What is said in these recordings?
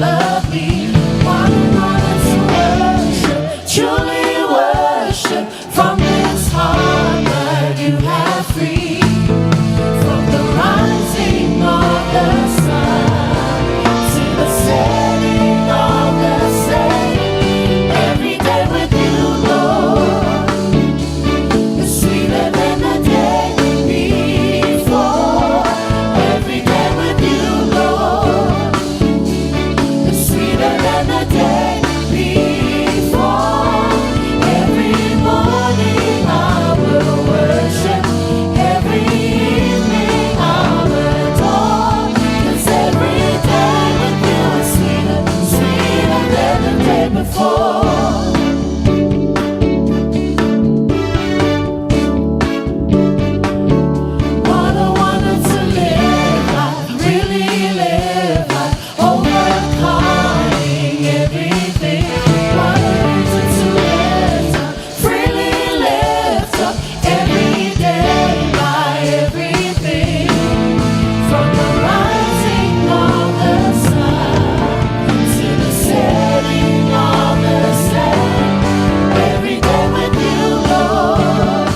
love me. What an honor to worship, truly worship from this heart that you have freed. From the rising of the sun to the setting of the same, every day with you, Lord, is sweeter than the day before. Every day with you, Lord, is sweeter than the day before. Every morning I will worship, every evening I'll adore. 'Cause every day with you is sweeter, sweeter than the day before. What a wonder to live life, really live life, overcoming everything. What a reason to lift up, freely lift up every day my everything. From the rising of the sun to the setting of the same, every day with you, Lord,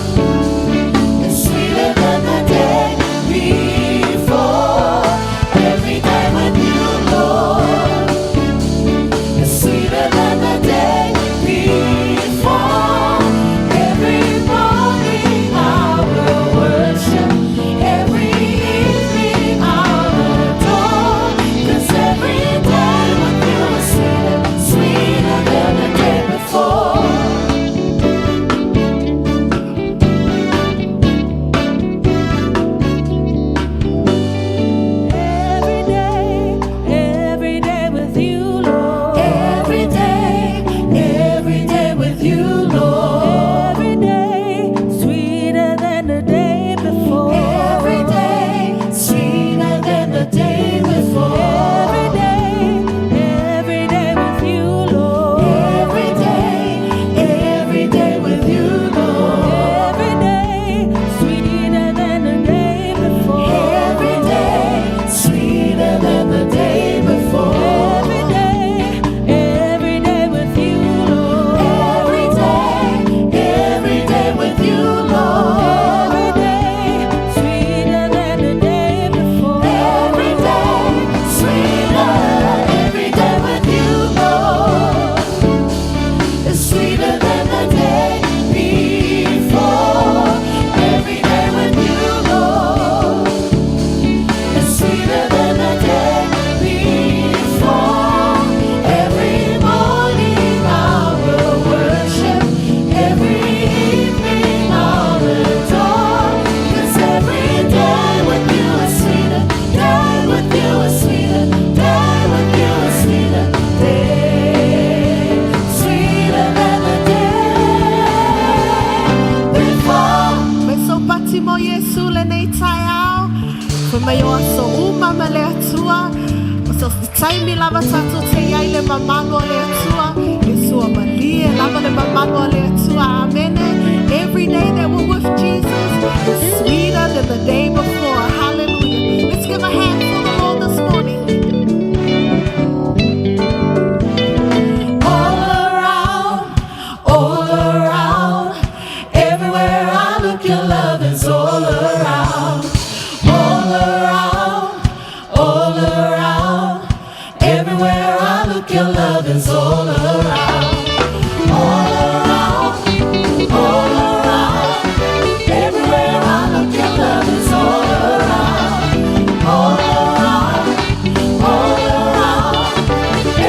is sweeter than the day before. Every day with you, Lord, is sweeter than the day before. Every morning I will worship, every evening I'll adore. 'Cause every day with you is sweeter, sweeter than the day before. Every day with you, Lord. Every day with you, Lord. Every day, sweeter than the day before. Every day, sweeter than the day before. Every day with you, Lord. Every day with you, Lord. Every day, sweeter than the day before. Every day, sweeter than the day before. Every day with you, Lord. Every day with you, Lord. Every day, sweeter than the day before. Every day, sweeter. Every day with you, Lord, is sweeter than the day before. Every day with you, Lord, is sweeter than the day before. Every morning I will worship, every evening I'll adore. 'Cause every day with you is sweeter, day with you is sweeter, day with you is sweeter, day sweeter than the day before. Me so pati mo Iesu lenei taeao. Fai mai o aso uma ma le Atua. O so taimi lava tatou te iai le mamalu o le Atua. Iesu a malie lava le mamalu o le Atua. Amene. Every day that we're with Jesus is sweeter than the day before. Hallelujah. Let's give a hand for the Lord this morning. All around, everywhere I look, your love is all around. All around, everywhere I look, your love is all around. All around, everywhere I look, your love is all around. All around,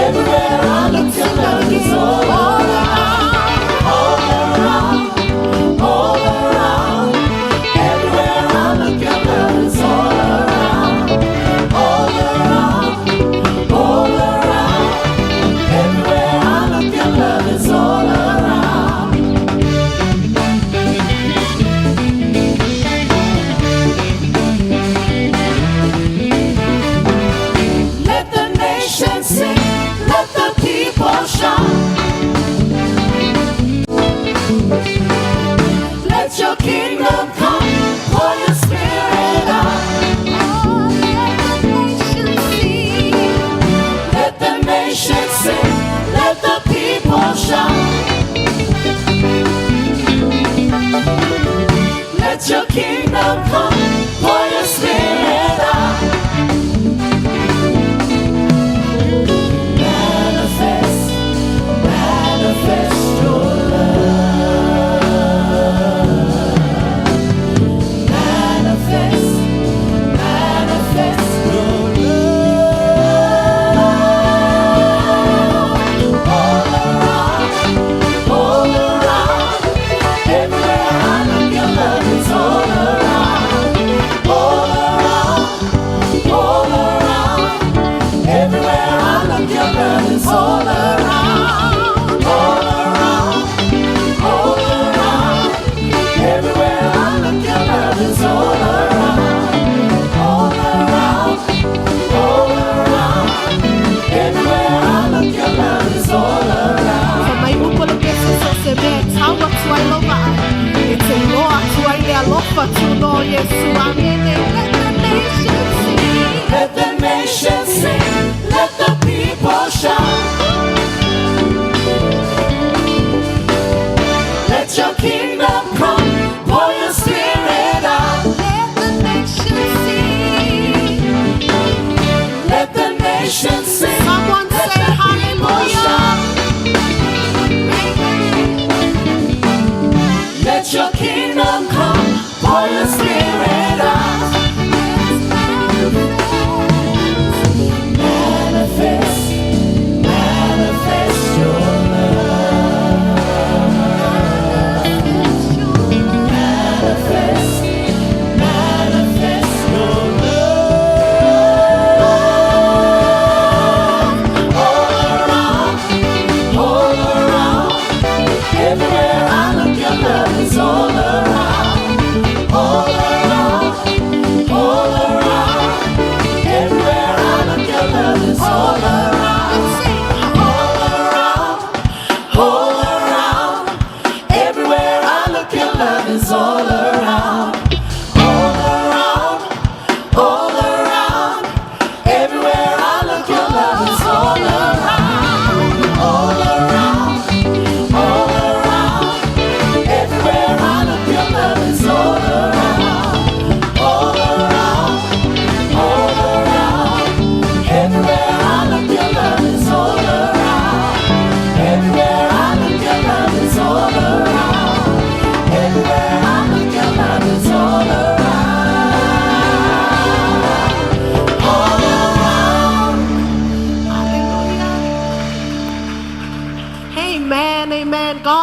everywhere I look, your love is all around. All around, everywhere I look, your love is all around. All around, everywhere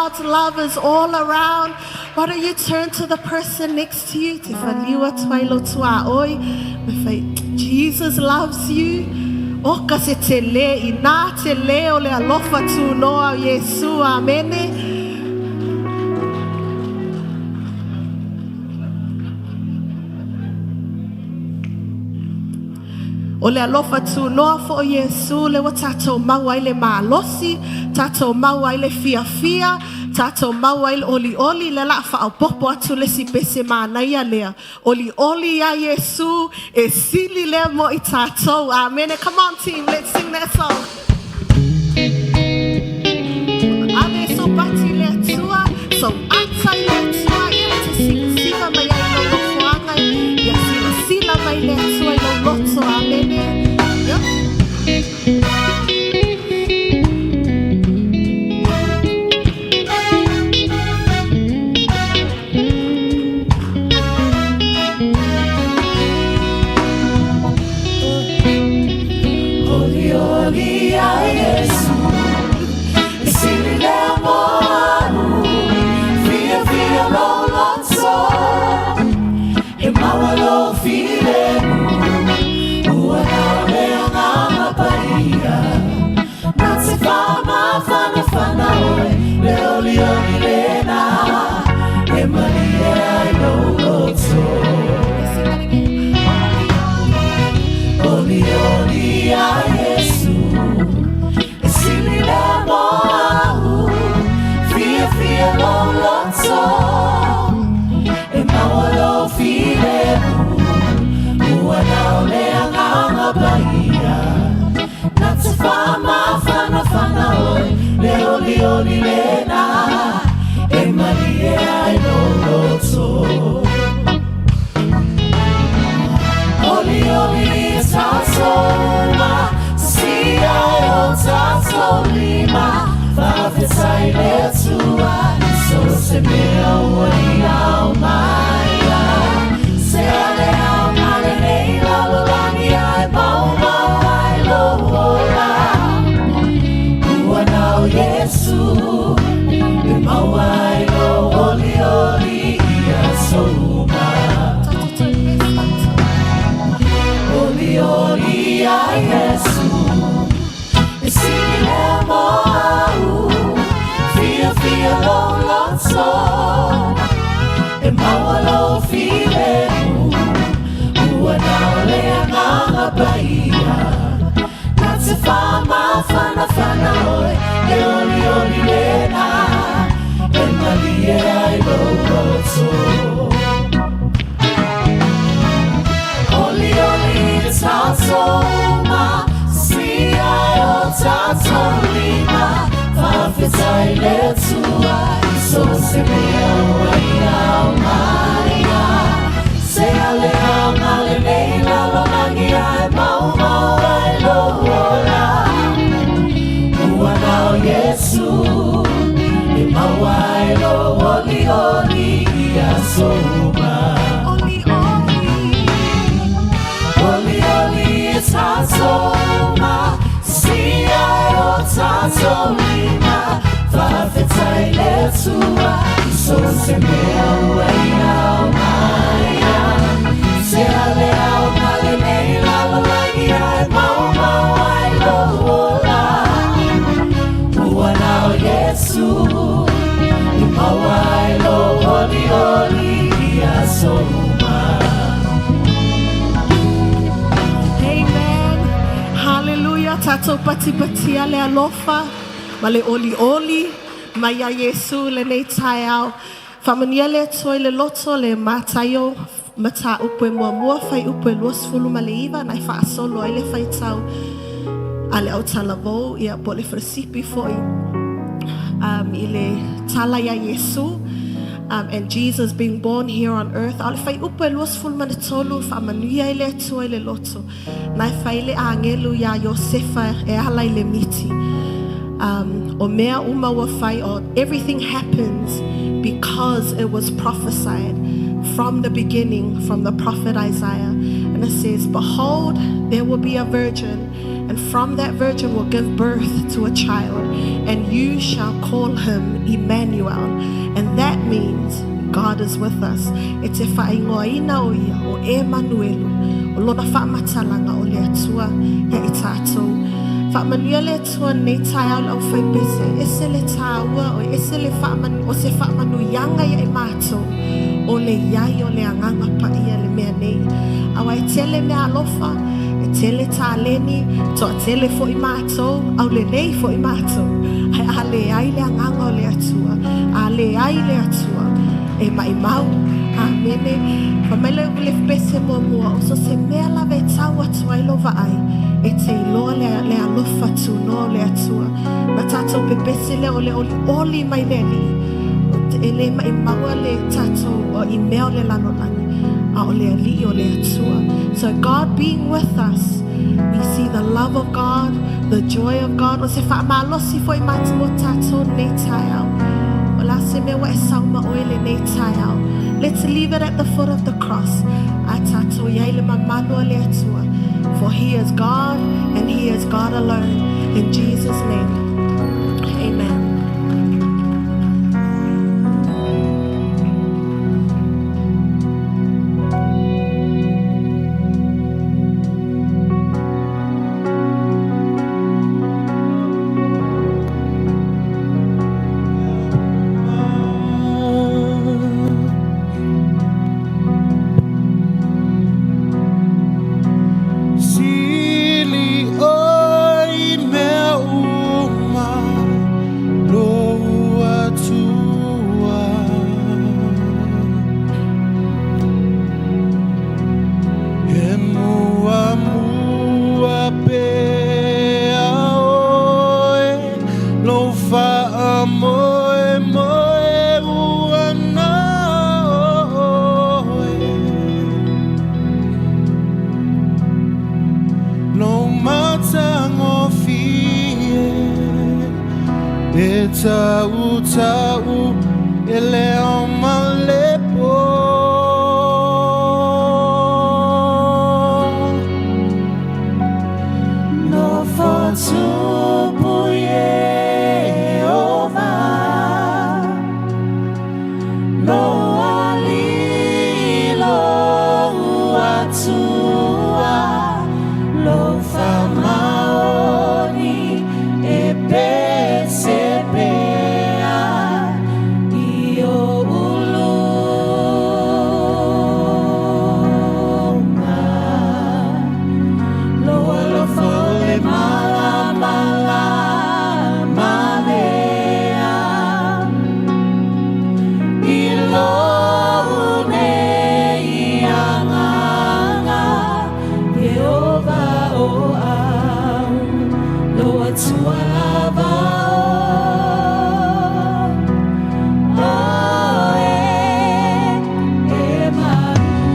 God's love is all around. Why don't you turn to the person next to you? Te whaliua tuai lo tua oi. Me whai, Jesus loves you. O ka se te le, i nā te le o le alofa tū noa o Iesu. Amene. O le alofa tūnoa fo o Iesu le ua tātou mau ai le malosi, tātou mau ai le fiafia, tātou mau ai le olioli, le la whaopopo atu le si pese mānaia lea. Olioli ia Iesu, e sili lea mo i tātou. Amen. Come on team, let's sing that song. Ave so pati le atua, so ata i le atua, ia te sila sila mai ai lo lofoanga, ia sila sila mai le atua i lo loto. Amene. Yep. Oli oli a Iesu, e sili lea mo au, fia fia lo loto, e maua lo filemu, ua nao le agaga paia, na te faamafanafana oe, le olioli lena, e malie ai lou loto. Let's sing that again. Oli oli a Iesu, e sili lea mo au, fia fia lou loto, e maua lou filemu, ua nao le agaga paia, na te faamafanafana oe, le olioli lena, e malie ai lou loto. Oli oli tatou si ai o tatou lima, faafetai le Atua, so se mea ua i ao mai ai. Se ale au na lenei lalolagi ai maumau ai lou ola. Ua nao Iesu, e maua ai lou olioli i aso uma. Tātou toi pesa. Oli oli a Iesu, e sili lea mo au, fia fia lou loto, e maua lou filemu, ua nao le agaga paia, na te faamafanafana oe, le olioli lena, e malie ai lou loto. Oli oli tatou uma, si ai o tatou lima, faafetai le Atua, so se mea ua i ao mai ai. Se ale aoga lenei lalolagi ai maumau ai lou ola. Ua nao Iesu, e maua ai lou olioli i aso uma. Oli oli. Oli oli tatou uma, si ai o tatou lima, faafetai le Atua, so se mea ua i ao mai ai. Se ale aoga lenei lalolagi ai maumau ai lou ola. Ua nao Iesu, e maua ai lou olioli i aso uma. Amen. Hallelujah. Tātou patipatia le alofa, ma le oli oli, mai ia Iesu lenei taeao. Faamanuia le Atua i le loto le Mataio mataupu e muamua fuaiupu e 29 na e faasolo ai le faitau a le autalavou ia po le falesipi foi i le tala ia Iesu and Jesus being born here on earth. A o le fuaiupu e 23 faamanuia i le Atua i le loto. Na e fai le agelu ia Iosefa e ala i le miti. O mea uma ua fai o everything happens because it was prophesied from the beginning from the prophet Isaiah. And it says, "Behold, There will be a virgin, and from that virgin will give birth to a child, and you shall call him Emmanuel. And that means God is with us. E te whaingoaina o ia, o Emanuelu, o lona whaamatalaga o le Atua ia i tātou. Faamanuia le Atua nei taeao le aufaipese, ese le tāua, o ese le whaamanu, o se whaamanuiaga ia i mātou, o le iai o le agaga paia le mea nei. Aua e tele mea alofa, e tele taleni, toatele foi mātou, au lelei foi mātou. Ae a leai le agaga o le Atua, a leai le Atua, e maimau. Amene. Fai mai le le pese muamua, o so se mea lava e tau atu ai lo vaai, e te iloa le, le alofa tunoa o le Atua. Na tātou pepese lea o le olioli mai le Alii, e le maimaua le tātou o i mea o le lalolagi, a o le Alii o le Atua. So God being with us, we see the love of God, the joy of God. O se whaamalosi foi mo tātou nei taeao. O la se mea ua e sauma oe le nei taeao. Let's leave it at the foot of the cross. A tātou iai le mamalu o le Atua. For he is God and he is God alone. In Jesus' name, amen. Sili oe i mea uma lou Atua. E muamua pea oe lou faamoemoe ua na oe. Lou matagofie e tautau e le ao ma le po. Nofo tupu Iehova, Lou Alii lou Atua, Lou faamaoni e pese pea i oʻu luma. Lou alofa o le malamalama lea i lou nei agaga Iehova o au lou Atua lava o Oe Emanuelu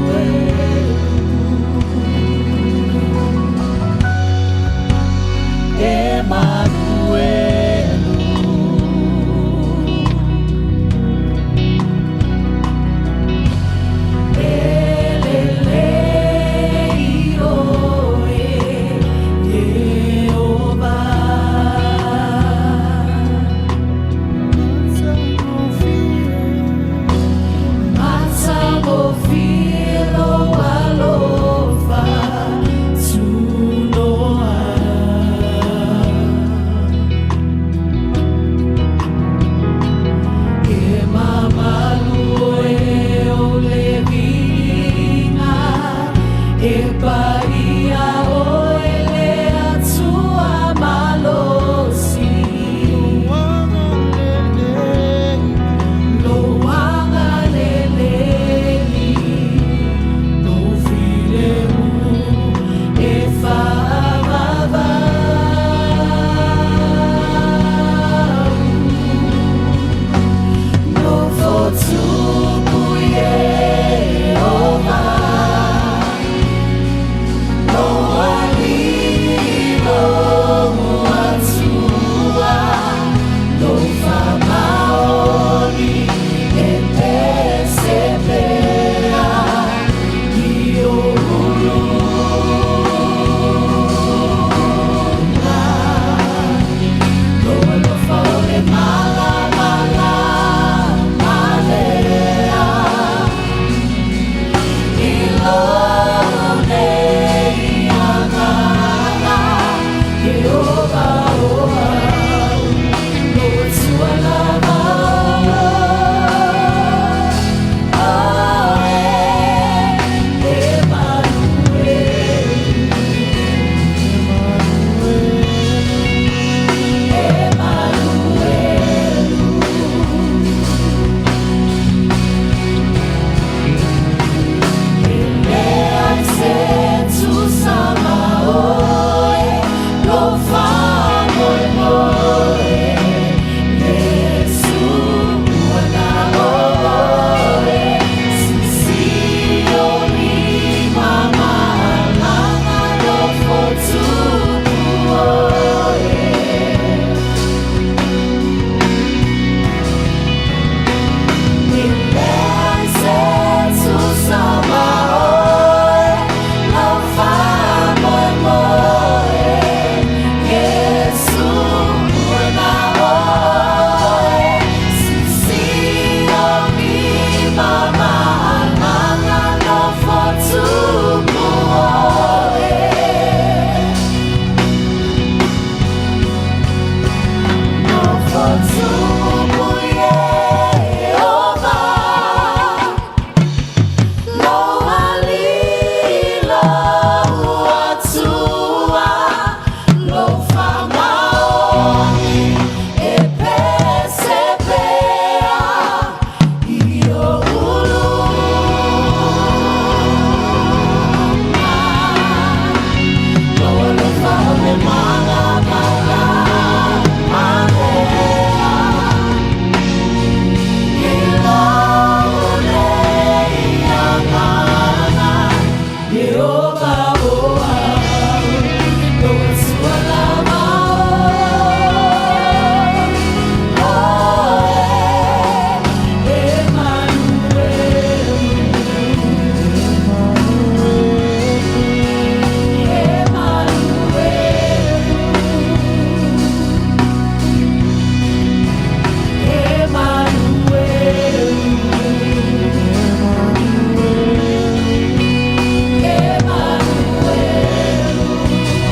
Emanuelu. E lelei oe Iehova. Matagofie lou alofa tunoa.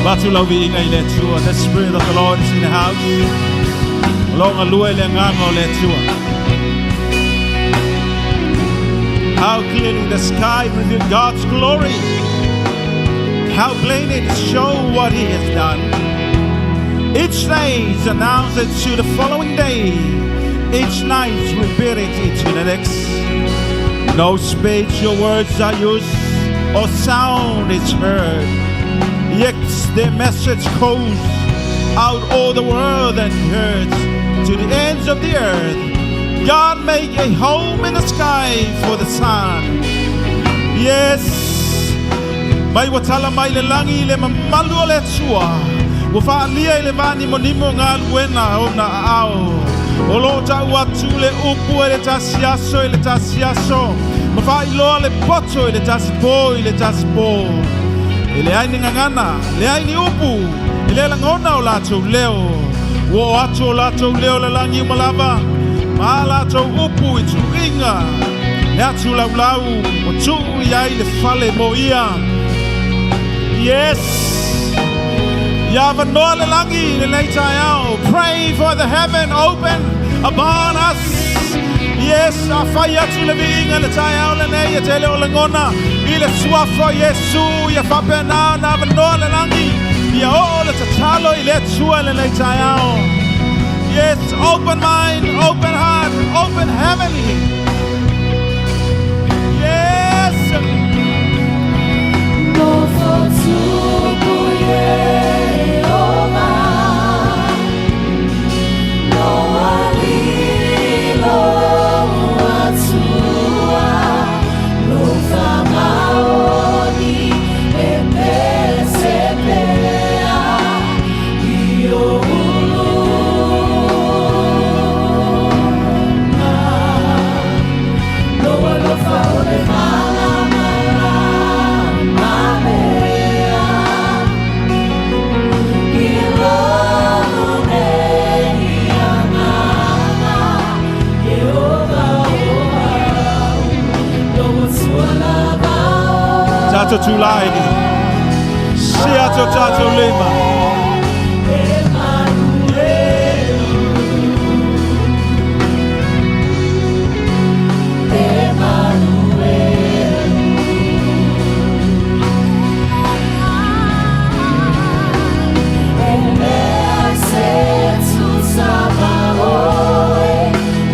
Avatu lau viiga i le Atua. The Spirit of the Lord is in the house. O lo o galue le Agaga o le Atua. How clearly the sky revealed God's glory. How plain it show what He has done. Each day is announced it to the following day. Each night repeat it to the next. No speech or words are used or sound is heard. Yet their message goes out all the world and heard to the ends of the earth. God make a home in the sky for the sun. Yes. Mai ua tala mai le lagi le mamalu o le Atua. Ua faaalia i le vanimonimo galuega o ona aao. O lo o ta'u atu le upu e le tasi aso i le tasi aso. Ma faailoa le poto i le tasi pō i le tasi pō. E leai ni gagana, leai ni upu, e le lagona o latou leo. Ua oo atu o latou leo i lalolagi uma lava, ma a latou upu i tuluiga. Le atu laulau, ua tuu i ai le fale mo ia. Yes! Ia avanoa le lagi i lenei taeao. Pray for the heaven open upon us. Yes, afai atu le viiga i le taeao lenei e te le o lagona i le suafa o Iesu ia faapena ona avanoa le lagi ia oo le tatalo i le Atua i lenei taeao. Yes, open mind, open heart, open heaven. Yes. Nofo tupu Ieova, No alii lou Atua, Lou faamaoni e pese pea i ou uluga. Lou alofa o le malamalama mea i lou nei agaga Ieova o au Lou Atua lava Tatou tulai. Sia atu o tatou lima. E manuelu E manuelu E leai se tusa ma oe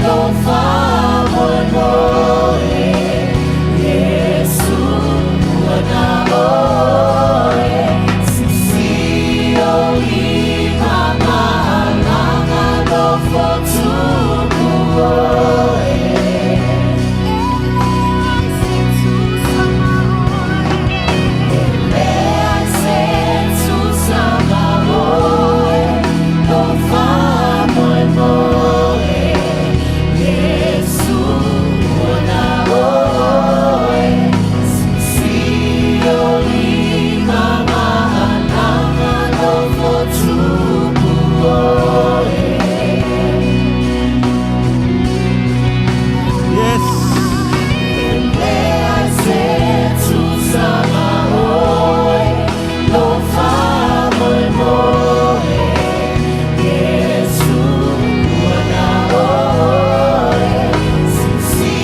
Lou faamoemoe Iesu ua na oe Sisi o lima ma'alaga nofo tupu oe E leai se tusa ma oe Lou faamoemoe Iesu ua na oe Sisi o lima ma'alaga nofo tupu oe Yes. E leai se tusa ma oe Lou faamoemoe Iesu ua na oe Sisi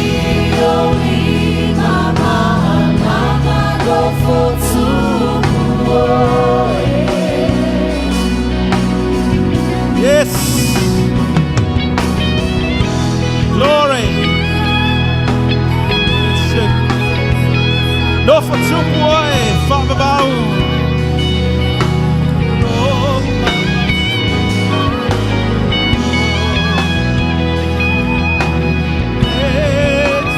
o lima ma'alaga nofo tupu oe Yes. Glory. It's it. Nofo tupu oe, faavavau. Oh, It's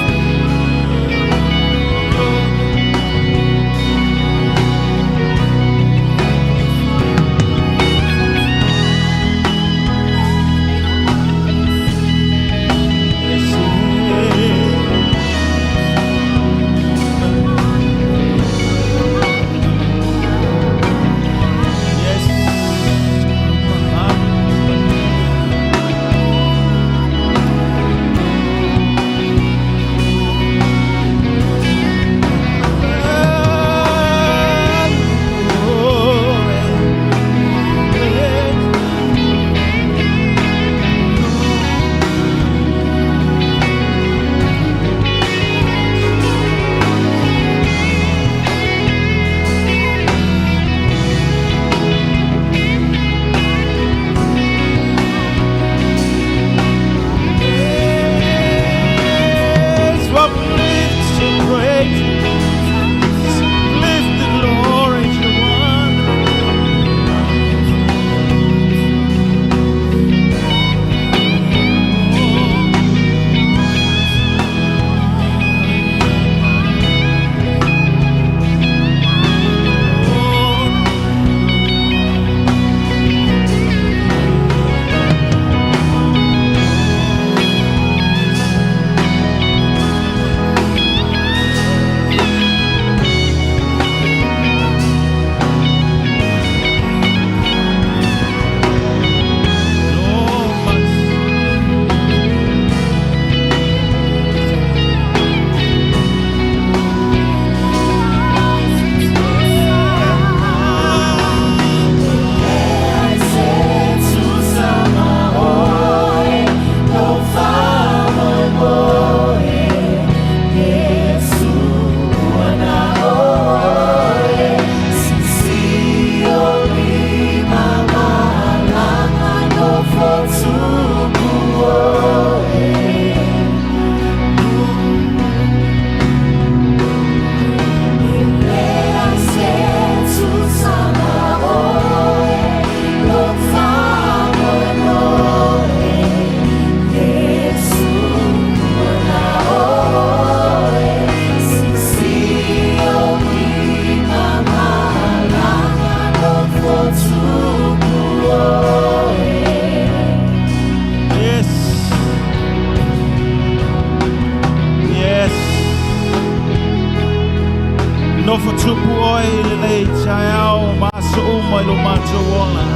tatou ola.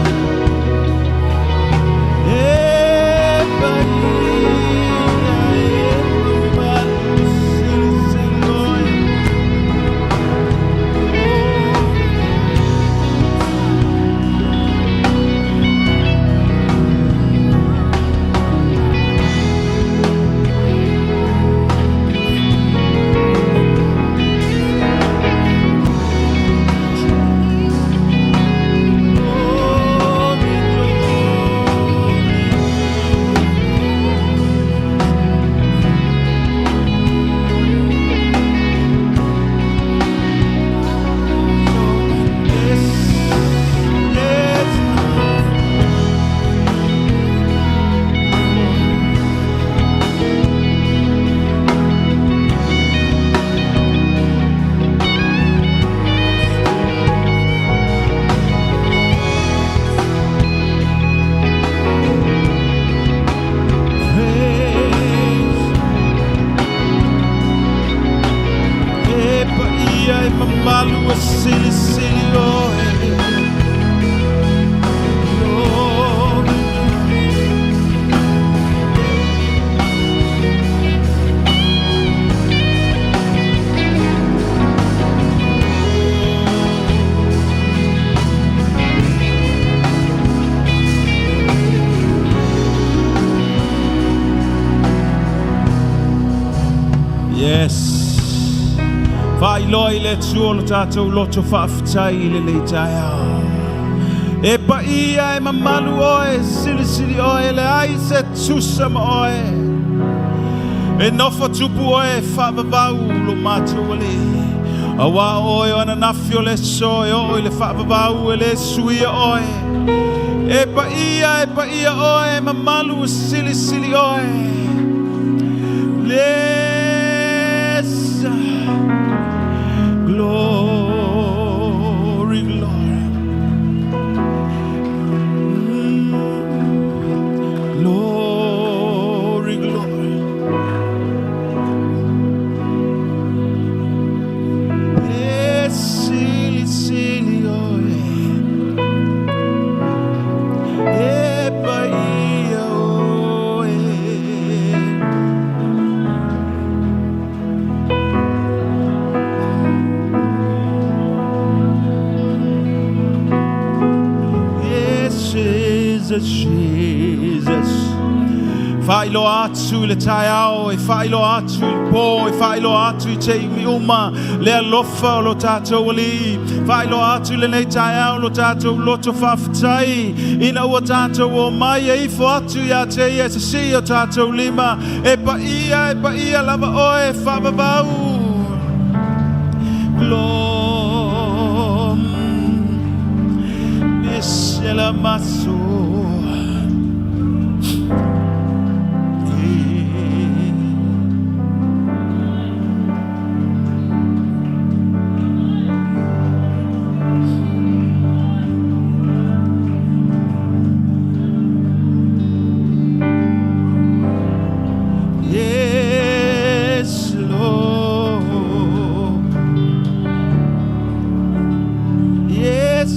E paia e mamalu silisili oe. Glory, glory. Yes, yes. Praise. E paia e mamalu e silisili oe. Glory. Yes. Faailoa i le Atua lo tatou loto faafetai i lenei taeao. E paia e mamalu oe, silisili oe, leai se tusa ma oe. E nofo tupu oe e faavavau lo matou Alii. Auā o oe o ananafi o le aso e oo i le faavavau e lē suia oe. E paia e paia oe, mamalu silisili oe. Yes. Glory, glory. Glory, glory. E silisili oe. E paia oe. Yes, Jesus, Jesus. Faailoa atu i le taeao, e faailoa atu i le pō, e faailoa atu i taimi uma le alofa o lo tatou Alii. Faailoa atu i lenei taeao lo tatou loto faafetai, ina ua tatou omai e ifo atu iā te Ia e sisii o tatou lima. E paia, e paia lava oe faavavau. Glory. Ese la maso. Yes, Lord. Yes,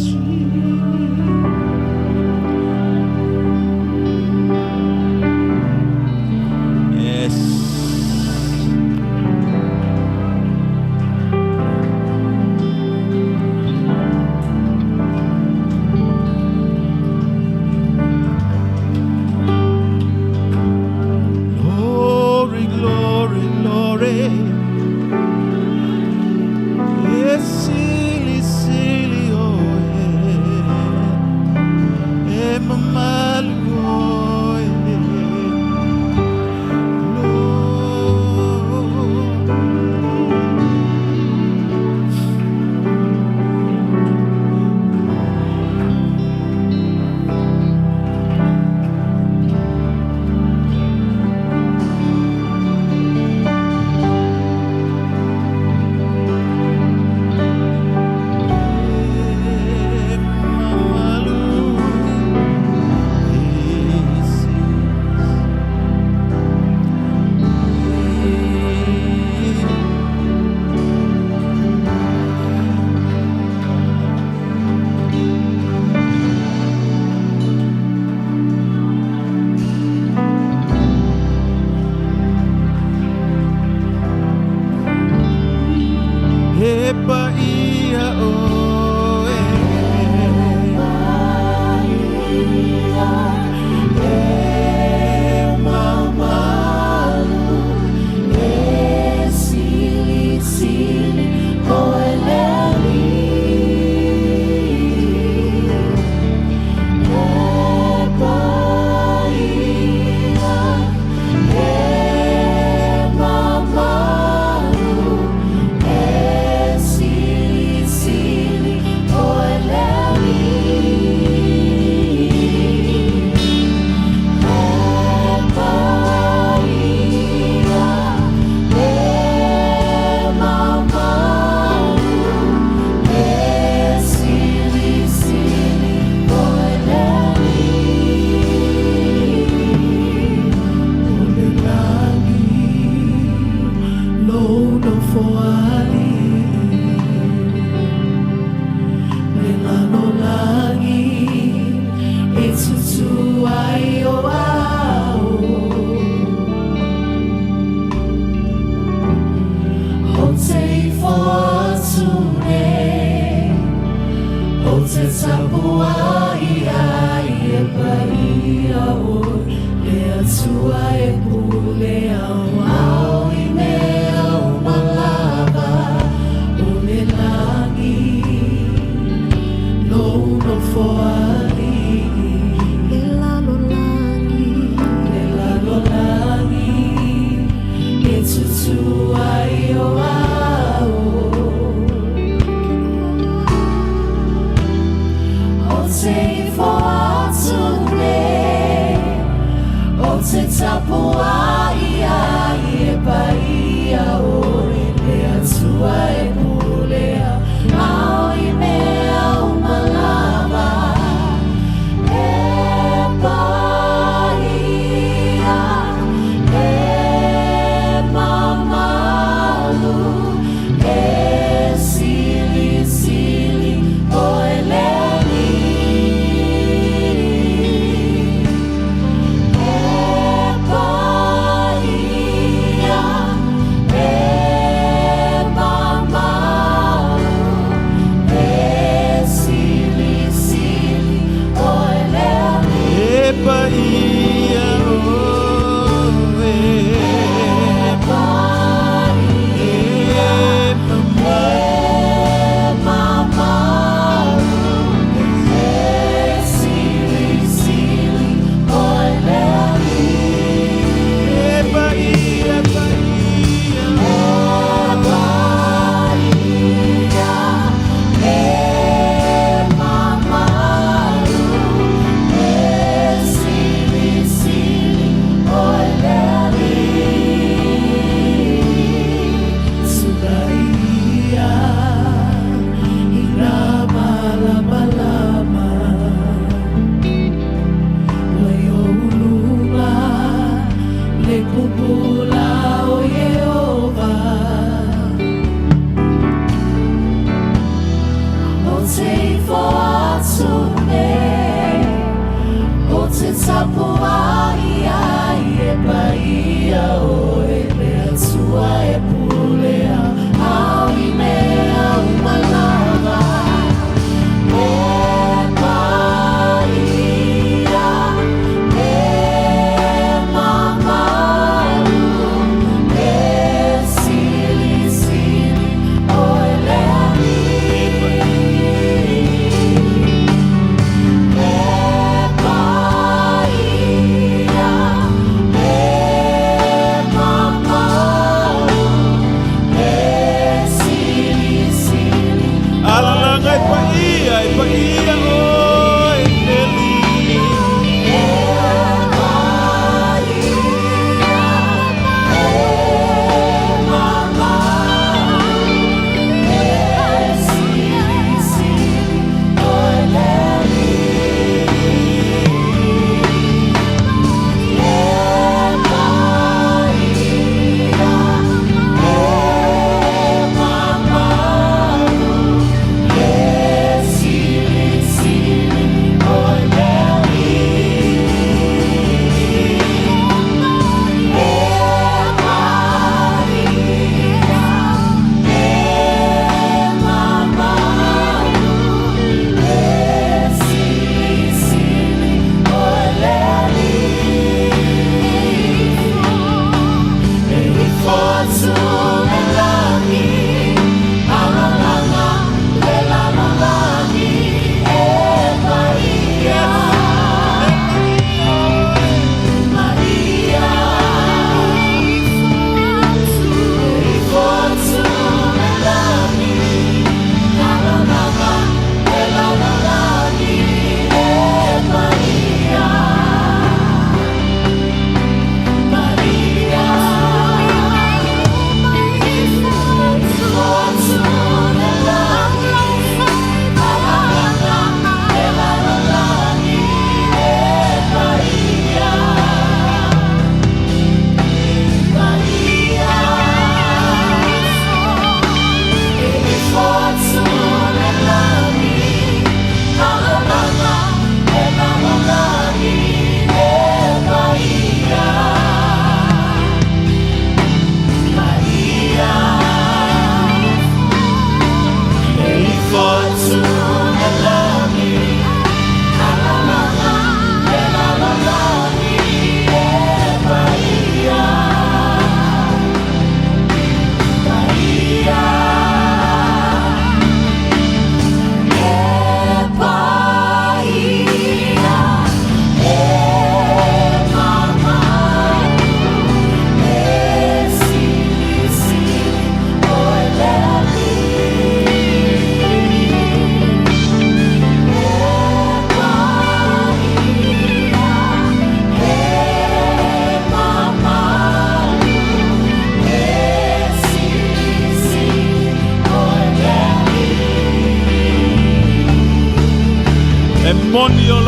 E ao ao i mea uma lava o le lagi, Lou nofoalii. Le lalolagi. Le lalolagi e tutū ai o ao. O te ifo atu nei, o te tapuai ai e paia o le Atua e pulea ao i mea uma lava. E paia, e mamalu, e silisili oe le Alii. E paia, e mamalu.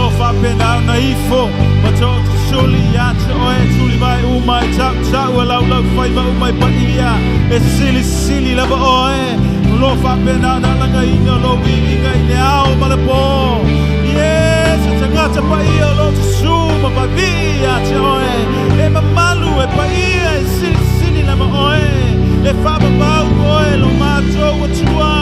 Lo faapena ona ifo ma toʻotusuli iā te oe tuli mai uma e taʻutaʻu e laulaufaiva uma e paia e silisili lava oe. O lo faapena ona alagaina o lou viiga i le ao ma le pō. Yes, e tagata paia o loo susū ma vavii iā te oe. E mamalu e paia e silisili lava oe. E faavavau oe lo matou Atua.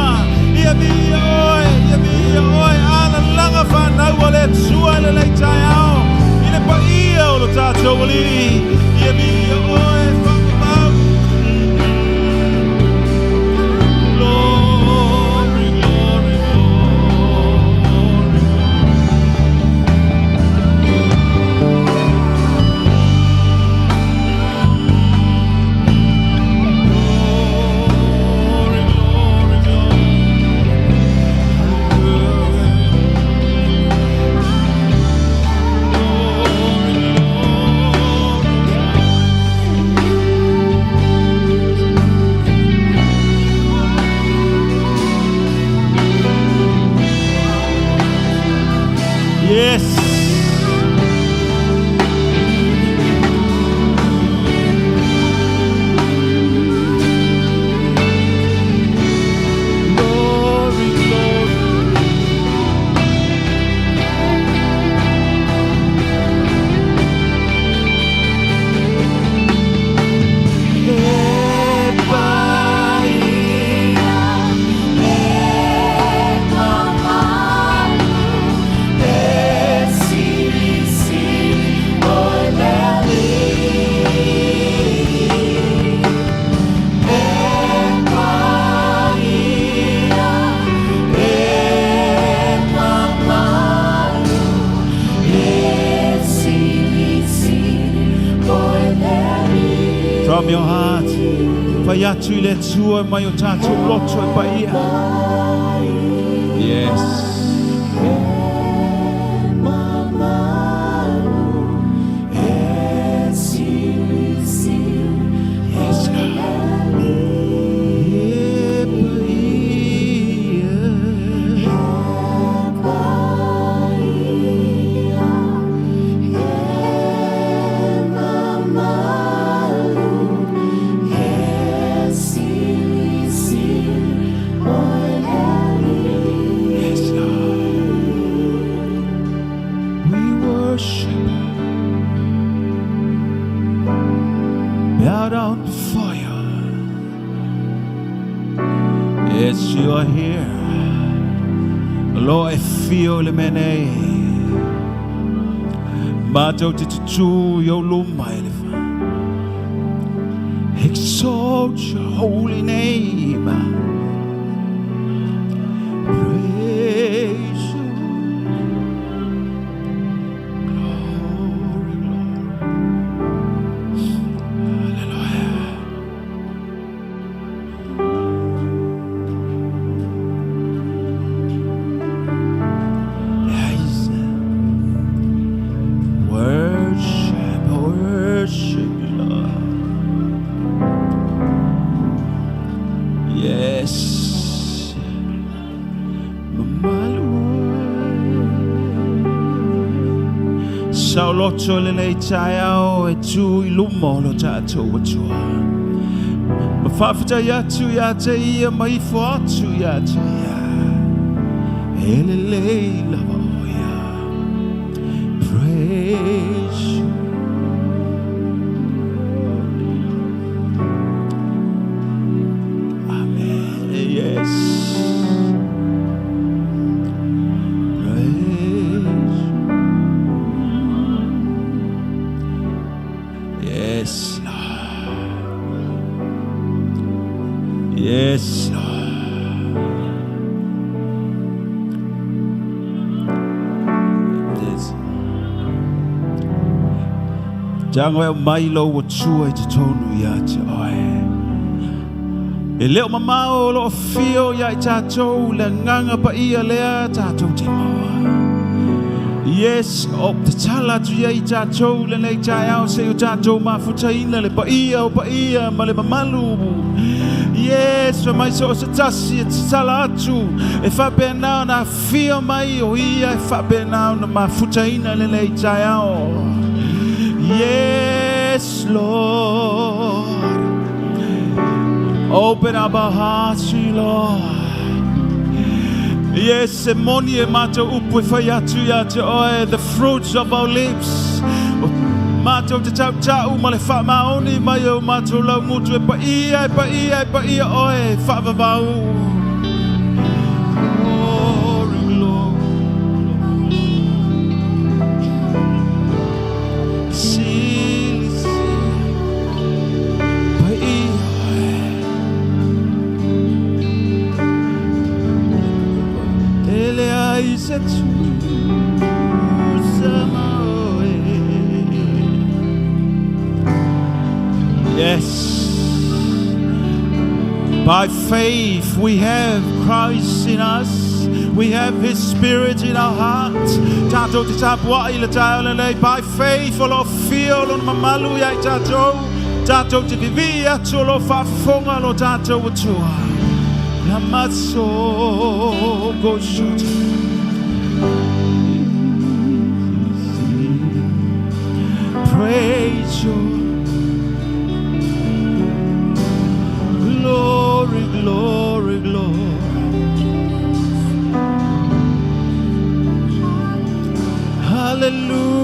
Ia viia oe, ia viia oe, alalaga fanau a le Atua i lenei taeao. I le paia o lo tatou Alii. Ia viia oe, faavavau. Glory, glory, glory. Glory, glory, glory. Glory, glory. Yes. Glory, glory. E paia, e mamalu, e silisili oe le Alii. E paia, e mamalu, e silisili oe le Alii. From your heart, fai atu i le Atua mai o tatou loto e paia. Yes. Yes, God. E paia. Yes, Lord. We worship. Bow down before you. Yes, you are here. Lord, e fio le mene. Mātou te tutu i o luma e le wha. Exalt your holy name. Praise you. Glory, glory. Hallelujah. Yes. Worship, worship you, Lord. Yes. Mamalu. Sauloto le lei taeao e tū i luma o lo tātou Atua. Ma faafetai atu ia te ia ma ifo atu ia te ia. E lelei lava o ia. Praise you. Amen. Yes. Praise. Yes, Lord. Yes, Lord. Yes. Tango e mai lo o tua i te tonu ia te oe. E leo mamao o loo fio ia i tātou le nganga pa ia lea tātou te maua. Yes, o te tala atu ia i tātou le nei taeao se o tātou mafutaina le paia o paia ma le mamalu. Yes, fai mai so o se tasi e tatala atu e faapena ona afio mai o ia e faapena ona mafutaina i lenei taeao. Yes, Lord. Open up our hearts to you, Lord. Yes, e moni e mātou upu e whai atu ia te oe, the fruits of our lips. O mātou te tau tau ma le wha maoni mai o mātou lau mutu e pa ia, e pa ia, e pa ia oe, whaavavau. Glory, glory. Sili, sili. Pa ia oe. Ele ai se tusa ma oe. Yes. By faith we have Christ in us. We have His Spirit in our heart. Tātou te tapuai i le taeo lenei. By faith o lo fio lo mamalu ia i tātou. Tātou te vivi atu o lo whaafonga lo tātou atua. La matso go shoot. Praise you. Glory, glory, glory. Hallelujah.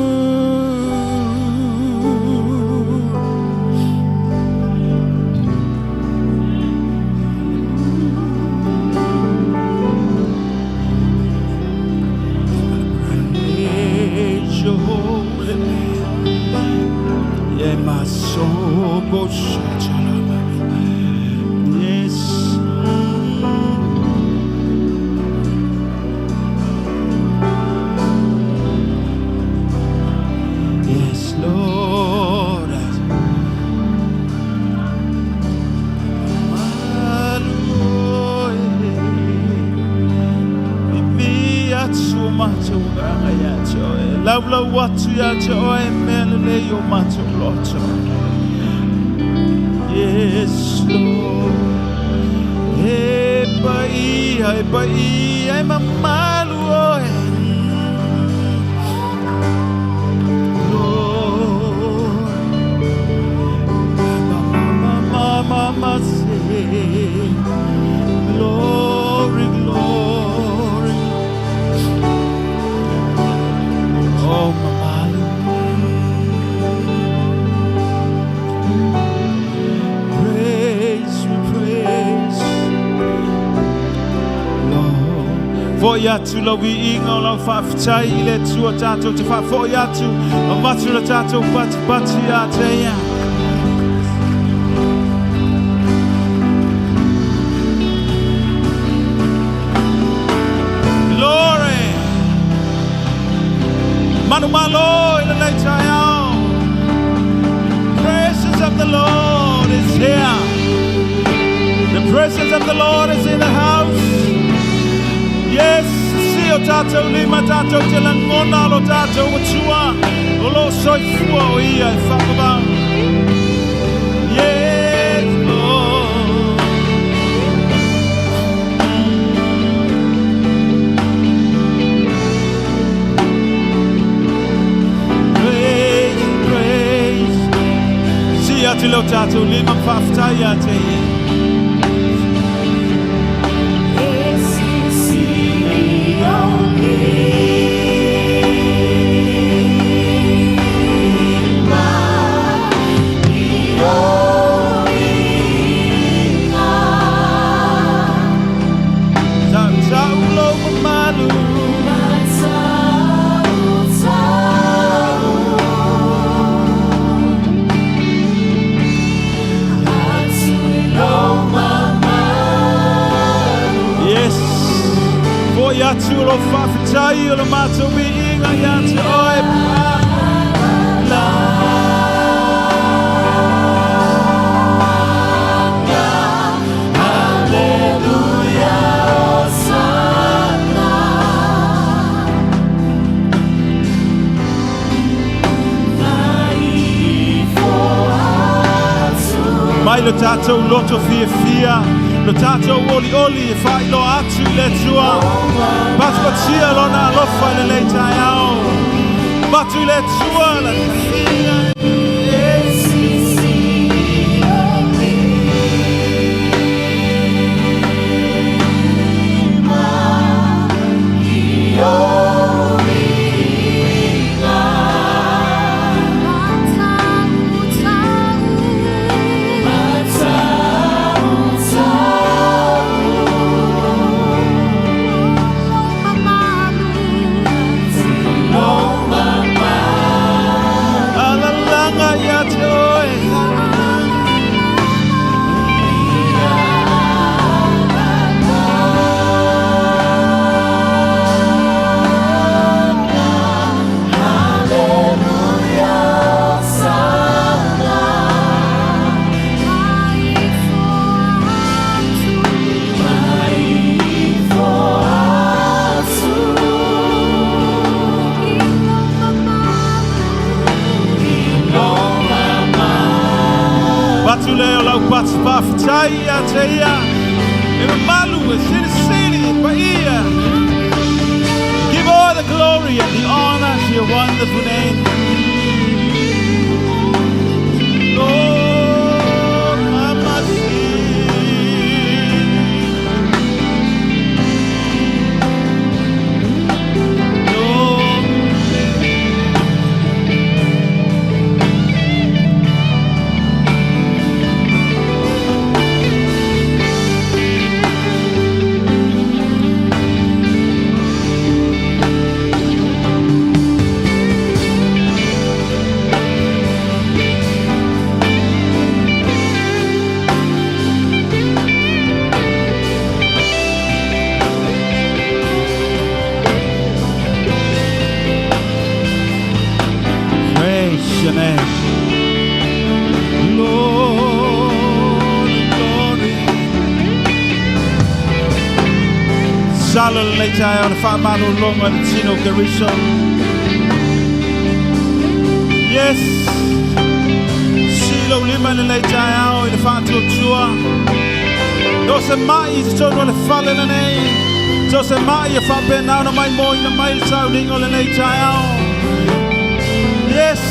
Praise your holy name. Yeah, my soul goes Yes. Yes, Lord. Vivi atu o mātou nganga ia te oe. Lau lau atu ia te oe mea lelei o mātou loto. Yes, Lord. E paia, e paia, e mamalu oe. Lord. Ma, ma, ma, ma, ma, se. Glory, glory. Oh, mamalu. Praise, we praise. Lord. Fo'i atu lau viiga o lau faafetai i le Atua tātou te faafo'i atu avatu le tātou patipati ia te ia. Glory! Manu malo i lenei taeao. Presence of the Lord is here. The presence of the Lord is in the house. Yes, si o tātou lima tātou te langona lo tātou atua. O lo soifua o ia e whakawau. Yes, Lord. Praise, praise. Si atu lo tātou lima whawhtai a te ia. E silisili o lima i o iga. Tau tau lo mamalu. Tau tau atu i lo mamalu. Yes. Fo'i atu lo whawhitai o lo mātou viiga ia te oe. La. Hallelujah, Hosanna. Vai fo atu. Mai lo tātou loto fiafia, lo tātou olioli e faailoa atu i le Atua. Patipatia lona alofa i lenei taeao. Avatu i le Atua la Alalaga ia te oe. Avatu lea o lau pati faafetai ia te ia, e mamalu e silisili e paia. Give all the glory and the honor to your wonderful name. Lord, Mama. Lord. Praise your name. Glory, glory. Salo lenei taeao le faamalologa le tino Keriso. Yes. Sii lou lima i lenei taeao i le faatuatua. So o se mai i totonu o le fale lenei. So o se mai e faapena ona maimoaina mai le sauniga o lenei taeao. Yes.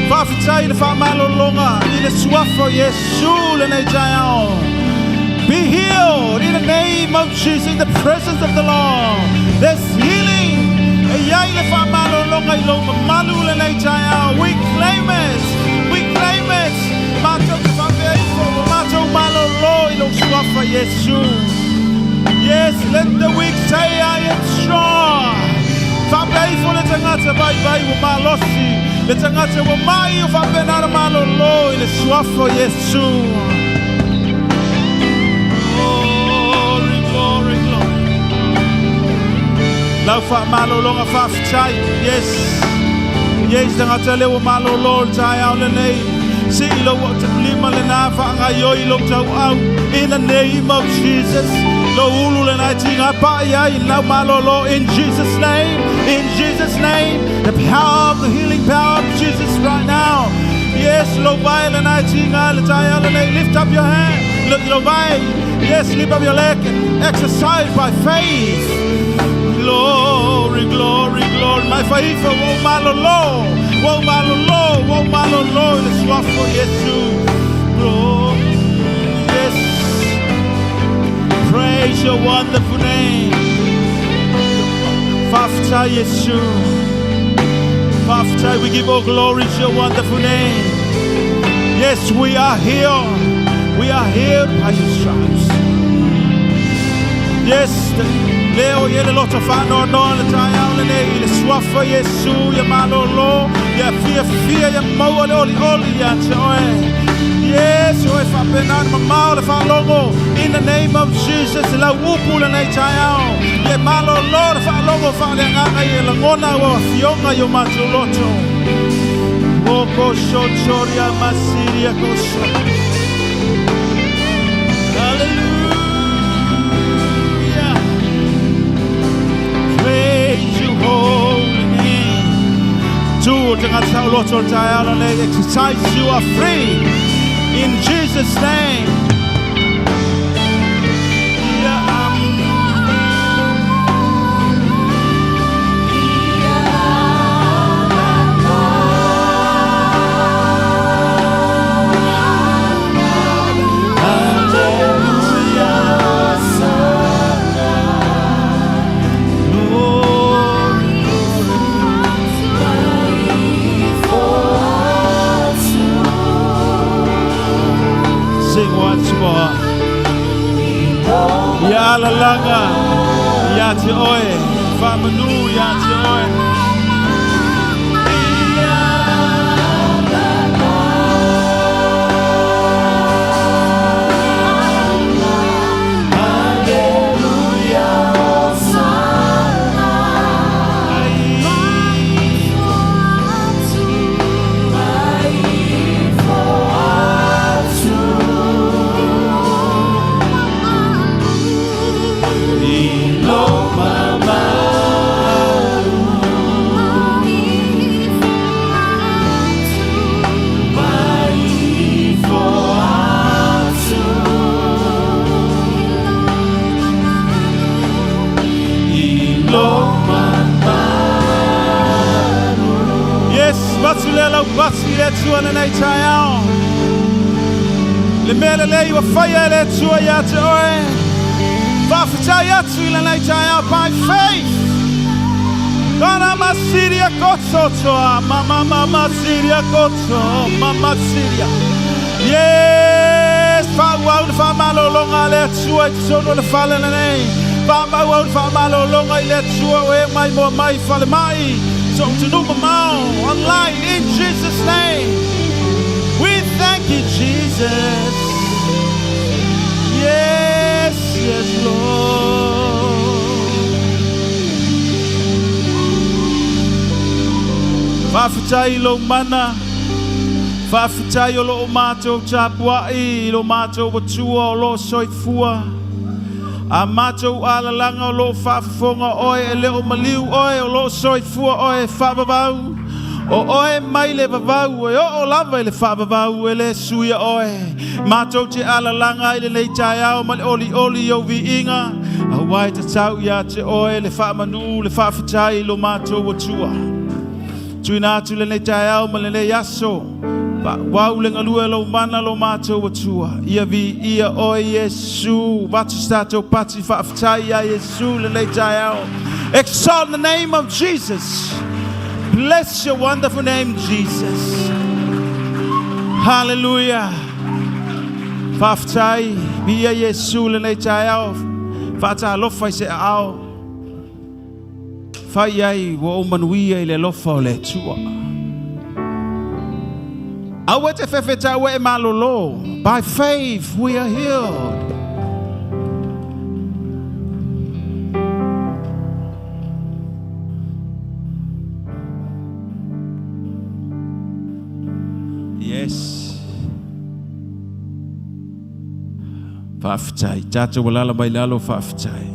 Faafetai i le faamalologa i le suafa o Iesu lenei taeao. Be healed in the name of Jesus, in the presence of the Lord. There's healing. E iai le faamalologa i lou mamalu lenei taeao. We claim it. We claim it. Matou te faapea ifo, ua matou malolo i lou suafa Iesu. Yes, let the weak say I am strong. Faapea ifo le tagata vaivai ua malosi. Le tagata ua mai o faapena ona malolo i le suafa o Iesu. Glory, glory, glory. Lau faamalologa faafetai. Yes. Yes, tagata lea ua malolo le taeao lenei. Sii lou lima lena faagaioi lou tauau. In the name of Jesus. Lou ulu lena e tiga pa'i ai lau malolo. In Jesus' name. In Jesus' name. The power of the healing power of Jesus right now. Yes, lou vae lena e tiga le taeao lenei. Lift up your hand. Look, lou vae. Yes, lift up your leg and exercise by faith. Glory, glory, glory. Mai faifa, ua ou malolo. Ua ou malolo, ua ou malolo i le suafa o Iesu. Glory. Yes. Praise your wonderful name. Faafetai Iesu. Faafetai, we give all glory to your wonderful name. Yes, we are healed. We are healed by your stripes. Yes, leo i le loto faanoanoa le taeao lenei i le suafa Iesu ia malolo, ia fiafia ia maua le olioli ia te oe. Yes, oe faapena ona mamao le faalogo. In the name of Jesus, lau upu lenei taeao. Ia malolo le faalogo faaleagaga ia lagona ua afioga i o matou loto. Oko sotoria masiria koso. Hallelujah. Praise your holy name. Tu o tagata o loto o le taeao lenei, exercise, you are free. In Jesus' name. Glory. Sing once more. Ia alalaga ia te oe. Whamanu ia te oe. Yes, batu le lau batu i le tua na nei tai ao. Le mea le lei ua whaia e le tua ia te oe. Whawhitai atu i le nei tai ao by faith. Kana masiria koto toa, mama mama siria koto, mama siria. Yes, wha ua una wha malolonga le tua i te tonu le whale na nei. Wha mau au wha malolonga i le tua o e mai moa mai whale mai. So to numa mau, online in Jesus' name. We thank you, Jesus. Yes, yes, Lord. Whawhitai lo mana. Whawhitai o lo o mātou tāpuai, lo mātou watua o lo soifua. A mātou alalanga o lo whaafafonga oe e leo maliu oe o lo soifua oe whaavavau. O oe mai le vavau e o o lava i le whaavavau e le suia oe. Mātou te alalanga i le nei tai ma le oli oli o viinga. A wai te tau ia te oe le whaamanu le whaawhitai lo mātou watua. Tuina atu le nei tai au ma le nei aso. Pa wau le ngalua lo mana lo mātou atua. Ia vi ia oe Yesu. Vatu stato pati whaawhitai ia Yesu le nei tai au. Exalt the name of Jesus. Bless your wonderful name, Jesus. Hallelujah. Whaawhitai, via Yesu le nei tai au. Whaata alofa i se ao. Whai ai wa o manuia i le lofa o le tua. Aua te whewheta aua e malolo. By faith we are healed. Yes. Whaawhitai. Tātou walala mai lalo whaawhitai.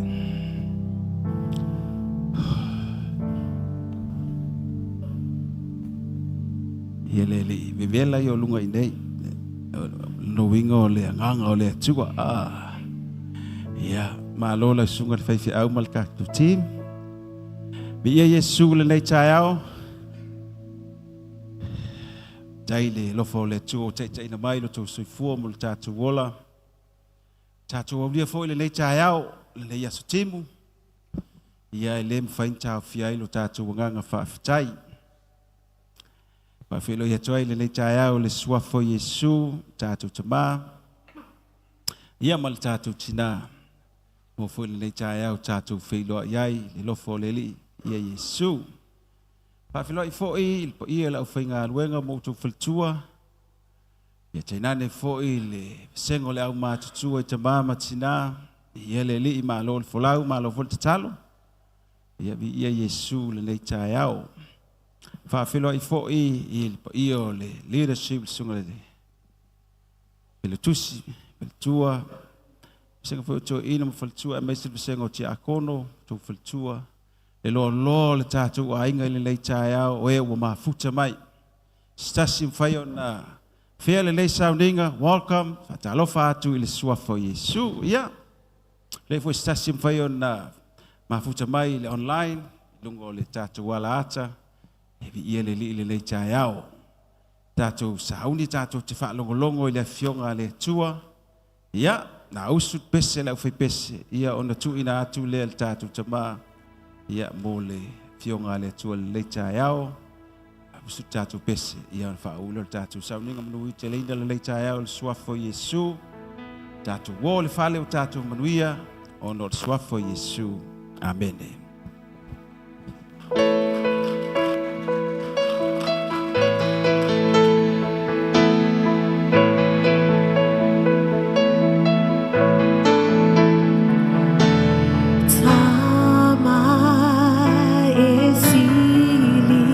Ia le le vevela i o lunga i nei. No winga o le anganga o le atua. Ah. Ia, malo la sunga le whaiwhi au ma le kātou team. Mi ia Yesu le nei tai ao. Tai le lofa o le atua o taitai na mai lo tau soifua mo le tātou ola. Tātou aulia foi le nei tai ao, le nei aso timu. Ia e le mwhain tāu fiai lo tātou wanganga whaawhitai. Whawhelo ia tuai le nei tai ao le suafo Yesu, tātou tamā. Ia ma le tātou tina. Mo foi le nei tai ao tātou whiloa iai, le lofo le li, ia Yesu. Whawhelo i foi, le po ia lau whainga aluenga mo tau whiltua. Ia teinane foi le sengo le au mātutua i tamā ma tina. Ia le li i malo le folau, malo foi le tatalo. Ia vi ia Yesu le nei tai ao. Whawhelo i foi i le po ia o le leadership le sunga le pele tusi, pele tua. Senga foi o tō ina ma whalitua e meisi le senga o te akono, tō whalitua. Le loa loa le tātou ainga i le nei tai ao o e ua mafuta mai. Stasi mwhai o na Fea lenei sauniga, welcome, faatalofa atu i le Suafa o Iesu. Ia, leai foi se tasi e mafai ona mafuta mai i le online, i luga o le tatou alaata, e viia le Alii i lenei taeao. Tatou sauni tatou te faalogologo i le Afioga a le Atua. Ia, na usu le pese a le aufaipese, ia ona tuuina atu lea i le tatou tama, ia, mo le Afioga a le Atua i lenei taeao. Usu le tatou pese, ia ona faauu lea o le tatou sauniga manuiteleina lenei taeao i le Suafa o Iesu. Tatou o i le fale o tatou manuia ona o le Suafa o Iesu. Amene. Tama e sili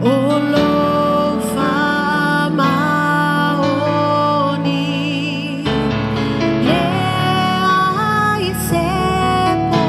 o lou faamaoni, leai se po.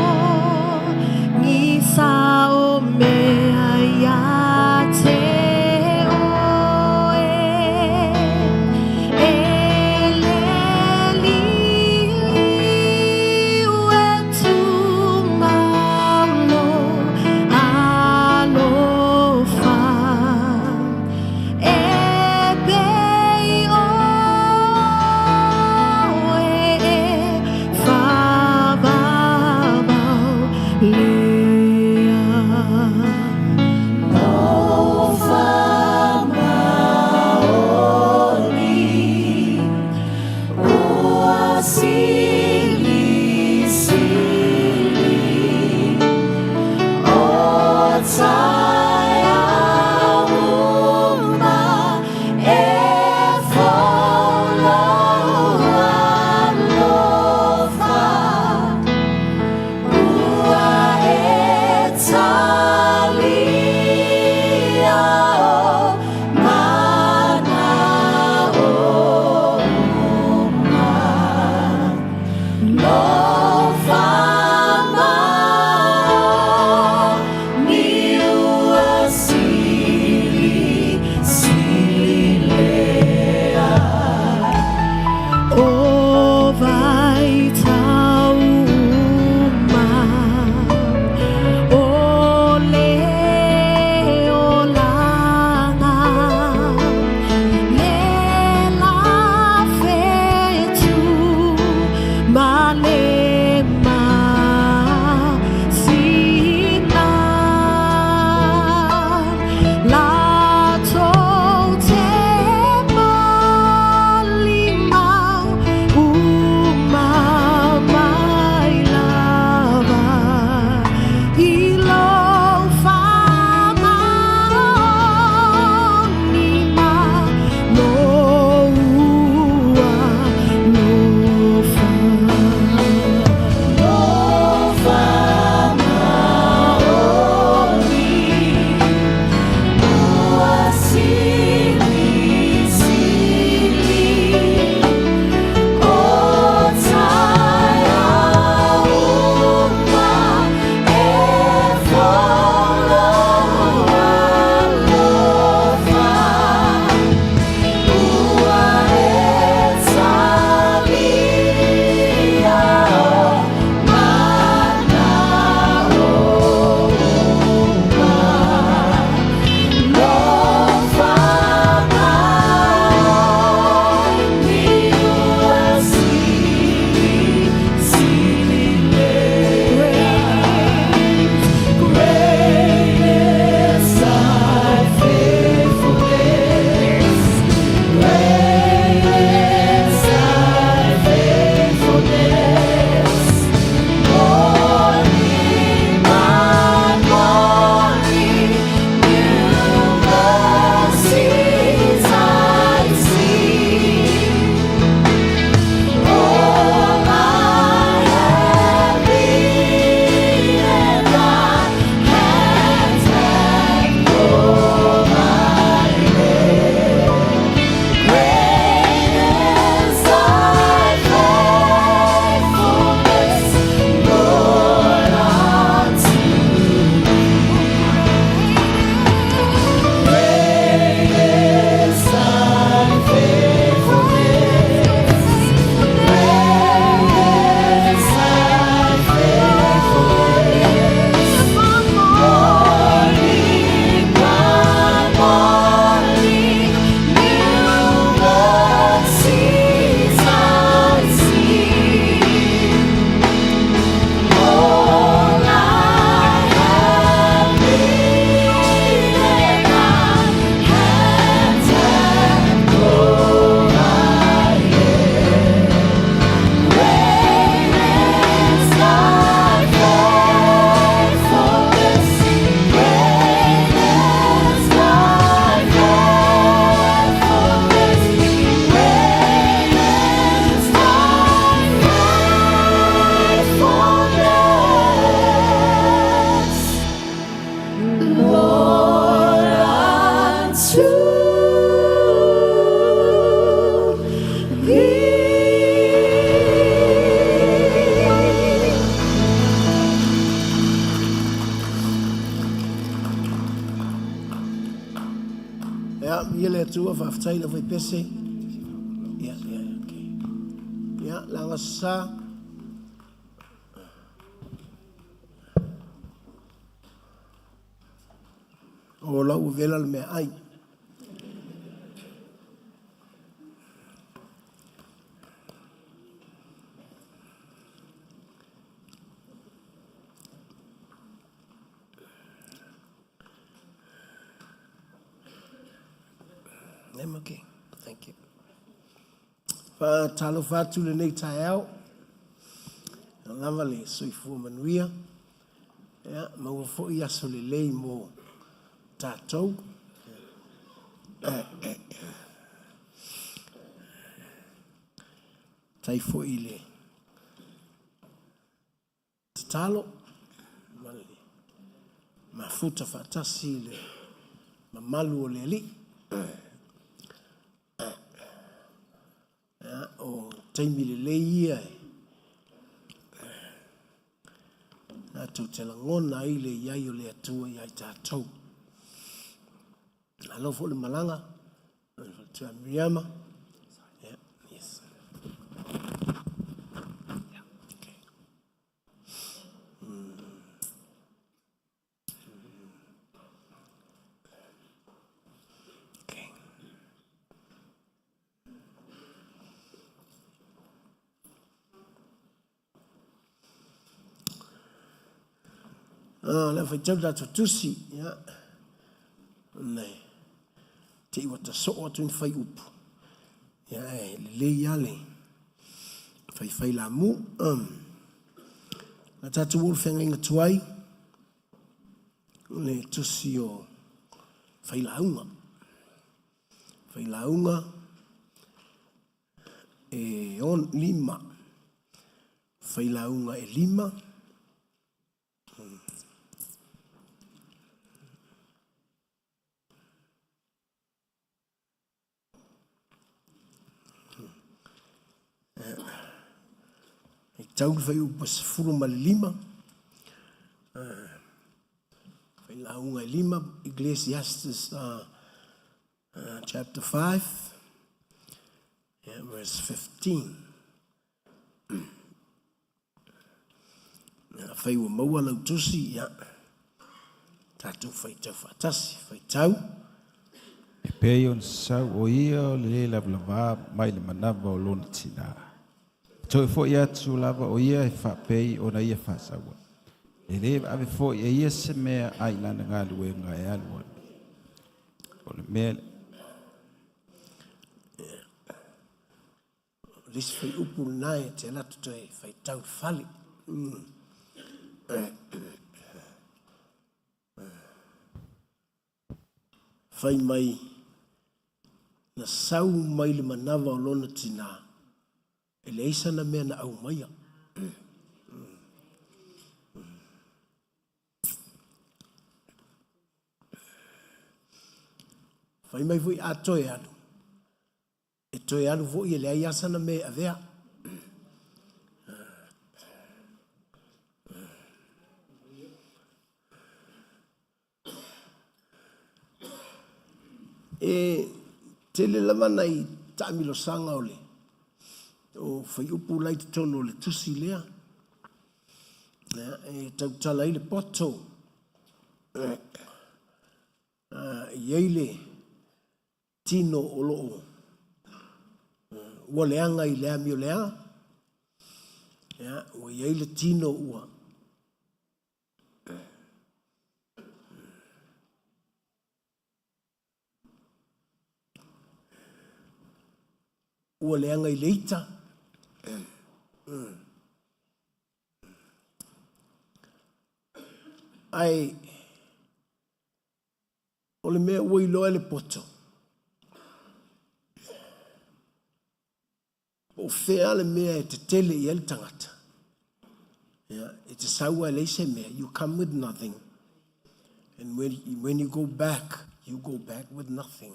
Ia, viia le Atua, faafetai i le aufaipese. Ia, ia, okay. Ia, laga sa. O la ua vela le meaai. I'm okay. Thank you. Faatalofa atu lenei taeao. Lava le soifua manuia. Ia, maua foi aso lelei mo tatou. Tai foi i le tatalo ma le mafuta faatasi i le mamalu o le Alii. Ia, o taimi lelei ia e tatou te lagona ai le i ai o le Atua ia i tatou. Malo foi le malaga, le faletua Miriama. Yeah, yes. Yeah, okay. Okay. Ah, le faitau tatou tusi, ia. Nei. Te iwa ta soo atu ni fai upu. Ia, e lelei lava le faifai lamu. Na tatou oo i le feagaiga tuai, o le tusi o Failauga. Failauga e on, lima. Failauga e lima. E tau le fuaiupu 15, failauga e lima, Ecclesiastes chapter 5, yeah, verse 15. Afai ua maua lau tusi, ia, tatou faitau faatasi, faitau. E pei ona sau o ia o le lē lavalava mai le manava o lona tinā. E toe fo'i atu lava o ia e faapei ona ia faasaua. E lē ave foi e ia se mea ai lana galuega e alu alu. O le mea O le isi fuaiupu lena e te alu atu toe faitau i le fale. Fai mai, na sau mai le manava o lona tinā, e leai sana mea na aumaia. Fai mai foi a toe alu, E toe alu foi e leai lava sana mea e avea. E tele lava nai taamilosaga o le o fuaiupu la i totonu o le tusi lea. E tautala ai le poto. E i ai le tino o lo o ua leaga i le amioleaga, ia, ua i ai le tino ua ua leaga i le ita. Ae O le mea ua iloa e le poto, po o fea le mea e tetele i ai le tagata. Yeah, e te sau a e leai se mea, you come with nothing. And when you go back, you go back with nothing.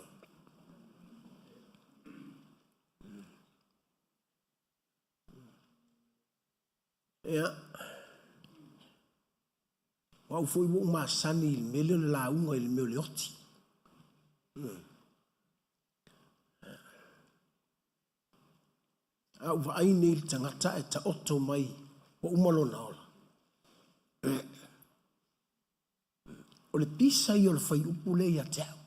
Yeah. O au foi ua ou masani i le mea lea o le lauga i le mea o le oti. A ou vaai nei i le tagata ae taoto mai ua uma lona ola. O le pisa ia o le fuaiupu lea ia te au.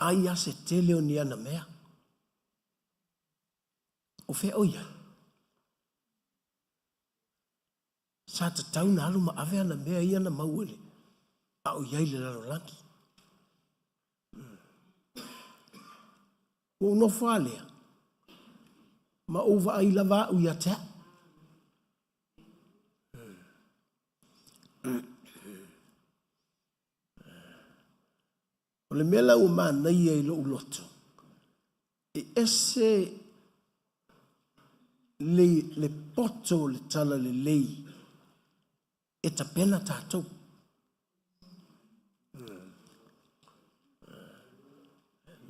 Ai lava se tele o ni ana mea. O fea o i ai? Sa tatau na alu ma ave ana mea ia na maua i le a o i ai i le lalolagi. Ua ou nofo lava lea, ma ou vaai lava au ia te au. O le mea la ua manaia i lou loto, e ese le, le poto o le talalelei e tapena tatou.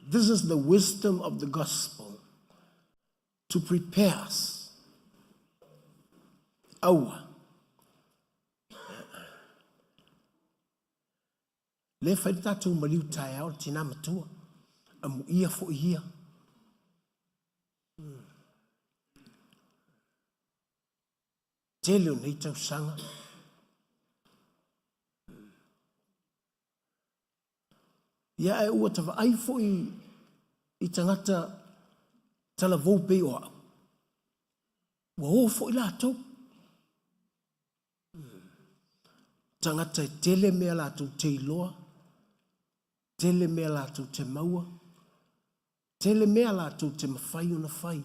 This is the wisdom of the gospel to prepare us. Aua. Lea fai le tatou maliu taeao le tina matua. Amuia foi ia. Tele o nei tausaga. Ia ae ua ta vaai foi i tagata talavou pei o au. Ua o foi latou. Tagata e tele mea latou te iloa, tele mea latou te maua, tele mea latou te mafai ona fai.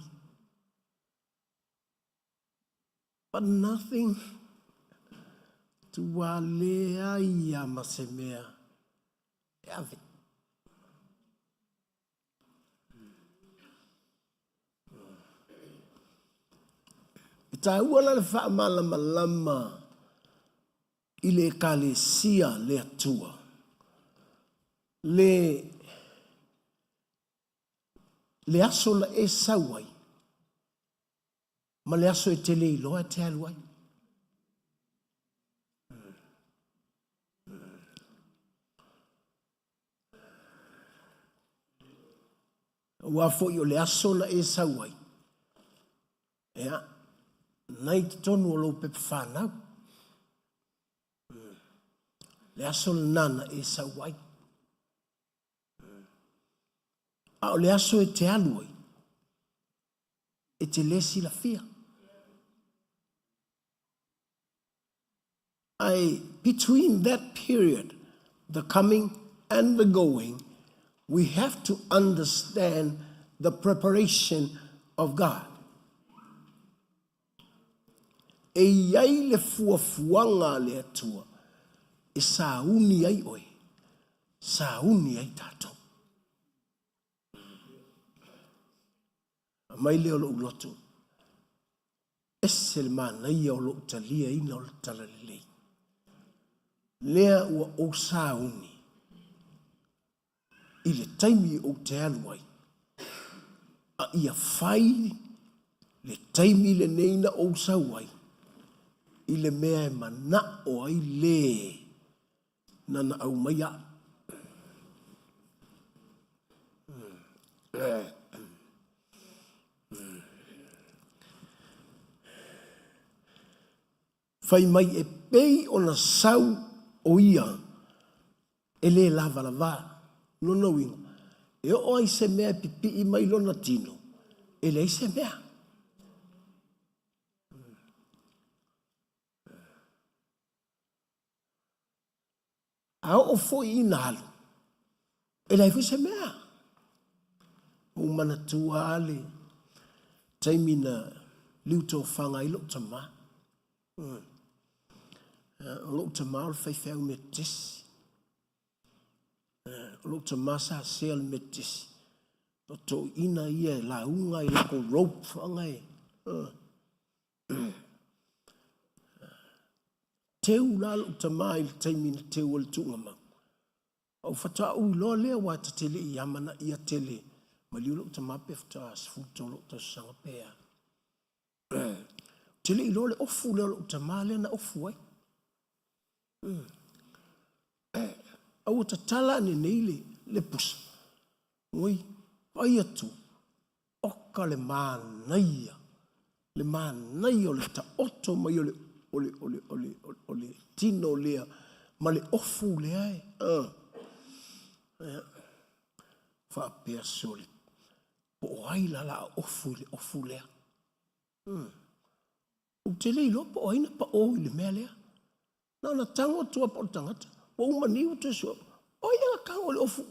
But nothing tua leai a ma se mea e ave. E tāua la le faamalamalama i le Ekalesia le Atua, le, le aso na e sau ai, ma le aso e te le iloa e te alu ai. Aua foi o le aso na e sau ai, ea, na i totonu o lou pepa whanau. Le aso lena na e sau ai. A o le aso e te alu ai, e te le silafia. Ae between that period, the coming and the going, we have to understand the preparation of God. E i ai le fuafuaga a le Atua e sauni ai oe, sauni ai tatou. Aumai lea o lou loto, ese le manaia o lou taliaina o le talalelei. Lea ua ou sauni i le taimi ou te alu ai, a ia fai le taimi lenei na ou sau ai i le mea e manao ai le nana aumaia au. Fai mai e pei ona sau o ia e le lavalavā. Lona uiga, e oo ai se mea e pipii mai lona tino, e leai se mea. A oo foi ina alu, e leai foi se mea. Ua ou manatua lava le taimi na liutofaga ai lou tama. O lou tama o le faifeau Metotisi. O lou tama sa sea le Metotisi. O toeaiina ia e lauga i latou robe fuaga e. Teu la lou tama i le taimi na teu ai le tuugamau. Ou faatoa ou iloa lea aua ta te le i amanaia tele maliu lou tama pe faatoa 13 lou tausaga pe a. Ou te le i iloa le ofu lea o lou tama lea na ofu ai. A ua tatala ane nei le, le pusa. Oi, vaai atu, oka le manaia, le manaia o le taoto mai o le, o le, o le, o le, o le tino lea ma le ofu lea e. Uh. Faapea sole, po o ai la la ofu i le ofu lea. Hmm. Ou te le iloa po o ai na paʻō i le mea lea. Na ona tago atu lava po o le tagata. Ua uma nei ua toe sue. O ai lea na tago i le ofu?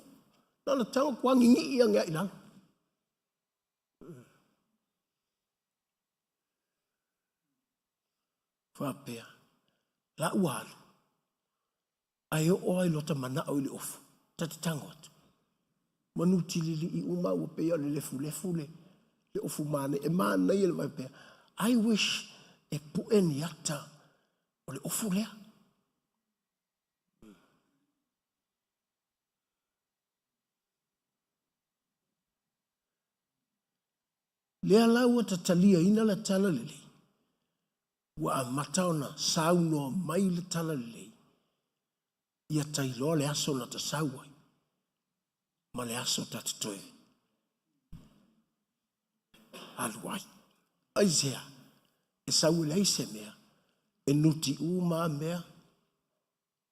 Na ona tago atu lava gigii ane lava i lalo. Faapea, la ua alu, ae oo lava i lota manao i le ofu, ta te tago atu. Manu tililii uma ua pei o le lefulefu le, le ofu manaia. E manaia le vaai pea. I wish e pue ni ata o le ofu lea. Lea la ua tataliaina le tala lelei, ua amata ona saunoa mai le tala lelei, ia tailoa le aso na ta sau ai, ma le aso ta te toe alu ai. Aisea? E sau e leai se mea, e nuti uma mea,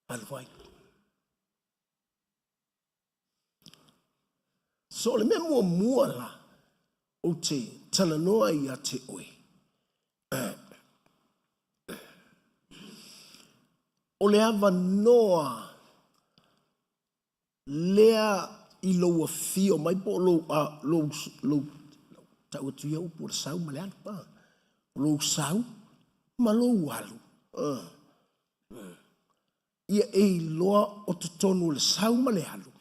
alu ai. So o le mea muamua la, ou te talanoa ai ia te oe, o le avanoa lea i lou afio mai po o lou, a, lou, lou, tau atu ia upu o le sau ma le alu, a, lou sau ma lou alu. A, ia e iloa o totonu o le sau ma le alu,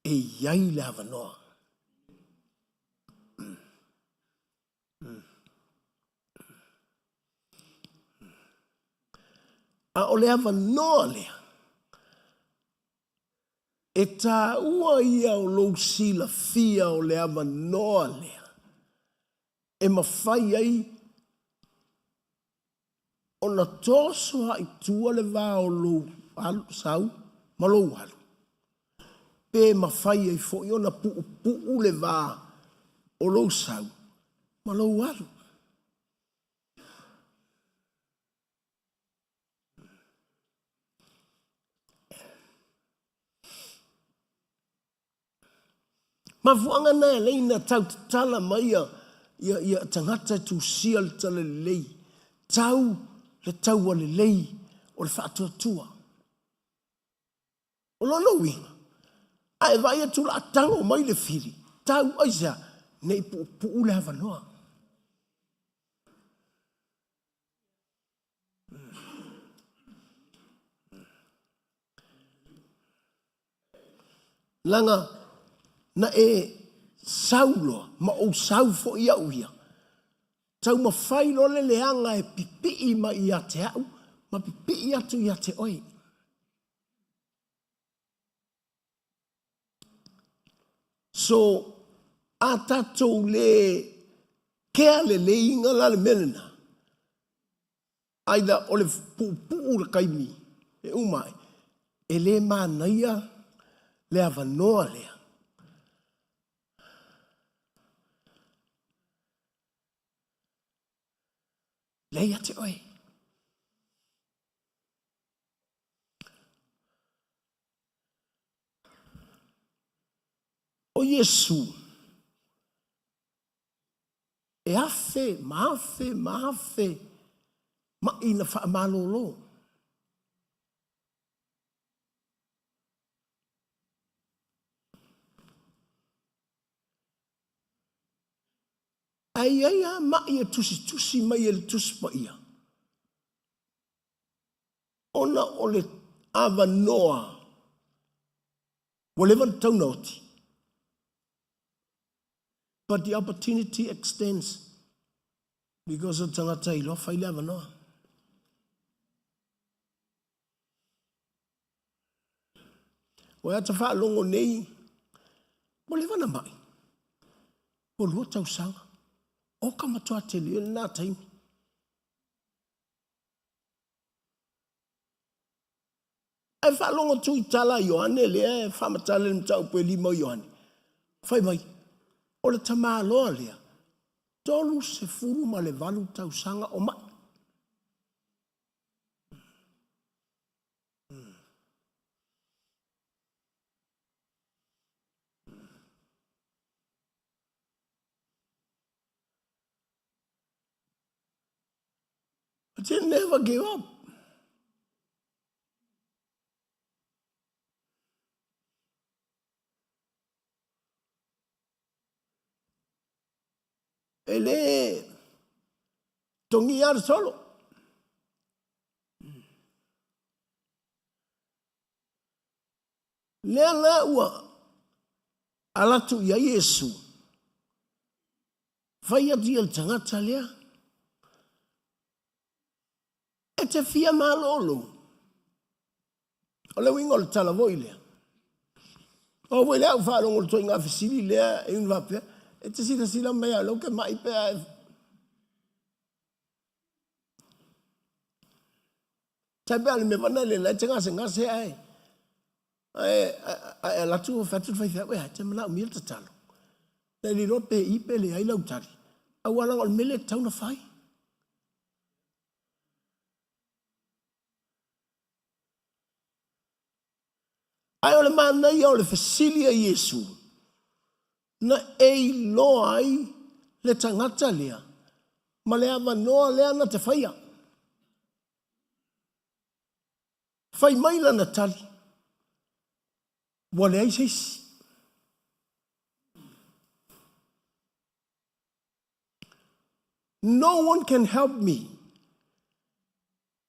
e i ai le avanoa. A o le avanoa lea, e taua ia o lou silafia o le avanoa lea, e mafai ai ona toso lava i tua le va o lou alu, sau ma lou alu, pe mafai ai foi ona puupuu le va o lou sau ma lou alu. Mafuaaga na e alai na tau tatala mai ia, ia, ia tagata e tusia le talalelei, tau le taua lelei o le faatuatua. O lona uiga, a e vaai atu la tago mai le fili, tau aisea, ne i puupuu le avanoa. Leaga na e sau loa, ma ou sau foi au ia, taumafai loa le leaga e pipii mai ia te au ma pipii atu ia te oe. So, a tatou le kea lelei iga la le mea lena, Either o le puupuu le taimi e uma ai, e le manaia le avanoa lea. Lea ia te oe. O Iesu, e afe ma afe ma afe maʻi na faamalōlō. Ae i ai lava maʻi e tusitusi mai e le Tusi Paia, ona o le avanoa ua leva ona tatau ona oti. But the opportunity extends because o tagata iloa fai le avanoa. Ua ata faalogo nei, ua leva na mai. Ua lua tausaga. O ka matua tele lena taimi. Ae faalogo atu i tala a Ioane lea e faamatala i le mataupu e lima o Ioane, fai mai, o le tamaloa lea, 38 tausaga o mai. But he never gave up. E le togia le solo. Lea la ua ala atu i ai Iesu, fai atu ia le tagata lea, e te fia malolo. O le uiga o le tala foi lea. O foi lea au faalogo le toiga fesili lea e una faapea, e te silasila mai a lou ke mai pe a e Tai pea le mea fana le lai te gasegase ae ae ae alu atu fai atu le faifeau, ea, te manaomia le tatalo. E le iloa pe i pe leai lau tali, aua leaga o le mea lea e tatau ona fai. Ae o le manaia o le fesili a Iesu, na e iloa ai le tagata lea ma le avanoa lea na te faia. Fai mai lana tali, ua leai se isi. No one can help me.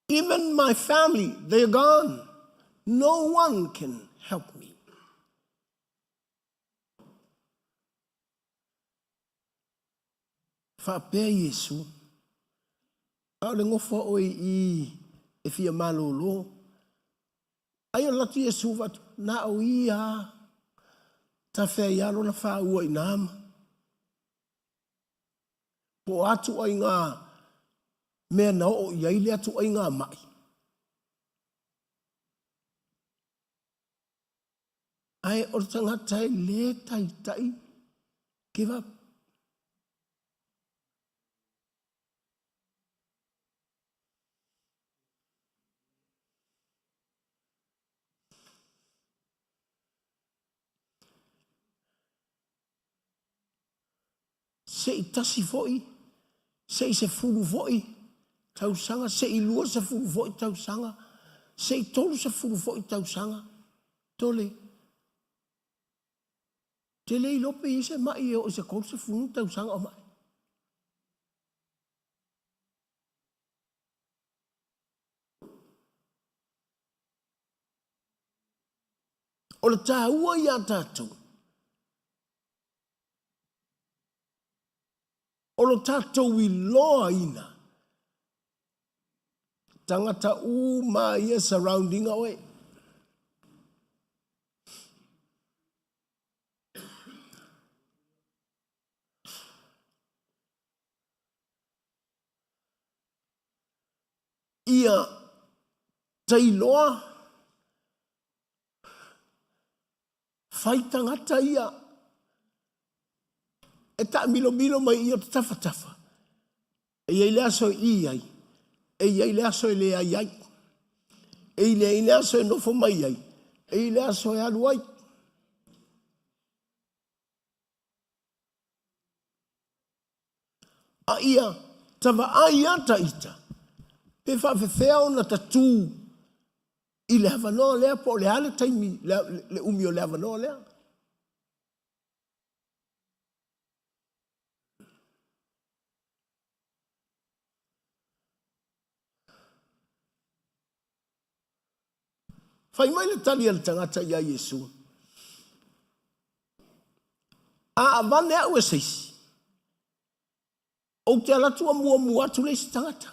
Even my family, they're gone. No one can help me. Faapea Iesu, A o le gofo a oe i i e fia malōlō. Ai o alu atu Iesu vaai atu, na o ia a. Tafea ia lona fāua i nā ma. Po o a ituaiga mea na oo i ai lea ituaiga maʻi. Ae o le tagata e le taitai give up. Se i tasi foi, se i sefulu foi tausaga, se i 20 foi tausaga, se i 30 foi tausaga, tole. Te le iloa pe i ai se mai e oo i se 30 tausaga o mai. O le taua ia tatou, o lo tatou iloaina tagata uma ia surrounding a oe. Ia tailoa fai tagata ia e taamilomilo mai i o te tafatafa. E i ai le aso e i ai, e i ai le aso e leai ai. E i ai le aso e nofo mai ai, e i ai le aso e alu ai. A ia tavaai a ta ita, pe faafefea ona tatū i le avanoa lea po o le a le taimi, le umi o le avanoa lea. Fai mai le tali a le tagata iā Iesu, A avane au e se isi, ou te alu atu a muamua atu le isi tagata.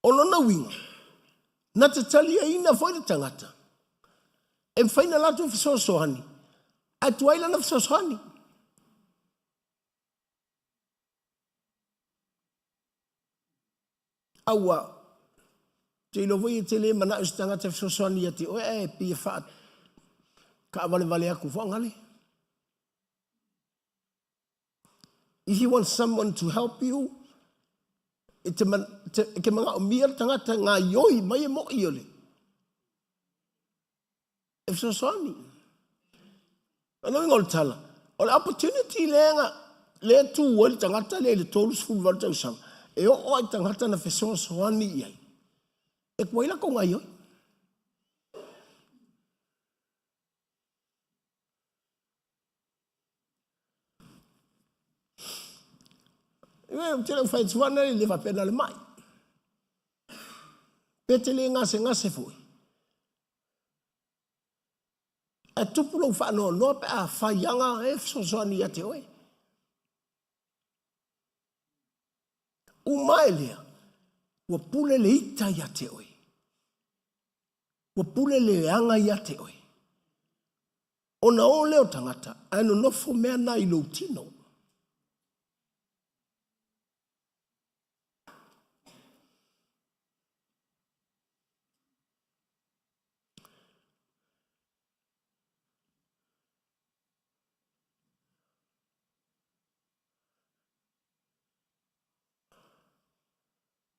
O lona uiga, na te taliaina foi le tagata e mafai ona latou fesoasoani, ae tuai lana fesoasoani. A ua te iloa foi e te le manao i se tagata e fesoasoani ia te oe ae pei e faa taavalevale atu foagale. If you want someone to help you, e te, man, te, e te manaomia le tagata e gaioi mai e mo'i o le e fesoasoani. O le uiga o le tala, o le opportunity lea na lea e tu ai le tagata lea i le 38 tausaga, e oo lava i tagata na fesoasoani i ai, e tuai latou gaioi. Ou te le o fai atu ana le faapea na o le mai. Pe te le gasegase foi. Ae tupu lou faanoanoa pe a fai aga e fesoasoani ia te oe. Uma ae lea, ua pule le ita ia te oe. Ua pule le leaga ia te oe. Ona o lea o tagata, ae nonofo mea na i lou tino.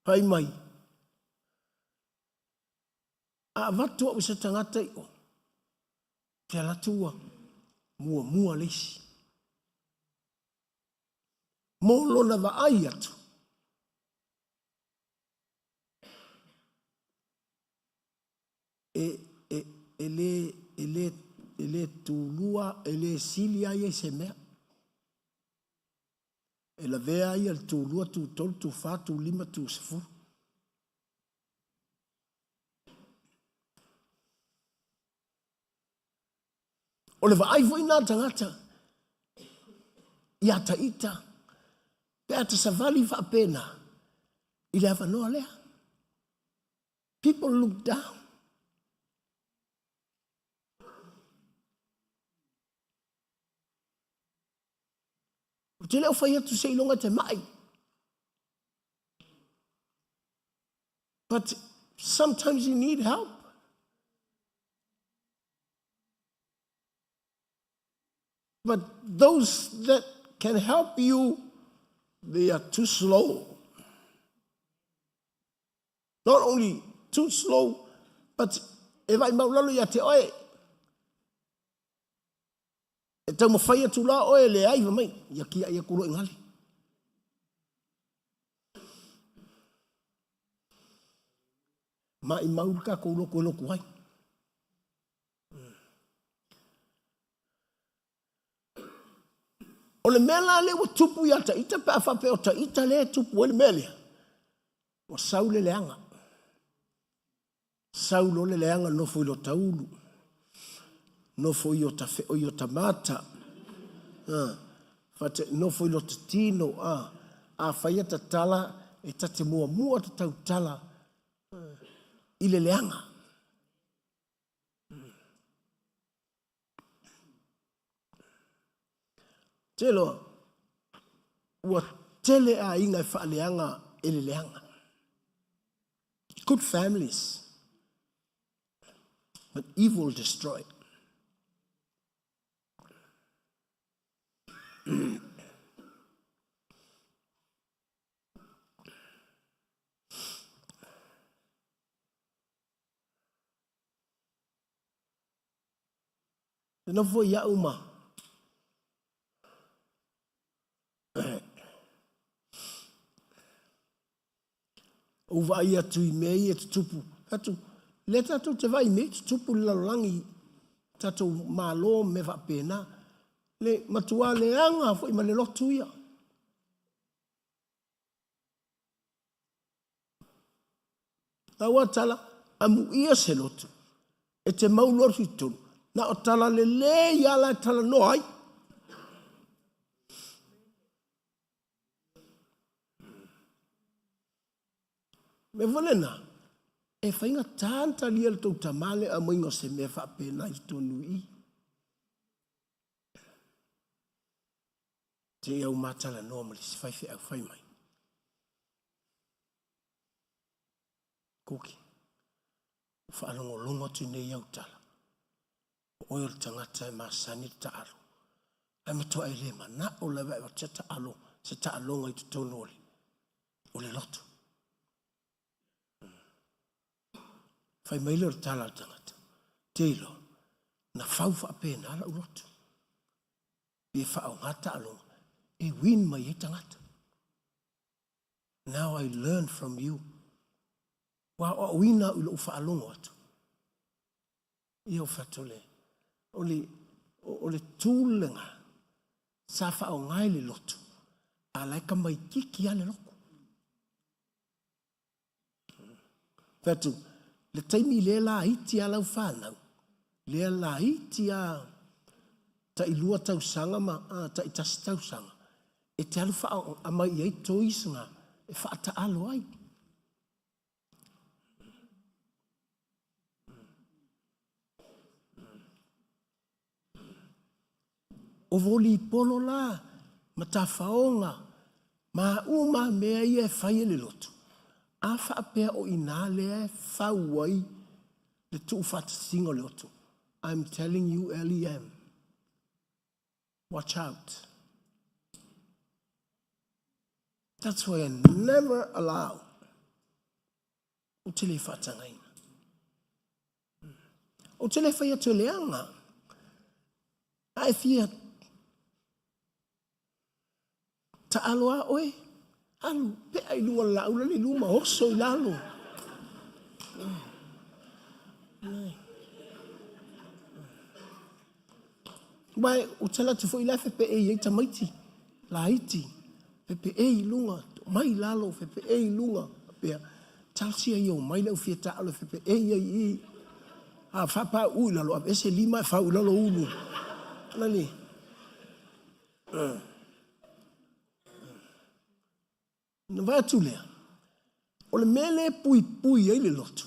Fai mai, a avatu au i se tagata i o, te alu atu ua muamua le isi. Mo lona vaai atu, e, e, e le, e le, e le tulua, e le sili ai ia i se mea. E lavea ai ia le tulua, tutolu, tufa, tulima, tusefulu. O le vaai foi na tagata ia Taita pe a ta savali faapena i le avanoa lea. People look down. Ou te le o fai atu seiloga e te mai. But sometimes you need help. But those that can help you, they are too slow. Not only too slow, but e vai maulalo ia te oe. E taumafai atu la oe e leai fai mai, ia kiai atu loa i gale. Maimau le tatou loto e loto ai. O le mea la lea ua tupu ia Taita pe a faapea o Taita lea e tupu ai le mea lea, ua sau le leaga. Sau loa le leaga nofo i lota ulu, nofo i ota feo i ota mata, fate, nofo i lota tino, a, afai e tatala, e ta te muamua ta tautala i le leaga. Te loa, ua tele aiga e faaleaga e le leaga. Good families, but evil destroy. E nofo foi au ma ou vaai atu i mea ia e tutupu. Atu, lea tatou te vaai i mea e tutupu i le lalolagi, tatou malo ma mea faapena. Le matua leaga foi ma le lotu ia. Lau a tala, amuia se lotu, e te mau loa i totonu, na o tala lelei lava la e talanoa ai. Mea foi lena, e faigata ona talia le tou tama le aumaiga o se mea faapena i totonu i i. Te i au ma talanoa ma le isi faifeau fai mai. Kuki, ua faalogologo atu nei i au tala, o oe o le tagata e masani le taalo, ae matua e le manao lava e avatu se taalo, se taaloga i totonu o le, o le lotu. Fai mai lea o le tala a le tagata, te iloa, na fau faapena lau lotu. Pe faaaoga taaloga e win mai ai tagata. Now I learn from you. Ua aoaoina au i lou faalogo atu. Ia o fatu le, o le, o le tool lena sa faaaoga i le lotu, a la e tamaititi lava le lotu. Fai atu, le taimi lea laiti lava lau fanau, lea laiti lava tai lua tausaga ma tai tasi tausaga, e te alu aumai i ai toys na e faataalo ai. O volipolo la ma tafaoga ma uma lava mea ia e fai e le lotu, a faapea o i ina lea e fau ai le tuufaatasiga o le lotu, I'm telling you LEM, watch out. That's why I never allow. Ou te le faatagaina. Ou te le fai atu e leaga. A e fia taalo a oe, alu pea i luga o le laau lale i luma, oso i lalo. Aua ou te alu atu foi la e fepeei ai tamaiti laiti, fepeei i luga, mai i lalo, fepeei i luga, faapea, talosia ia omai le au fia taalo e fepeei ai i i. A faapauu i lalo, aveese lima ae fau i lalo ulu. Nani. Ona vaai atu lea, o le mea lea e puipui ai le lotu,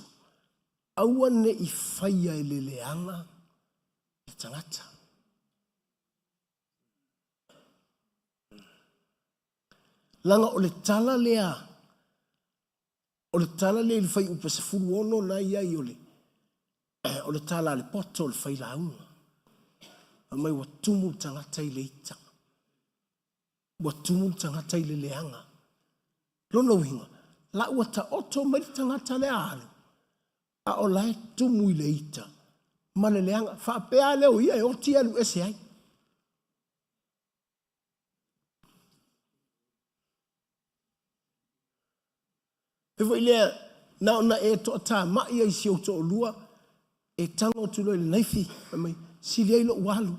aua ne i faia e le leaga le tagata. Leaga o le tala lea, o le tala lea i le fuaiupu 16 na i ai o le, o le tala a le poto o le failauga. Fai mai ua tumu le tagata i le ita. Ua tumu le tagata i le leaga. Lona uiga, la ua taoto mai le tagata lea alu, a o la e tumu i le ita ma le leaga. Faapea lea o ia e oti alu ese ai. E foi lea, na ona e toatamai ai si ou toalua, e tago atu loa i le naifi, fai mai, sili ai lou alu.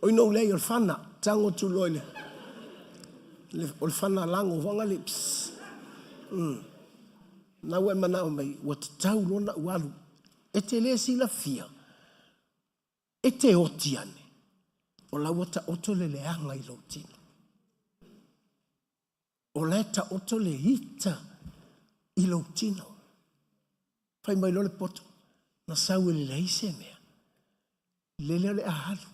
Oi nou leai, o le fana, tago atu loa i le, le o le fana lago foi le pss. Na ua e manao mai, ua tatau loa ona ou alu. E te le silafia, E te oti ane, o la ua taoto le leaga i lou tino. O la e taoto le ita i lou tino. Fai mai loa le poto, na sau e leai se mea. Lele o le a alu.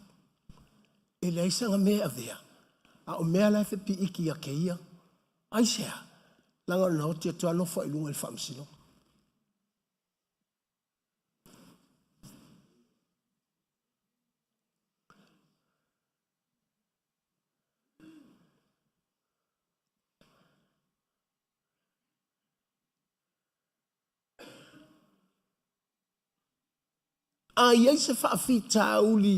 E leai sana mea e avea, a o mea la e fepiiki ia kēia. Aisea? Leaga na oti atu lava nofo ai i luga i le faamasinoga. A i ai se faafitauli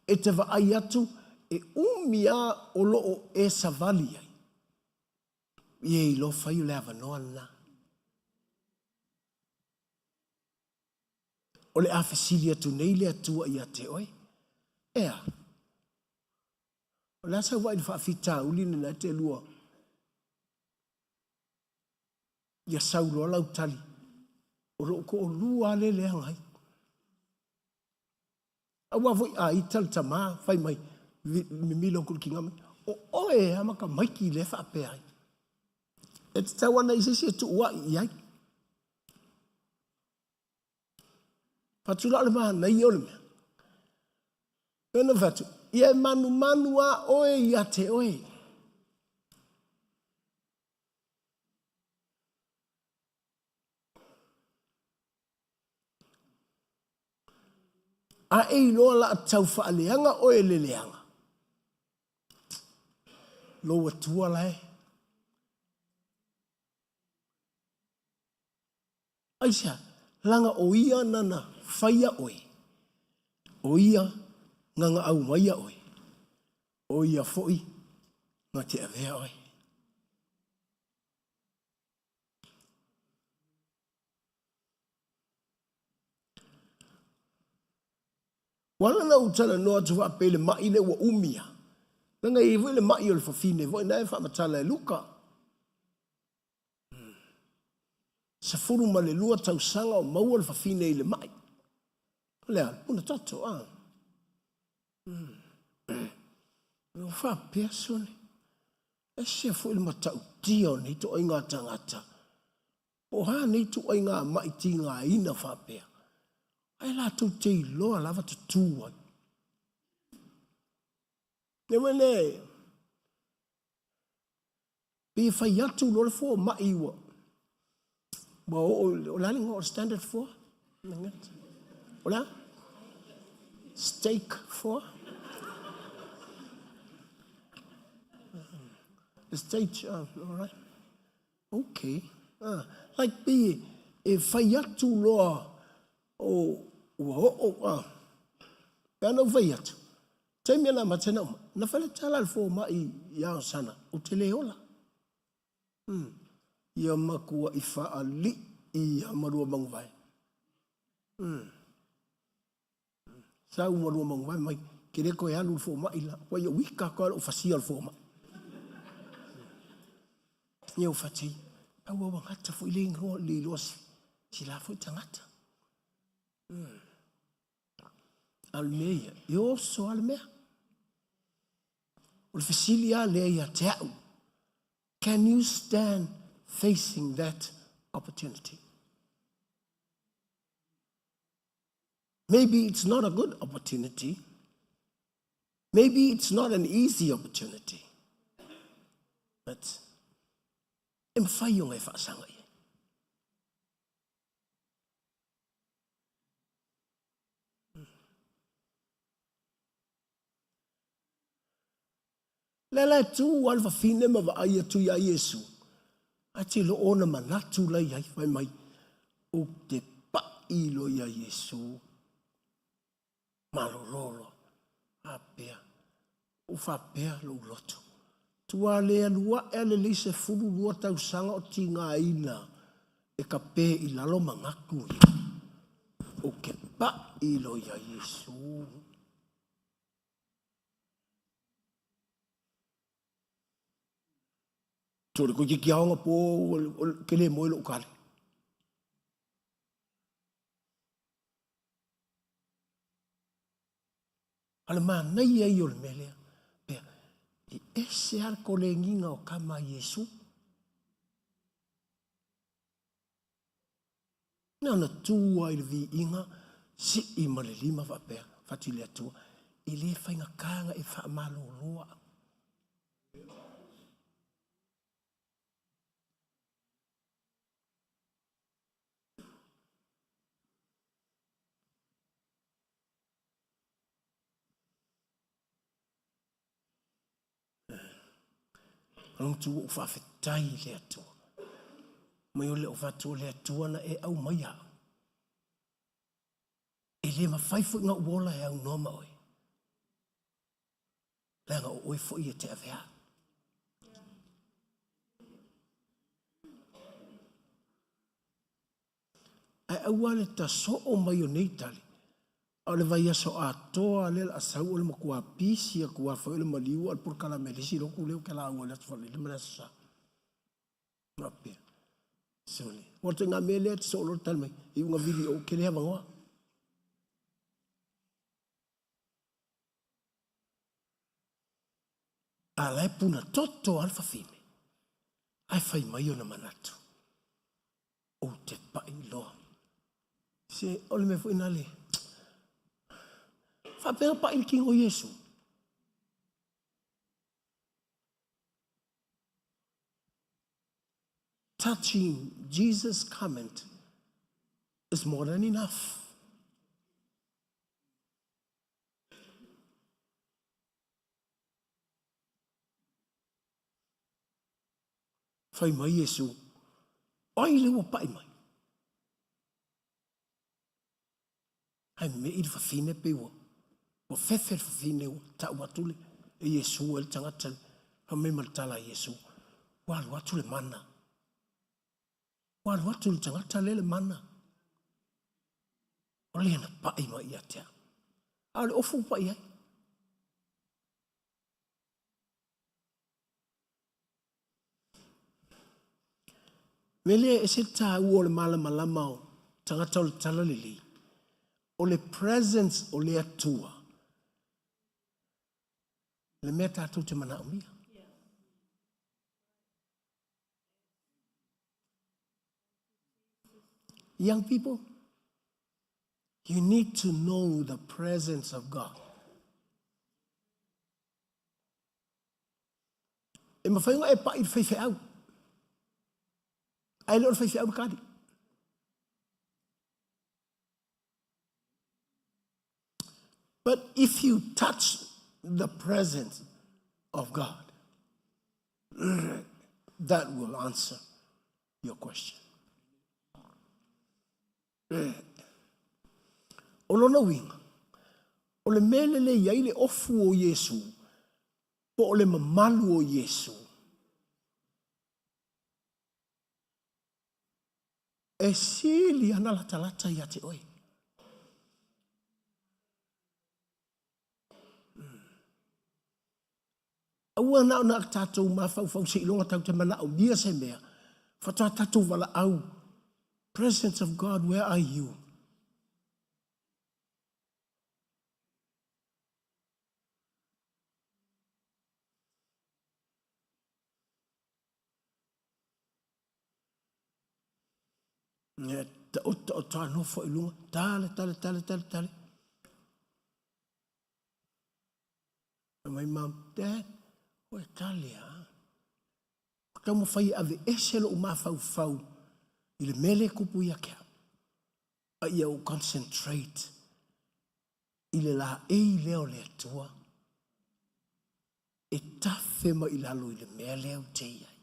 e te vaai atu e umi lava o lo o e savali ai, ia iloa fai o le avanoa lena. O le a fesili atu nei le Atua ia te oe, E a? O le a sau vaai i le faafitauli lena e te lua? Ia sau loa lau tali, o lou toalua lava lea e leaga ai. Aua foi a ita le tama, fai mai, mimilo atu i le tina mai, o oe lava ma tamaiti lea e faapea ai. E tatau ana i se isi e tuuai i ai. Fatu la o le manaia o le mea. Pena fatu, ia e manumanu a oe ia te oe. A e iloa la a tau faaleaga oe e le leaga, lou Atua la e. Aisea? Leaga o Ia nana faia oe, o Ia nana aumaia oe, o Ia foi na te avea oe. Ua ala ona ou talanoa atu faapea i le maʻi lea ua umi a, leaga e i ai foi le maʻi o le fafine foi na e faamatala e Luka. 12 tausaga o maua le fafine i le maʻi. O le a? Puna toto, a. Ua faapea sole. Ese foi le matautia o nei ituaiga tagata. Po o a nei ituaiga maʻi tigaina faapea, ae latou te iloa lava tutū ai. Lea foi le pei e fai atu loa le fomai ua ua oo o le a le igoa o le standard four? O le a? Steak four? The stage, oh, all right. Ok. Ah, like pei e fai atu loa o ua oo ah. Pe ana ou fai atu, taimi ana amata na uma, na fai le tala a le fomai ia Osana, ou te le ola. Hmm. Ia makuaʻi faaliʻi ia ma lua maguvae. Hmm. Sa uma lua maguvae mai, ke le koe alu le fomai la, ua ia uika atu lou fasia o le fomai. Ia u fatei, au au angata foi le iloa, le iloa si, si la foi tagata. A o le mea ia, e oso lava le mea. O le fesili lava lea ia te au, can you stand facing that opportunity? Maybe it's not a good opportunity. Maybe it's not an easy opportunity. But e mawhai o ngai whaasanga i. Lea la e tu a le fafine ma vaai atu iā Iesu, ae te iloa ona manatu la i ai, fai mai, Ou te paʻi loa iā Iesu, malolo loa, faapea, ua faapea lou loto, tua le alu aʻe a lelei 12 tausaga o tigaina e ka pē i lalo manatu ia, ou te paʻi loa iā Iesu. Tole koe ki aonga po ke le moe lou kale. A le manaia ia o le mea lea. Pea, e ese a le kolegiga o kama a Iesu. Na ona tu lava i le viiga, sii ma le lima faapea, fatu i le Atua, e le faigata ona e faamalolo au. Lotu ua ou faafetai i le Atua. Mai o le avatu o le Atua na e aumaia au. E le mafai foi na ou ola e aunoa ma oe. Leaga o oe foi e te avea. Ae aua le tasoo mai o nei tali, a o le vaiaso atoa lea o le a sau o le matua pisi atu lava foi o le maliu a o le polokalame a le isi lotu lea ou te lauga i le Aso Faraile ma le Aso Sa. Faapea, sole, ua ituaiga mea lea e te soo loa le tali mai, iuga vili ou te le avanoa. A la e puna toto lava le fafine, ae fai mai ona manatu, ou te pai loa. Se, o le mea foi na le faapea pai le tino o Iesu. Touching Jesus' comment is more than enough. Fai mai Iesu, O ai lea ua pa'i mai? Ae me'i le fafine pei ua ua fefe le fafine ua ta'u atu le e Iesu ai le tagata fai mai ma le tala a Iesu, ua alu atu le mana. Ua alu atu le tagata lea le mana. O lea na pa'i mai ia te au. A o le ofu ua pa'i ai. Mea lea e ese le taua o le malamalama o tagata o le talalelei, o le presence o le Atua le mea tatou te manaomia. Young people, you need to know the presence of God. E mafai ona e pai i le faifeau. Ae le o le faifeau le kali. But if you touch the presence of God, that will answer your question. O lona uiga, o le mea lelei ai le ofu o Iesu, po o le mamalu o Iesu, e sili ana latalata ia te oe. Aua na o na tatou mafaufau seiloga tatou te manaomia se mea, faatoa tatou valaau, Presence of God, where are you? Ia, taoto taoto lava nofo i luga, tale, tale, tale, tale, tale. Fai mai mum, Dad, ua e tale lava. Ua taumafai e aveese lou mafaufau i le mea lea e tupu ia te au, a ia ou concentrate i le laei lea o le Atua e tafe mai i lalo i le mea lea ou te i ai.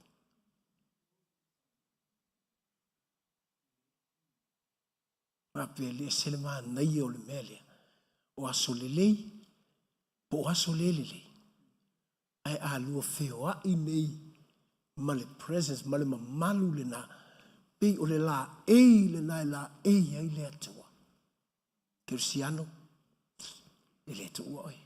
Faapea le ese le manaia o le mea lea, o aso lelei po o aso le lelei, ae a lua feoai nei ma le presence ma le mamalu lena, pei o le laei lena e laei ai le Atua. Kerisiano, e le tuua oe.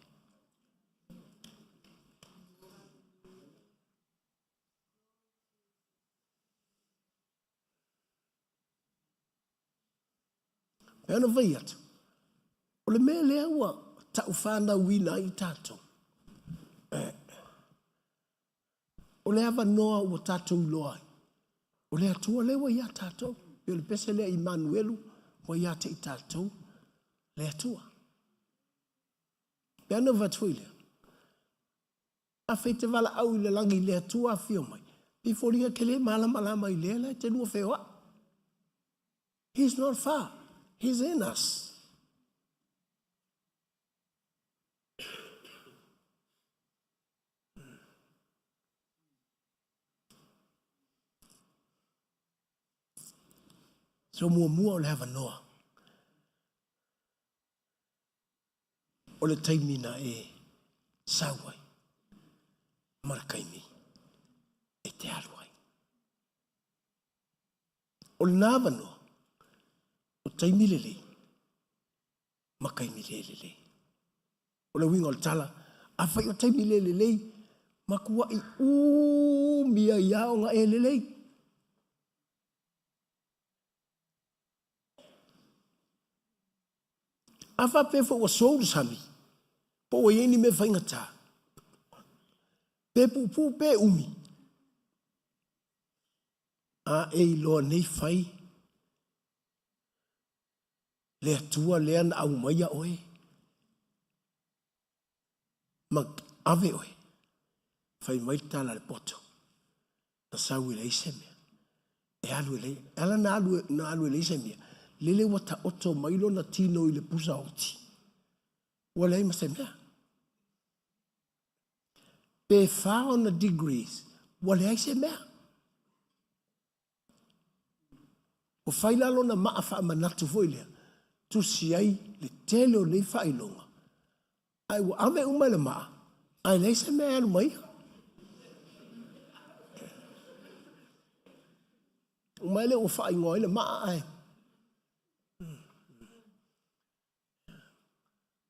Pei ona fai atu, o le mea lea ua taufanauina ai tatou, o le avanoa ua tatou iloa ai, o le Atua lea ua ia tatou. Pei o le pese lea Imanuelu ua ia te i tatou le Atua. Pei ona fai atu foi lea, afai e te valaau i le lagi i le Atua afio mai, pei foliga e te le malamalama i lea la e te lua feoai. He's not far. He's in us. So muamua o le avanoa. O le taimi na e sau ai ma le taimi e te alu ai. O lena avanoa, o taimi lelei ma taimi le lelei. O le uiga o le tala, afai o taimi le lelei, matuai umi ai lava ona e lelei. A faapea foi ua sou le sami, po ua i ai ni mea faigata, pe puupuu pe umi, a e iloa nei fai le Atua lea na aumaia oe ma ave oe. Fai mai le tala a le poto, na sau e leai se mea. E alu e leai, e ala na alu, na alu e leai se mea, lele ua taoto mai lona tino i le pusa oti. Ua leai ma se mea. Pe fa ona degrees, ua leai se mea. Ua fai la lona maa faamanatu foi lea, tusi ai le tele o nei faailoga, ae ua ave uma e le maa, ae leai se mea e alu ma ia. Uma ai lea ua faaigoa ai le maa ae.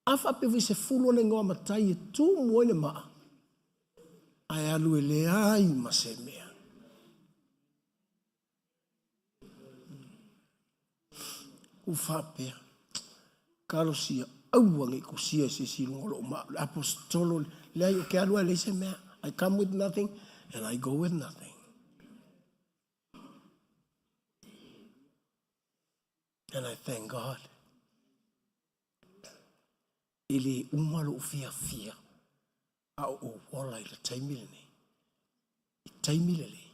A faapea foi 10 ona igoa matai e tumu ai le maa, ae alu e leai ma se mea. Ua faapea, talosia aua ne i tusia e se isi i luga o lou maa, le aposetolo, leai ou te alu lava e leai se mea. I come with nothing and I go with nothing. And I thank God. E le uma lou fiafia a o ou ola i le taimi lenei, i taimi lelei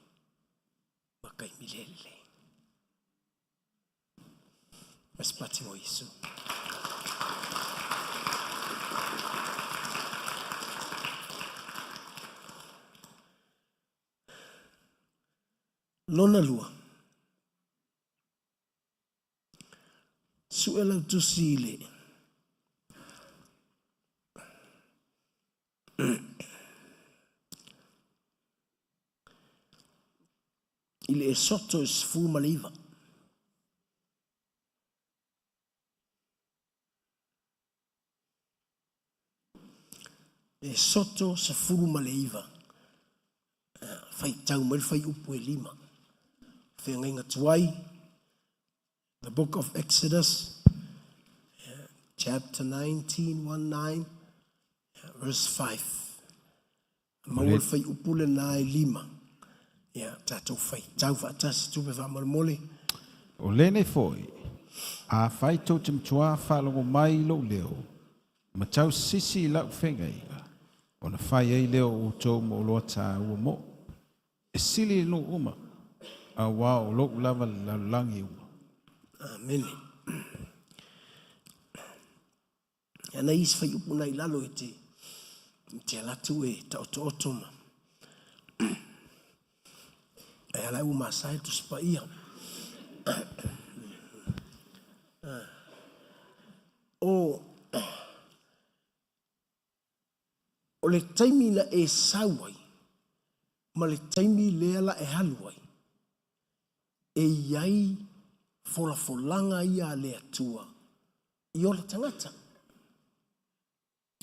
ma taimi le lelei. Ma se pati mo Iesu. Lona lua, Sue lau tusi i le i le Esoto 19. Esoto 19. Faitau mai le fuaiupu e 5. Feagaiga tuai, the book of Exodus, chapter 19, 1 9, verse 5. Maua le fuaiupu lena e 5. Ia, tatou faitau faatasi tupe faamolemole. O lenei foi, afai tou te matua faalogo mai i lou leo, ma tau sisi i lau feagaiga, ona fai ai lea o outou ma oloa taua mo'u, e sili i nuu uma, auā o lo'u lava le lalolagi uma. Amene. Ia nai isi fuaiupu na i lalo e te, i te alu atu e taotooto ma ai ala ua masae le Tusi Paia. O O le taimi na e sau ai ma le taimi lea la e alu ai, e i ai folafolaga ia a le Atua i ona tagata.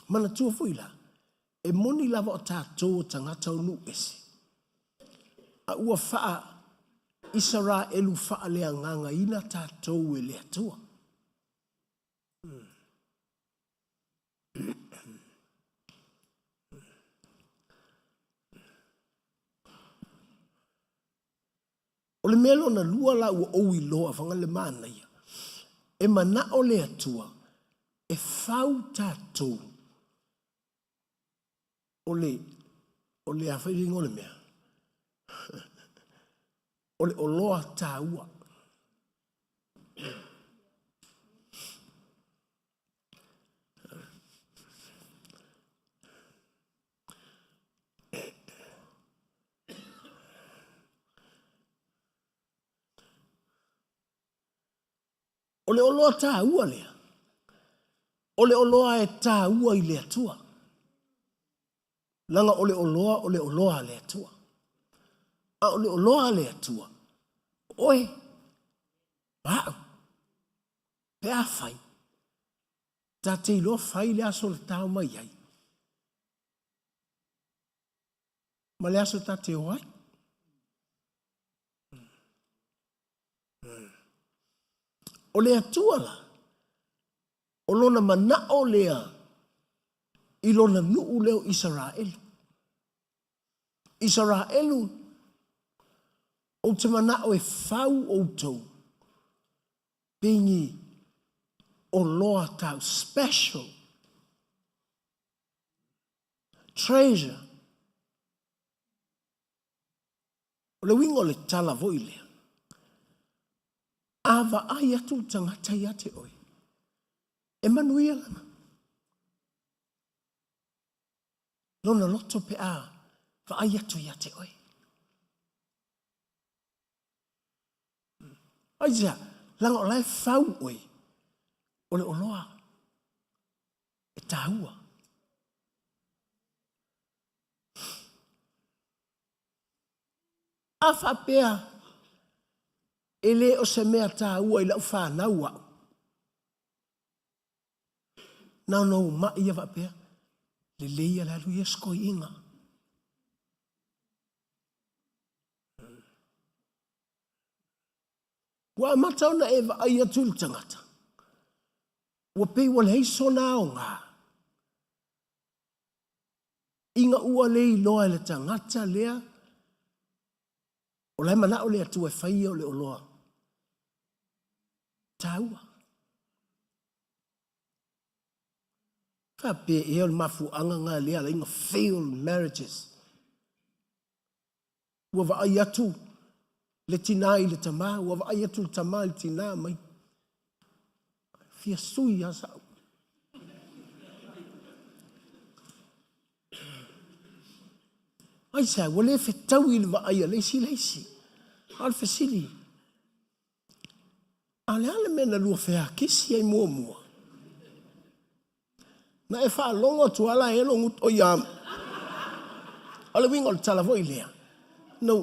Manatua foi la, e moni lava o tatou o tagata o nuu ese, a ua faa Isaraelu faaleagagaina tatou e le Atua. O le mea lona lua la ua ou iloa faga le manaia, e manao le Atua e fau tatou o le o le a fai le igoa o le mea o le oloa taua. O le oloa taua lea, o le oloa e taua i le Atua. Leaga o le oloa o le oloa a le Atua. A o le oloa a le Atua, o oe, ma au, pe afai, ta te iloa fai le aso na tao mai ai, ma le aso ta te o ai. O le Atua la, o lona manao lea i lona nuu lea o Isaraelu. Isaraelu, ou te manao e fau outou pei ni oloa tau special treasure. O le uiga o le tala foi lea, a vaai atu le tagata ia te oe, e manuia lana. Lona loto pe a vaai atu ia te oe. Aisea? Leaga o la e fau oe o le oloa e taua. A faapea e le o se mea taua i lau fanau au, na ona ou mai ia faapea, lelei ia le alu ia sikoiiga. Ua amata ona e vaai atu i le tagata, ua pei ua leai sona aoga, ina ua le iloa e le tagata lea, o la e manao le Atua e fai ia o le oloa taua. Faapea ea o le mafuaaga lena lea ala ai ona fail marriages. Ua vaai atu le tinā i le tamā, ua vaai atu le tamā i le tinā mai. Fia sui lava sa'u. Aisea, ua le fetaui le vaai a le isi i le isi. A o le fesili, a le a le mea na lua feakisi ai muamua? Na e faalogo atu lava la e lou gutu, oi a, o le uiga o le tala foi lea, no,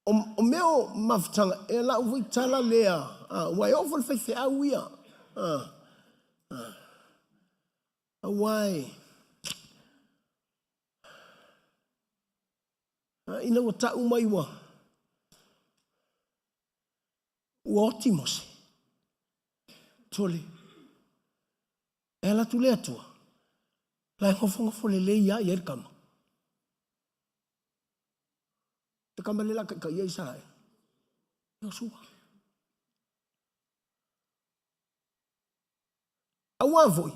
o, o mea o mafutaga, e lau foi tala lea, a, ua e oo foi le faifeau ia, a, a, aua e, ina ua tau mai ua, ua oti Mose, Tole, e ala atu le Atua, la e nofonofo lelei lava i ai le tama. Le tama lea o le a taitaia Isaraelu. Iosua. Aua foi,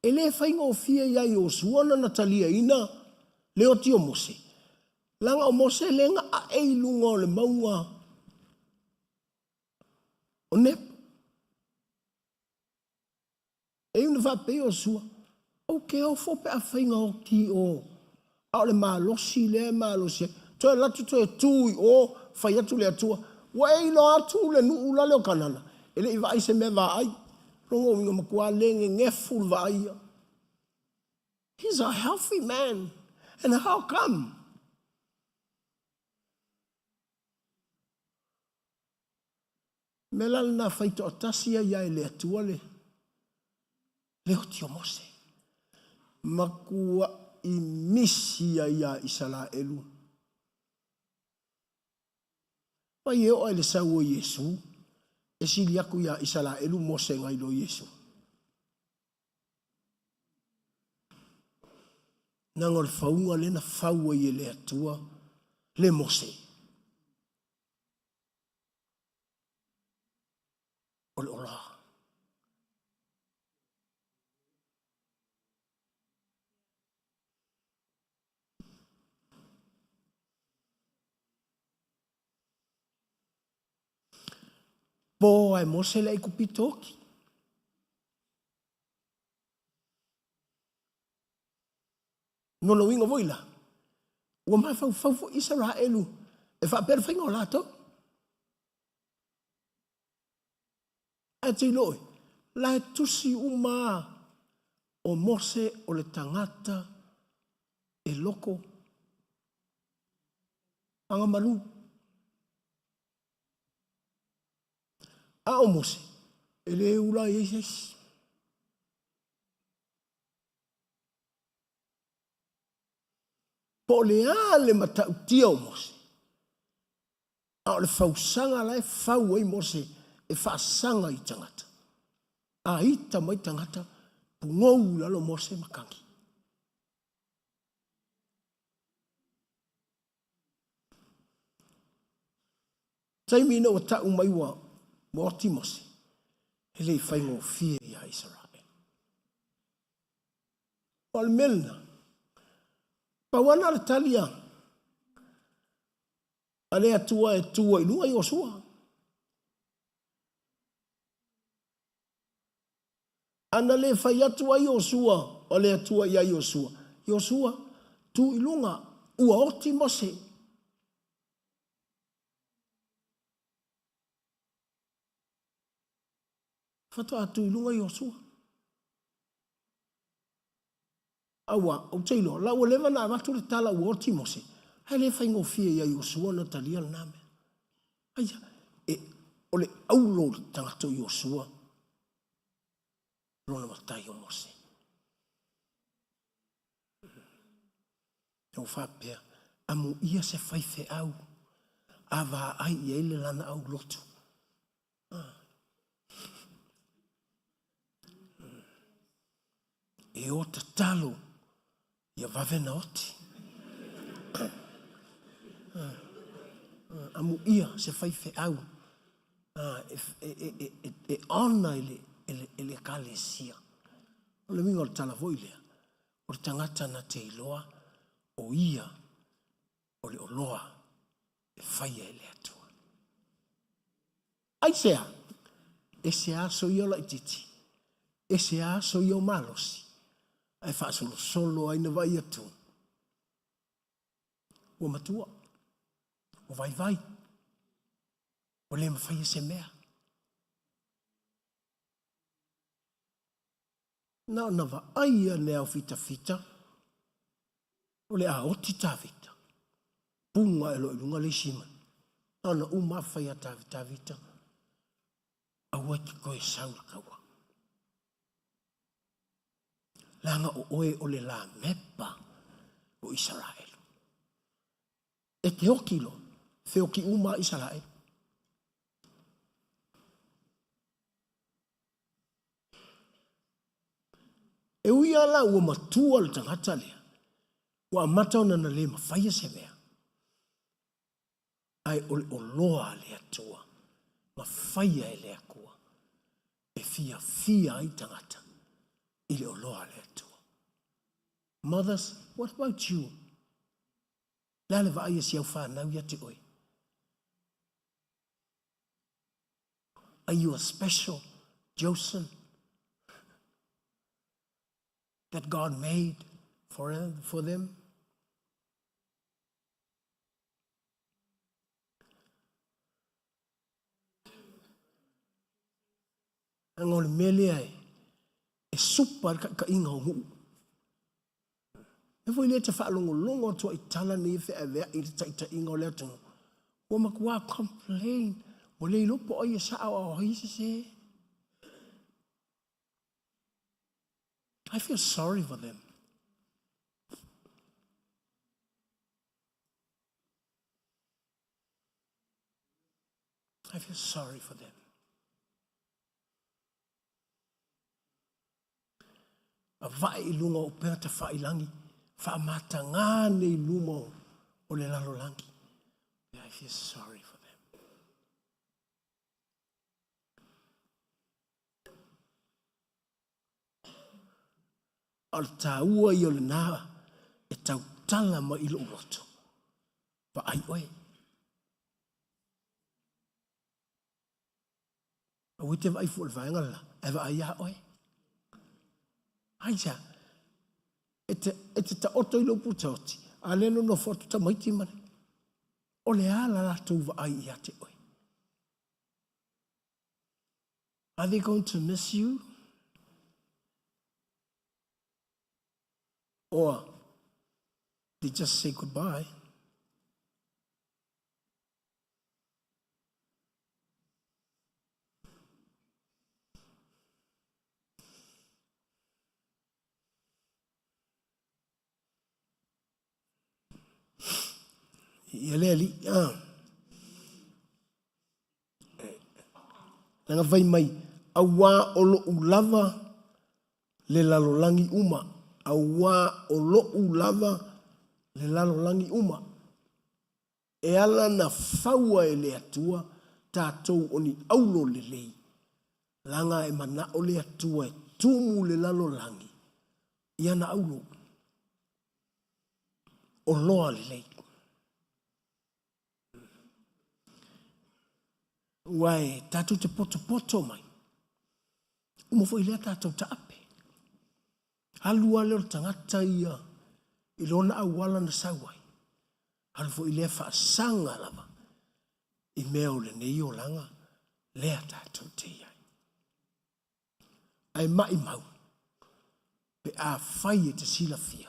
e le faigofie ia Iosua ona na taliaina le oti o Mose, leaga o Mose lea na ae i luga o le mauga o Nepo. E iu ina faapea Iosua, Ou te ofo pe afai na oti i o, a o le malosi lea e malosi ai. Toe alu atu toe tu i o, fai atu le Atua, Ua e iloa atu le nuu lale o Kanana, e le i vaai se mea vaai. Lona uiga matua le gegefu le vaai ia. He's a healthy man, and how come? Mea la lena fai toatasi ai ia e le Atua le le oti o Mose. Matua'i misi ai ia Isaraelu. Mai e oo i le sau o Iesu, e sili atu ia Isaraelu Mose nai lo Iesu. Leaga o le fauga lea na fau ai e le Atua le Mose. O le ola. Po ae Mose le Aikupito oti. Lona uiga foi la, ua mafaufau foi Isaraelu e faapea le faiga o latou. Ae te iloa oe, la e tusi uma a o Mose o le tagata e loko agamalu. A o Mose, e le ula ai se isi. Po o le a le matautia o Mose, a o le fausaga la e fau ai Mose e faasaga i tagata. A ita mai tagata, pugou i lalo Mose ma kagi. Taimi ina ua tau mai ua oti Mose, e le i faigofie ia Isaraelu. O le mea lena, pau lava na o le tali a le Atua e tu ai i luga Iosua. Ana le fai atu ai Iosua o le Atua iā Iosua, Iosua, tu i luga, ua oti Mose. Faatoa tu i luga Iosua. Aua, ou te iloa, la ua leva ona avatu le tala ua oti Mose, ae le faigofie ia Iosua ona talia lena mea. Aia, e, o le aulo o le tagata o Iosua, lona matai o Mose. Ua faapea, amuia se faifeau, a vaai i ai le lana aulotu. Ah. E o tatalo ia vave na oti. Ah. Ah. Amuia se faifeau e honor i le ekalesia. O le uiga o le tala foi lea, o le tagata na te iloa o ia o le oloa e faia e le Atua. Aisea? Ese aso ia o laititi, ese aso ia o malosi, ae faasolosolo ai na vaai atu, ua matua, ua vaivai, ua le mafaia se mea. Na ona vaai ane ao fitafita, o le a oti Tavita. Puga e loa i luga le isi manu. Na ona uma lava fai a Tavita, aua e te toe sau i le taua. Leaga o oe o le lamepa o Isaraelu. E te oti loa, feoti uma a Isaraelu. E ui lava la ua matua le tagata lea, ua amata ona na le mafaia se mea, ae o le oloa a le Atua, na faia e le Atua, e fiafia ai tagata i le oloa a le Atua. Mothers, what about you? Le a le vaai a si au fanau ia te oe? Are you a special Joseph that God made for, for them? Leaga o le mea lea e, e supa le kaʻikaʻiga o nuu. E foi lea te faalogologo atu ai tala nei e feaveai i le taitaiga o le atunuu. Ua matua complain, ua le iloa po o ai e sao a o ai e sese. I feel sorry for them. I feel sorry for them. Avae i luga o upega tafailangi, faamatagā nei i luma o le lalolagi. I feel sorry for them. A o le taua ia o lena e tautala mai i lou loto. Vaai oe. Aua e te vaai fua i le vaega le la, ae vaai ia oe. Aisea? E te, e te taoto i lou putaoti, a lea nonofo atu tamaiti ma le. O le a la latou vaai ia te oe? Are they going to miss you? Or they just say goodbye? Ia le alii, a. Leaga fai mai, auā o loʻu lava le lalolagi uma, auā o loʻu lava le lalolagi uma. E ala na faua e le Atua tatou o ni aulo lelei, laga e manao le Atua e tumu le lalolagi i ana aulo. Oloa lelei. Ua e tatou te potopoto mai. Uma foi lea tatou taape. Alu lava lea o le tagata ia i lona auala na sau ai. Alu foi lea faasaga lava i mea o lenei olaga lea tatou te i ai. Ae maʻimau pe afai e te silafia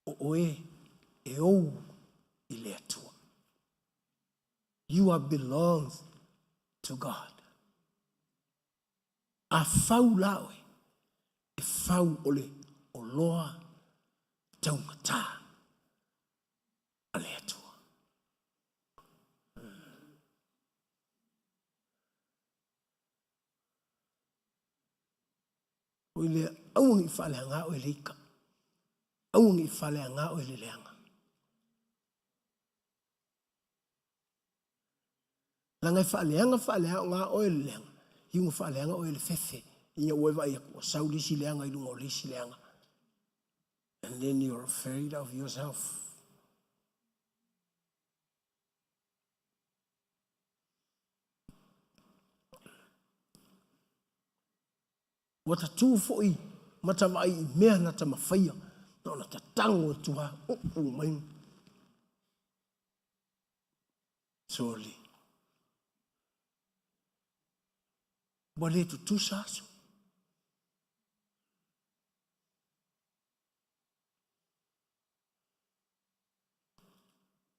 o oe e ou i le Atua. You are belongs to God. A fau la oe, e fau o le oloa taugata a le Atua. O i lea, aua ne i faaleaga oe le ika. Aua ne i faaleaga oe le leaga. Leaga e faaleaga faaleaga oe le leaga, iuga faaleaga oe le fefe, ina ua e vaai atu ua sau le isi leaga i luga o le isi leaga. And then you're afraid of yourself. Ua tatū foi ma ta vaai i mea na ta mafaia na ona tatago atu lava uu mai. Soli. Ua le tutusa aso.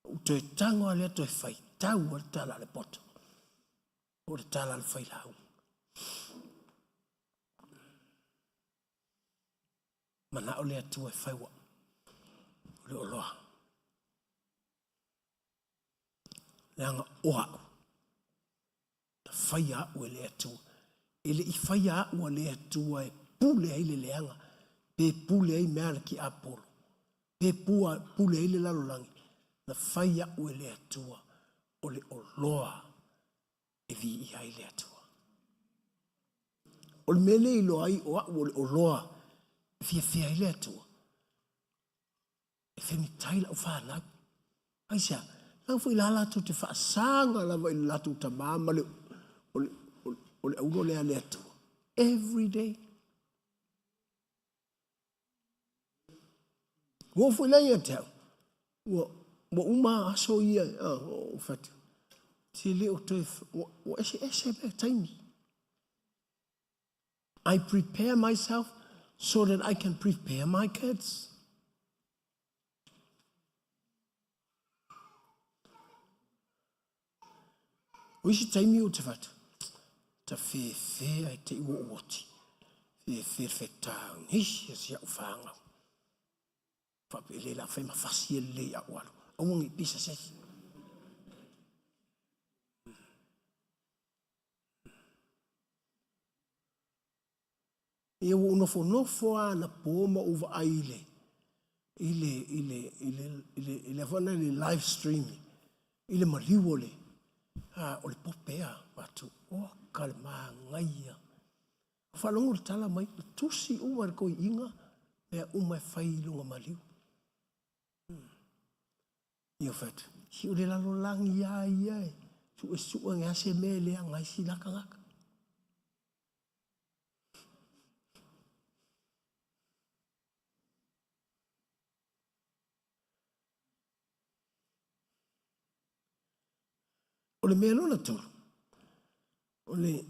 Ou toe tago lava lea toe faitau a le tala a le poto po o le tala a le failau. Manao le Atua e fai ua o le oloa. Leaga o au, na faia au e le Atua. E le i faia au a le Atua e pule ai le leaga, pe pule ai mea a le tiapolo, pe pua, pule ai le lalolagi. Na fai au e le Atua o le oloa e viia ai le Atua. O le mea lea e iloa ai o au o le oloa e fiafia ai le Atua, e femitai lau fanau. Aisea? Leaga foi la latou te faasaga lava i le latou tamā ma le, o le, o le aulo lea a le Atua. Every day. Ua oo foi la ia te au, ua, ua uma aso ia, o fatu, te le o toe, ua, ua eseese mea taimi. I prepare myself so that I can prepare my kids. O isi taimi o te whatu, ta whēwhē ai te ua uoti, whēwhē whetangisi a si au whāngau. Whapele la whai ma whasi e lei au alu. Aua ngi pisa sesi. Ia ua ou nofonofo lava anapo ma ou vaai i le, i le, i le, i le, i le, i le foi lena le live stream, i le maliu o le, a, o le pope a, atu, oka le manaia. Faalogo le tala mai, na tusi uma e le toeaina mea uma e fai i luga maliu. Ia fai atu, si o le lalolagi lava ia e suesue ane lava se mea e leaga ai sila tagata. O le mea lona tolu, o le,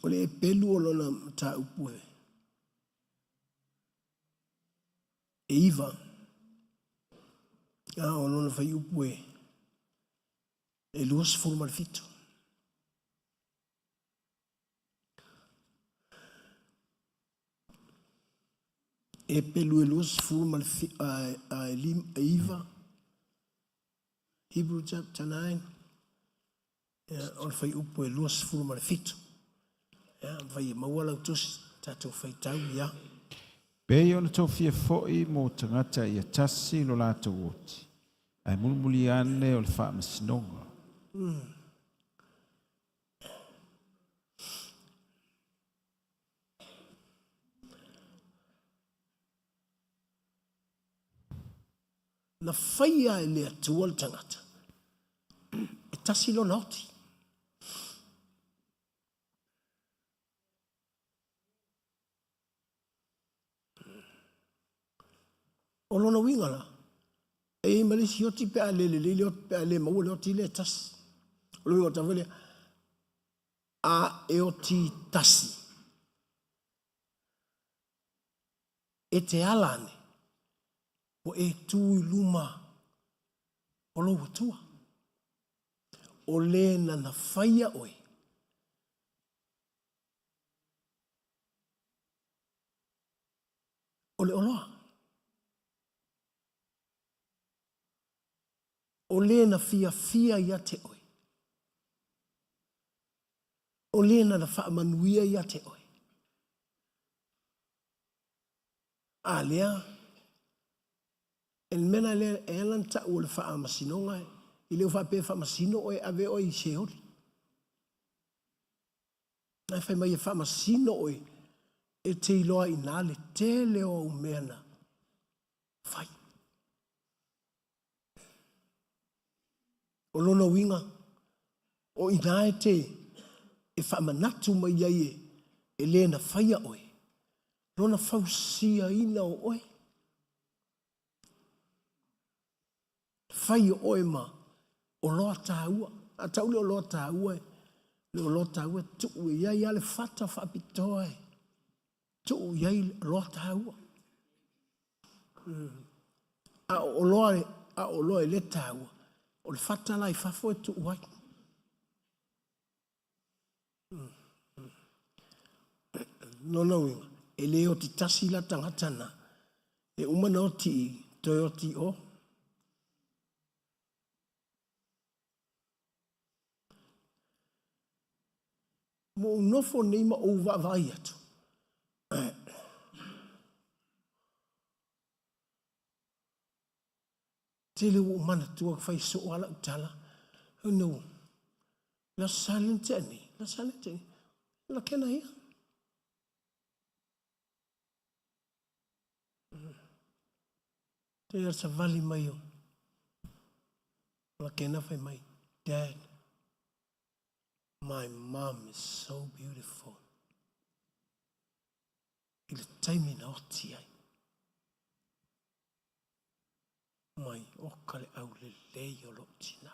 o le epelu o lona mataupu e, e iva, a o lona fuaiupu e, e 27. E pelu e 29, Hebrew chapter 9, o le fuaiupu e 27. Ia, fai e maua lau tusi, tatou faitau, ia. Pei ona tofia foi mo tagata ia tasi lo latou oti, ae mulimuli ane o le faamasinoga. Na faia e le Atua le tagata, e tasi lona oti. O lona uiga la, e i ai ma le isi oti pe a le lelei le oti, pe a le maua le oti lea e tasi. O le uiga o le tala foi lea, A e oti tasi. E te ala ane, ua e tū i luma o lou Atua. O lē nana faia oe. O le oloa. O lē na fiafia ia te oe. O lē nana faamanuia ia te oe. A lea, e le mea la lea e ala ona tau o le faamasinoga e le o faapea e faamasino oe e ave oe i Seoli. Na fai mai e faamasino oe e te iloa i ina le tele o au mea na fai. O lona uiga, o ina e te e faamanatu mai ai e, e le na faia oe, lona fausiaina o oe. Fai o oe ma oloa taua. A tau le oloa taua, le oloa taua tuu i ai a le fata faapitoa e tuu i ai oloa taua. A o oloa, a o oloa e le taua, o le fata la i fafo e tuu ai. Lona uiga, e le oti tasi la tagata na, e uma na oti i, toe oti i o. Ua ou nofo nei ma ou vaavaai atu. Tele ua ou manatua fai soo lava lau tala. No, le Aso Sa lea na tea nei, le Aso Sa lea na tea nei, la kena ia. Te ia savali mai o la kena fai mai, Dad, my mom is so beautiful. I le taimi na oti ai. Mai oka le aulelei o lou tinā.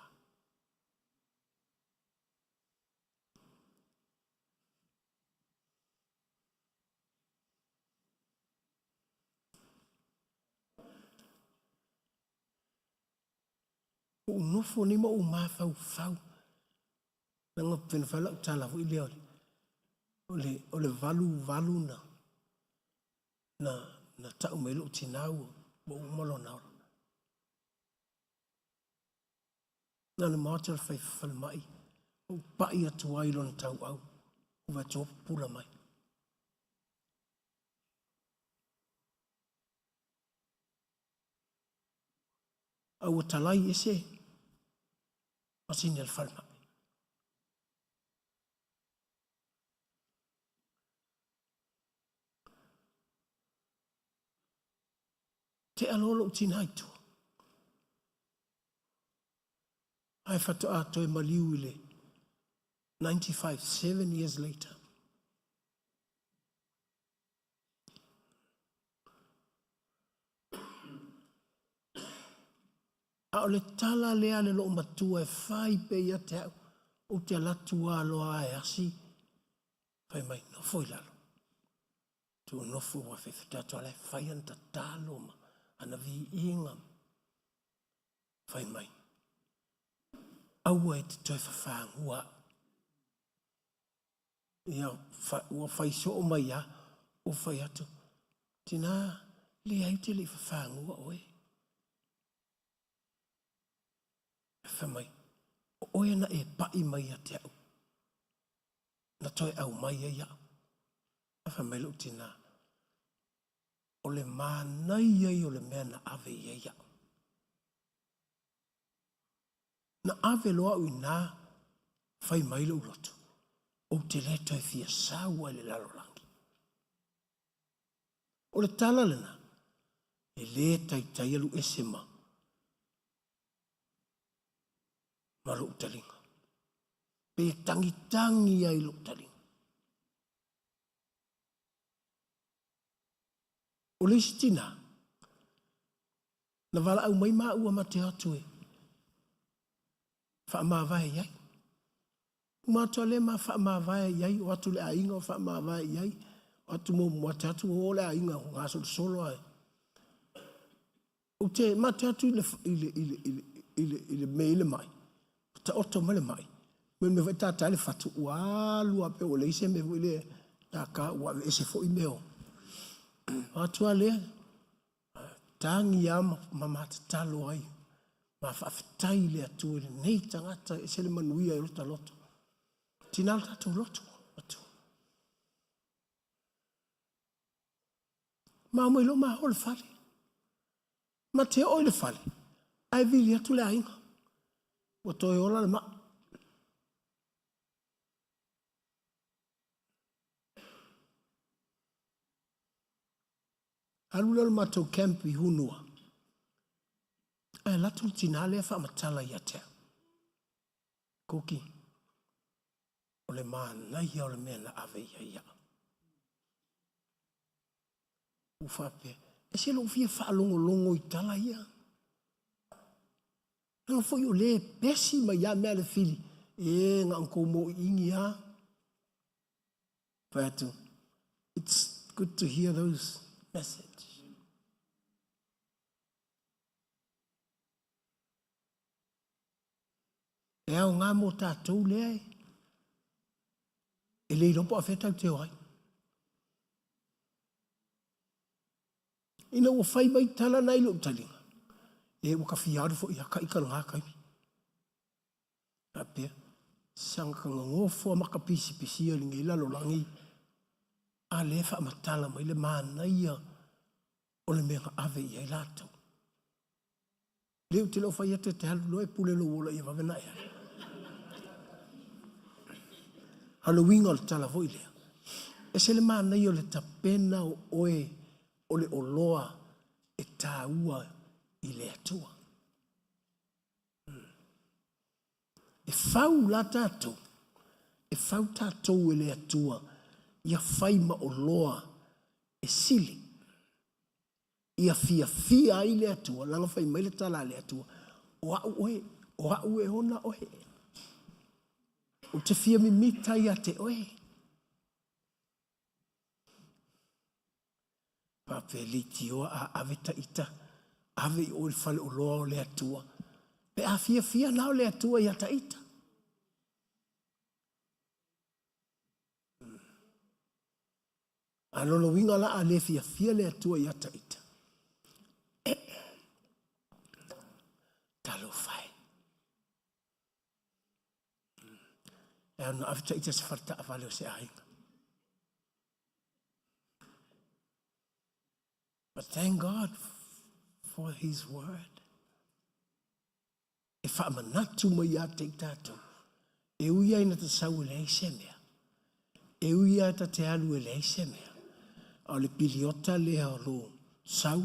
Ua ou nofo nei ma ou mafaufau. Leaga pei ona fai lau tala foi lea o le, o le 88 na, na, na tau mai lou tinā ua, ua uma lona ola. Na le maota le fai falemai, ou pai atu ai lona tauau, ou vaai atu pupula mai. A ua talai ese masini a le falemai. Tea loa lou tinā i tua. Ae faatoa toe maliu i le 95, 7 years later. A o le tala lea a le loomatua e fai pea ia te au, ou te alu atu lava loa e asi, fai mai, nofo i lalo. Tuu nofo ua faafetai atu ala e fai ana tatalo ma ana viiga. Fai mai, aua e te toe fafagua au. Ia, ua fai soo mai lava, ua fai atu, tinā, leai ou te le i fafagua oe. Fai mai, o oe na e pai mai ia te au, na toe aumai ai au. Fai mai lou tinā, o le manaia ia o le mea na ave i ai au. Na ave loa au i ina, fai mai lou loto, ou te le toe fia sau ai i le lalolagi. O le tala lena, e le taitai alu ese ma, ma lou taliga. Pe tagitagi ai lou taliga. O le isi tinā, Na valaau mai maua ma te o atu e faamavae i ai. Uma atu a lea ma faamavae i ai, o atu le aiga o faamavae i ai, o atu muamua atu atu o le aiga o gasolosolo ae. Ou te mate atu i le, i le, i le, i le, i le, i le mea i le mai, taoto mai le mai, me mea foi tātai le fatu, ua alu a pe ua leai se mea foi lea, tā ua aveese foi mea o. O atu a lea, tagi lava ma ma tatalo ai, ma faafetai i le Atua i lenei tagata, e ese le manuia i lota loto. Tina lo tatou loto, Atua. Ma omai loa ma o le fale. Ma te oo i le fale, ae vili atu le aiga. Ua toe ola le maa. Alu lea o le matou camp i Hunua. Ae alu atu le tinā lea faamatala ia te au. Kuki, o le manaia o le mea na ave i ai au. Ua faapea, e se lou fia faalogologo i tala ia. Leaga foi o lea e pesi mai ia mea le fili, e na o kou mōʻiʻini lava. Fai atu, it's good to hear those message. E aoga mo tātou lea e, e le iloa po o afea tatou te o ai. Ina ua fai mai tala na i lou taliga, e ua ka fia alu foi ia ka ika lena taimi. Faapea, saga ka gagofo a maka pisipisia i lenei lalolagi, a lea e faamatala mai le manaia o le mea na ave i ai latou. Lea ou te le o fai atu e te alu loa e pule lou ola ia vave ona e alu. A o le uiga o le tala foi lea, ese le manaia o le tapena o oe o le oloa e taua i le Atua. E fau la tatou, e fau tatou e le Atua ia fai ma oloa e sili. Ia fiafia ai le Atua, leaga fai mai le tala a le Atua, o au oe, o au e ona oe. Ou te fia mimita ia te oe. Faapea leitioa a ave ta ita, ave i o i le faleoloa o le Atua. Pe a fiafia la o le Atua ia ta ita. A lona uiga la a le fiafia le Atua ia ta ita. Talofa e. E ao na ave ta ita se fale taavale o se aiga. But thank God for His word. E faamanatu mai ia te i tatou, e ui ai na ta sau e leai se mea, e ui ai ta te alu e leai se mea, a o le piliota lea o lou sau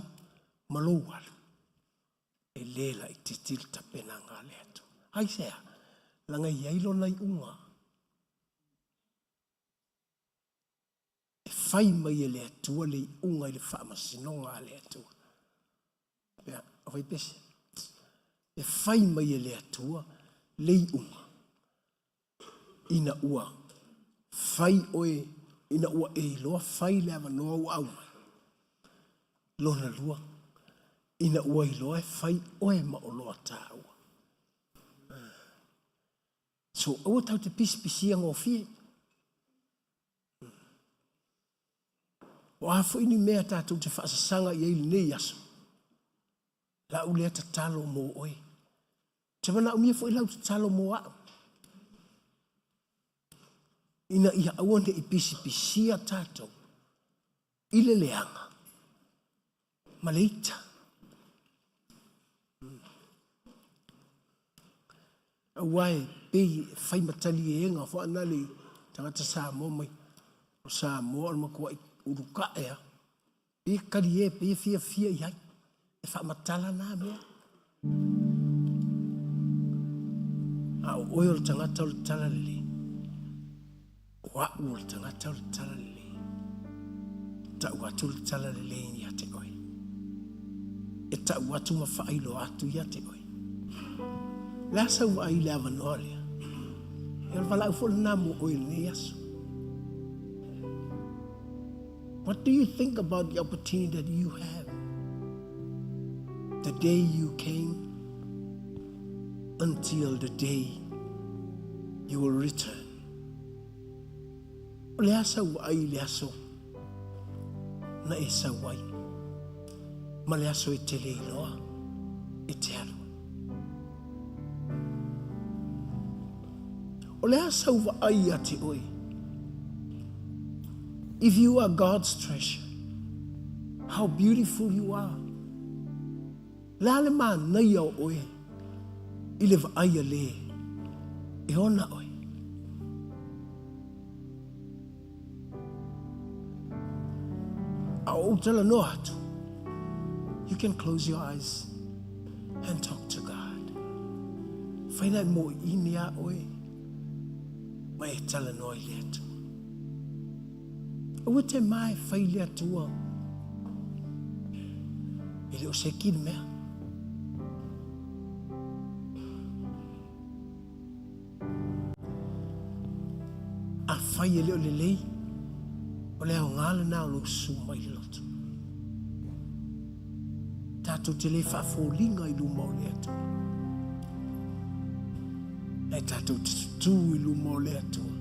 ma lou alu, e le laitiiti le tapenaga a le Atua. Aisea? Leaga e i ai lona iuga. E fai mai e le Atua le iuga i le faamasinoga a le Atua. Pea, o fai pese. E fai mai e le Atua le iuga ina ua fai oe, ina ua e iloa fai le avanoa ua aumai. Lona lua, ina ua iloa e fai oe ma oloa taua. So, aua tatou te pisipisia gofie. O a foi ni mea tatou te faasasaga i ai i lenei aso, lau lea tatalo mo oe. Te manaomia foi lau tatalo mo au. Ina ia aua ne i pisipisia tatou i le leaga ma le ita. Aua e pei e fai ma taliega foi na le tagata Samoa mai. O Samoa o le matuai uluka'e lava. Pei e talie, pei e fiafia i ai. E faamatala na mea. A o oe o le tagata o le talalelei. O au o le tagata o le talalelei. Tau atu le talalelei ia te oe. E tau atu ma faailoa atu ia te oe. Le a sau vaai i le avanoa lea? Ia o le valaau foi lena mo oe i lenei aso. What do you think about the opportunity that you have? The day you came until the day you will return. O le a sau vaai i le aso na e sau ai, ma le aso e te le iloa e te alu ai. O le a sau vaai ia te oe? If you are God's treasure, how beautiful you are. Le a le manaia o oe i le vaai a le e ona oe. A o ou talanoa atu, you can close your eyes and talk to God. Fai na e moʻiʻini iā oe ma e talanoa i le Atua. Aua te ma e fai le Atua e le o se ki le mea. Afai e le o lelei, o le aoga lena o lou susu mai le loto. Tatou te le faafoliga i luma o le Atua. Ae tatou te tutū i luma o le Atua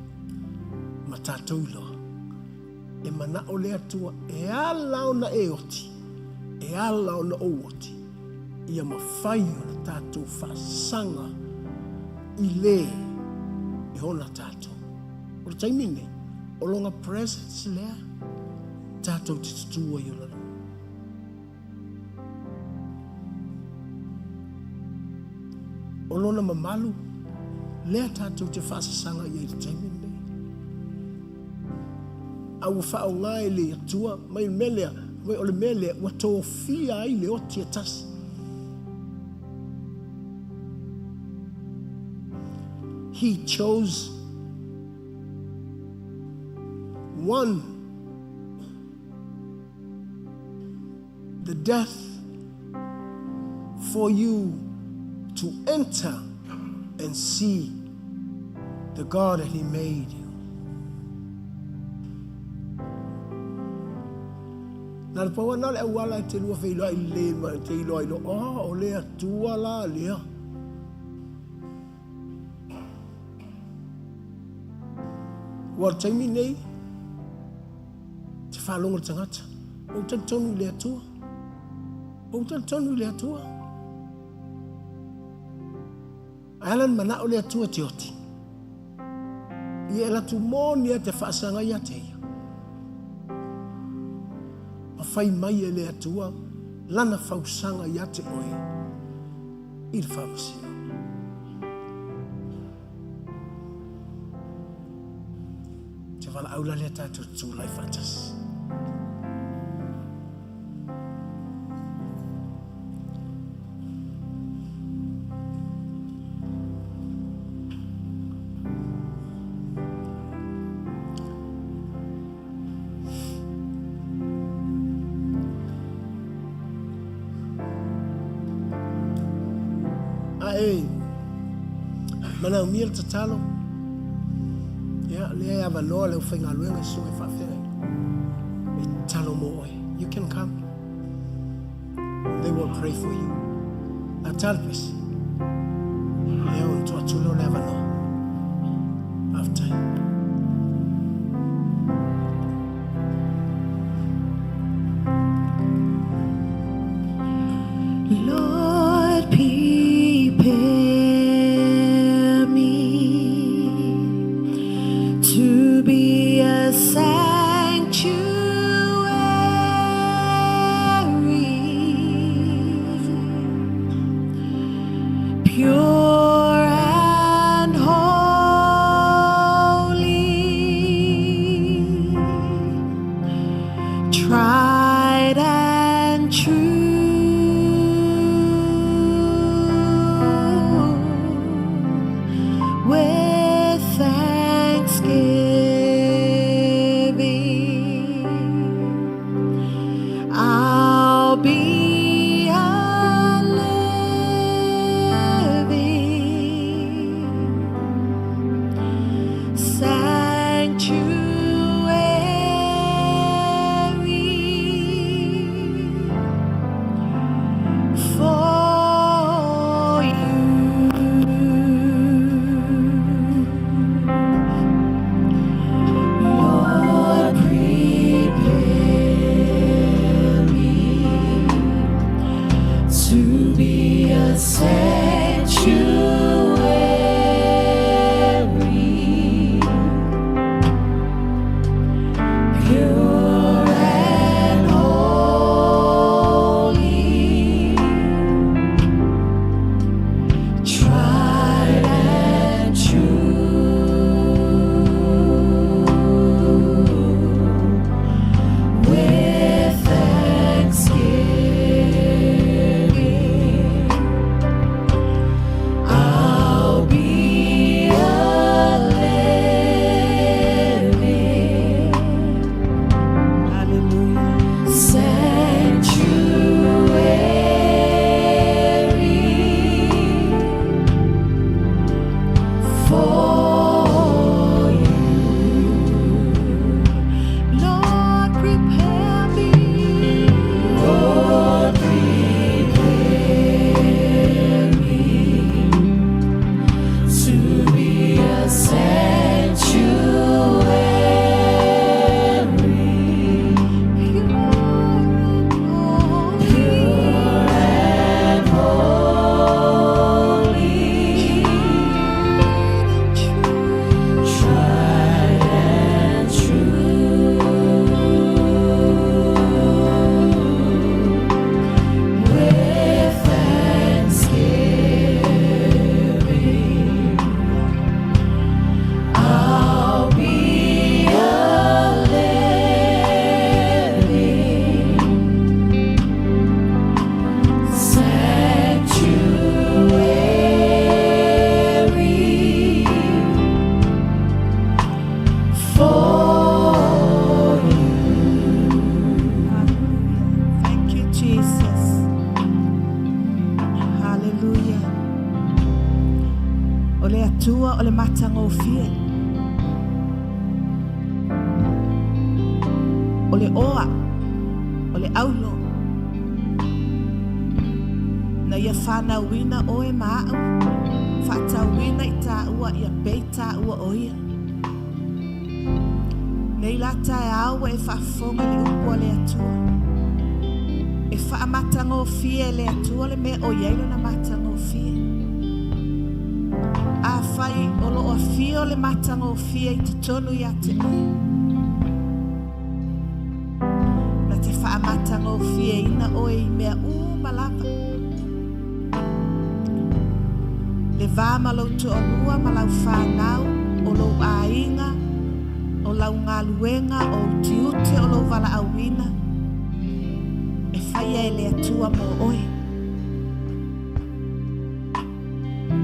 ma tatou iloa e manao le Atua e ala ona e oti, e ala ona ou oti, ia mafai ona tatou faasaga i le e ona tatou. O le taimi lenei, o lona presence lea tatou te tutū ai ona luma. O lona mamalu lea tatou te faasasaga i ai i le taimi lenei. A ua faaaoga e le Atua mai le mea lea, mai o le mea lea ua tofia ai le oti e tasi. He chose one the death for you to enter and see the God that He made you. Na le pau ana le auala e te lua feiloai lelei ma te iloa ai loa, oh, o le Atua la lea. Ua o le taimi nei, te faalogo le tagata, ou talitonu i le Atua. Ou talitonu i le Atua. Ae ala ni manao le Atua te oti. Ia e latu moni a te faasaga ia te ia. Ma fai mai e le Atua lana fausaga ia te oe i le faamasino. Te valaau la lea tatou tulai faatasi. A e manaomia le tatalo, ia, lea e avanoa le aufaigaluega i susuga i faafeagai e tatalo mo oe. You can come. They will pray for you. A talo pesi. Ia, ona tuu atu lea o le avanoa. Faafetai. Lord, prepare me to be a sanctuary, pure and holy, tried and true, with thanksgiving. I'll be a living Pure and holy, tried and true, with thanksgiving, I'll be a living Hallelujah. Sanctuary for you. Lord, prepare me. Lord, prepare me to be a sanctuary, Pure and holy. pure and holy, Tried and true. tried and true, with thanksgiving, I'll be a living sanctuary for you. Hallelujah. Thank you, Jesus. Hallelujah. O le atua o le matagofie. O le oa, o le aulo. Na ia whanauina oe ma au. Whaatauina i tāua ia pei tāua o ia. Nei la tae au e whaafonga le upu a le atua. E whaamatagofie le atua le mea o iai lona matagofie. A whai o loo afio le matagofie i totonu ia te oe. Na te whaamatagofie ina oe i mea uma lava. Le vā ma lou to'alua ma lau whānau o lou āinga, o lau ngaluenga, o utiute o lou valaauina. E whaia e le atua mō oe.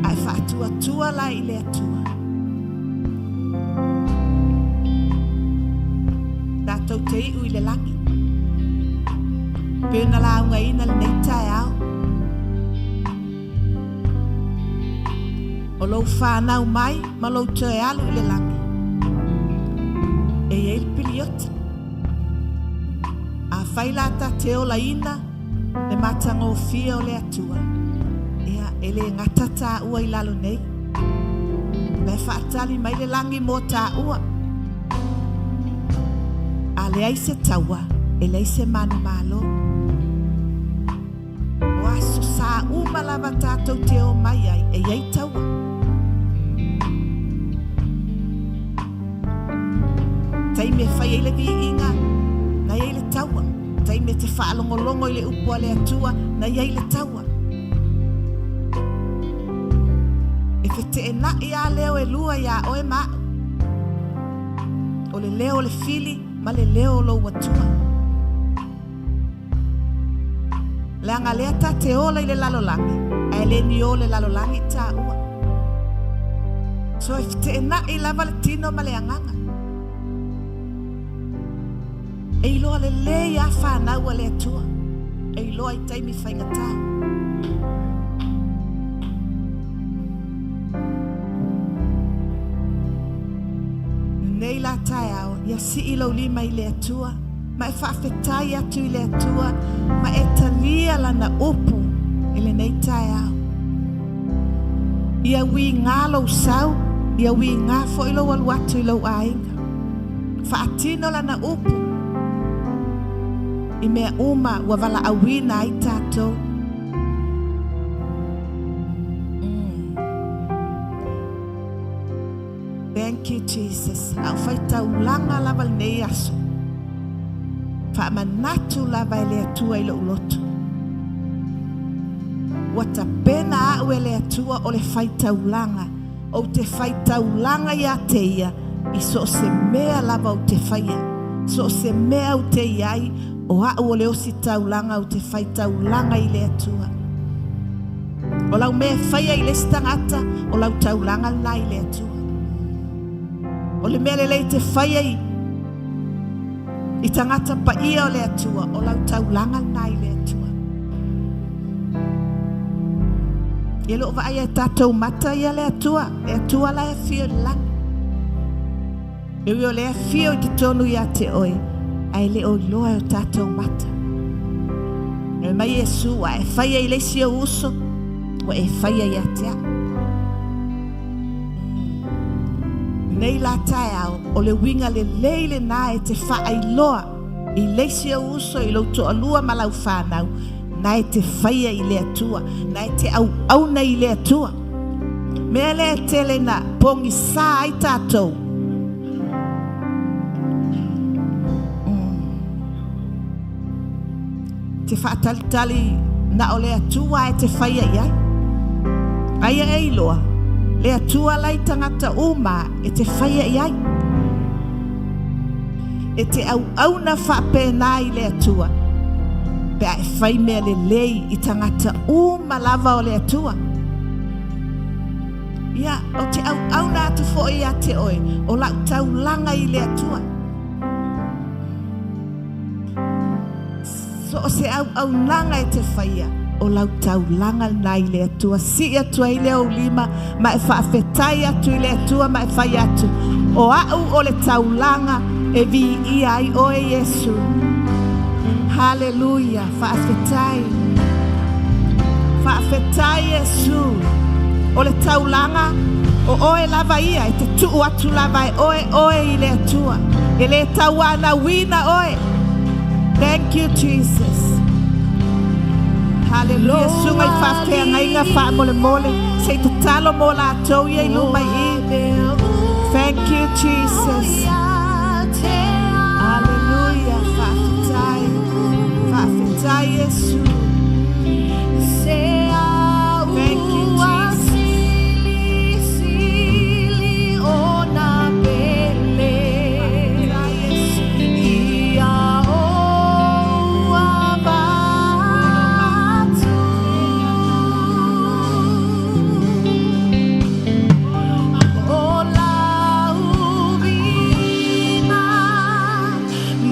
A e whaatuatua la i le atua. Tātou te iu i le langi. Pēna la unga ina le nei tae ao. O lou whānau mai ma lou toe alu i le langi. E iai le piliota. A whai la ta te ola ina le matagofie o le atua. Ia, e le ngata tā ua i lalo nei. Me whaatali mai le langi mō tā ua. A le ai se taua, e leai se manu malo. O aso sa uma lava tātou te o mai ai, e iai taua. Taimi e whai ai le viiga, na iai le taua. Taimi e te whaalongolongo i le upu a le atua, na iai le taua. E whete e nai a leo e lua ia oe ma'u. O le leo o le fili ma le leo o lou atua. Leaga lea ta te ola i le lalolagi, ae le ni o le lalolagi i tāua. So e feteenai lava le tino ma le agaga. E iloa lelei lava fanau a le Atua. E iloa i taimi faigata. Lenei la taeao, ia sii lou lima i le Atua, ma e faafetai atu i le Atua, ma e talia lana upu i lenei taeao. Ia uiga lou sau, ia uiga foi lou alu atu i lou aiga. Faatino lana upu i mea uma ua valaauina ai tatou. Thank you, Jesus. Au whai taulaga lava lenei aso. Faamanatu lava e le Atua i lou loto. Ua tapena au e le Atua o le faitaulaga. Ou te faitaulaga ia te ia i so o se mea lava ou te faia. So o se mea ou te i ai, o au o le ositaulaga ou te faitaulaga i le Atua. O lau mea e faia i le isi tagata, o lau taulaga lena i le Atua. O le mea lelei e te faia i i tagata paia o le Atua, o lau taulaga lena i le Atua. E le o vaaia e tatou mata ia le Atua, le Atua la e afio i le lagi. E ui o lea e afio i totonu ia te oe, ae le o iloa e o tatou mata. Fai mai Iesu, a e faia i le isi ou uso, ua e faia ia te au. Nei la taeao, o le uiga lelei lena e te faailoa i le isi ou uso i lou toalua ma lau fanau, na e te faia i le Atua, na e te auauna i le Atua. Mea lea e tele na pogisa ai tatou. Te faatalitali na o le Atua e te faia i ai. Aia e iloa, le Atua la i tagata uma e te faia i ai. E te auauna faapena i le Atua, pe a e fai mea lelei i tagata uma lava o le Atua. Ia, ou te auauna atu foi ia te oe, o lau taulaga i le Atua. So o se auaunaga e te faia, o lau taulaga lena i le Atua. Sii atu ai le ou lima ma e faafetai atu i le Atua ma e fai atu, o au o le taulaga e viia ai oe Iesu. Haleluia, faafetai. Faafetai Iesu. O le taulaga, o oe lava ia e te tuu atu lava e oe oe i le Atua. E le tauanauina oe. Thank you, Jesus. Haleluia. Susuga i faafeagaiga faamolemole. Se i tatalo mo latou ia i luma i i. Thank you, Jesus. Haleluia. Faafetai. Faafetai, Iesu. Thank you, Jesus. Faafetai, Iesu.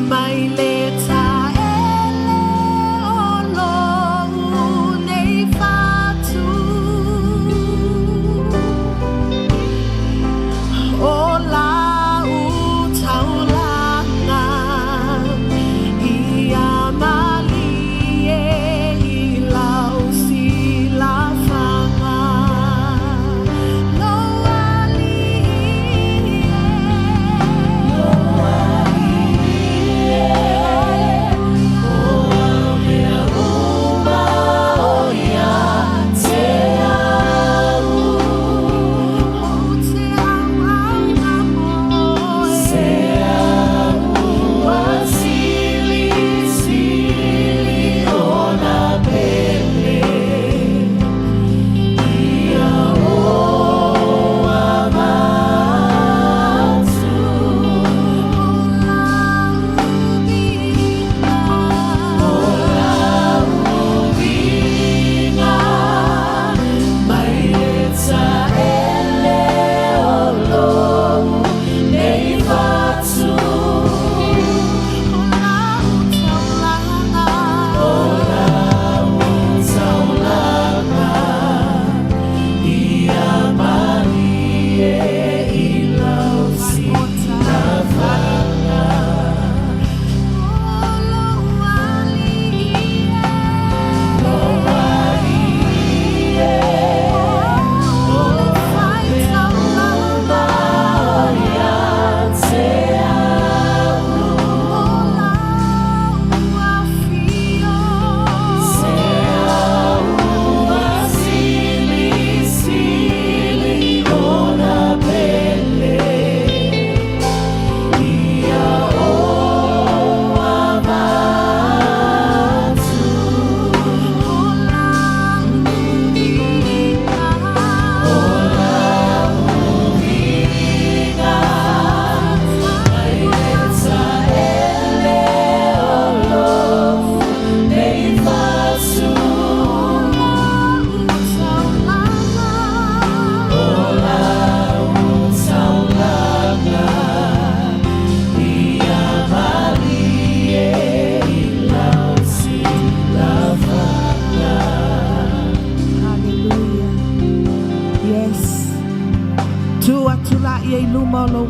Mai le taele o lou nei fatu O lau taulaga Ia malie i lau silafaga Lou alii e. Lou alii e.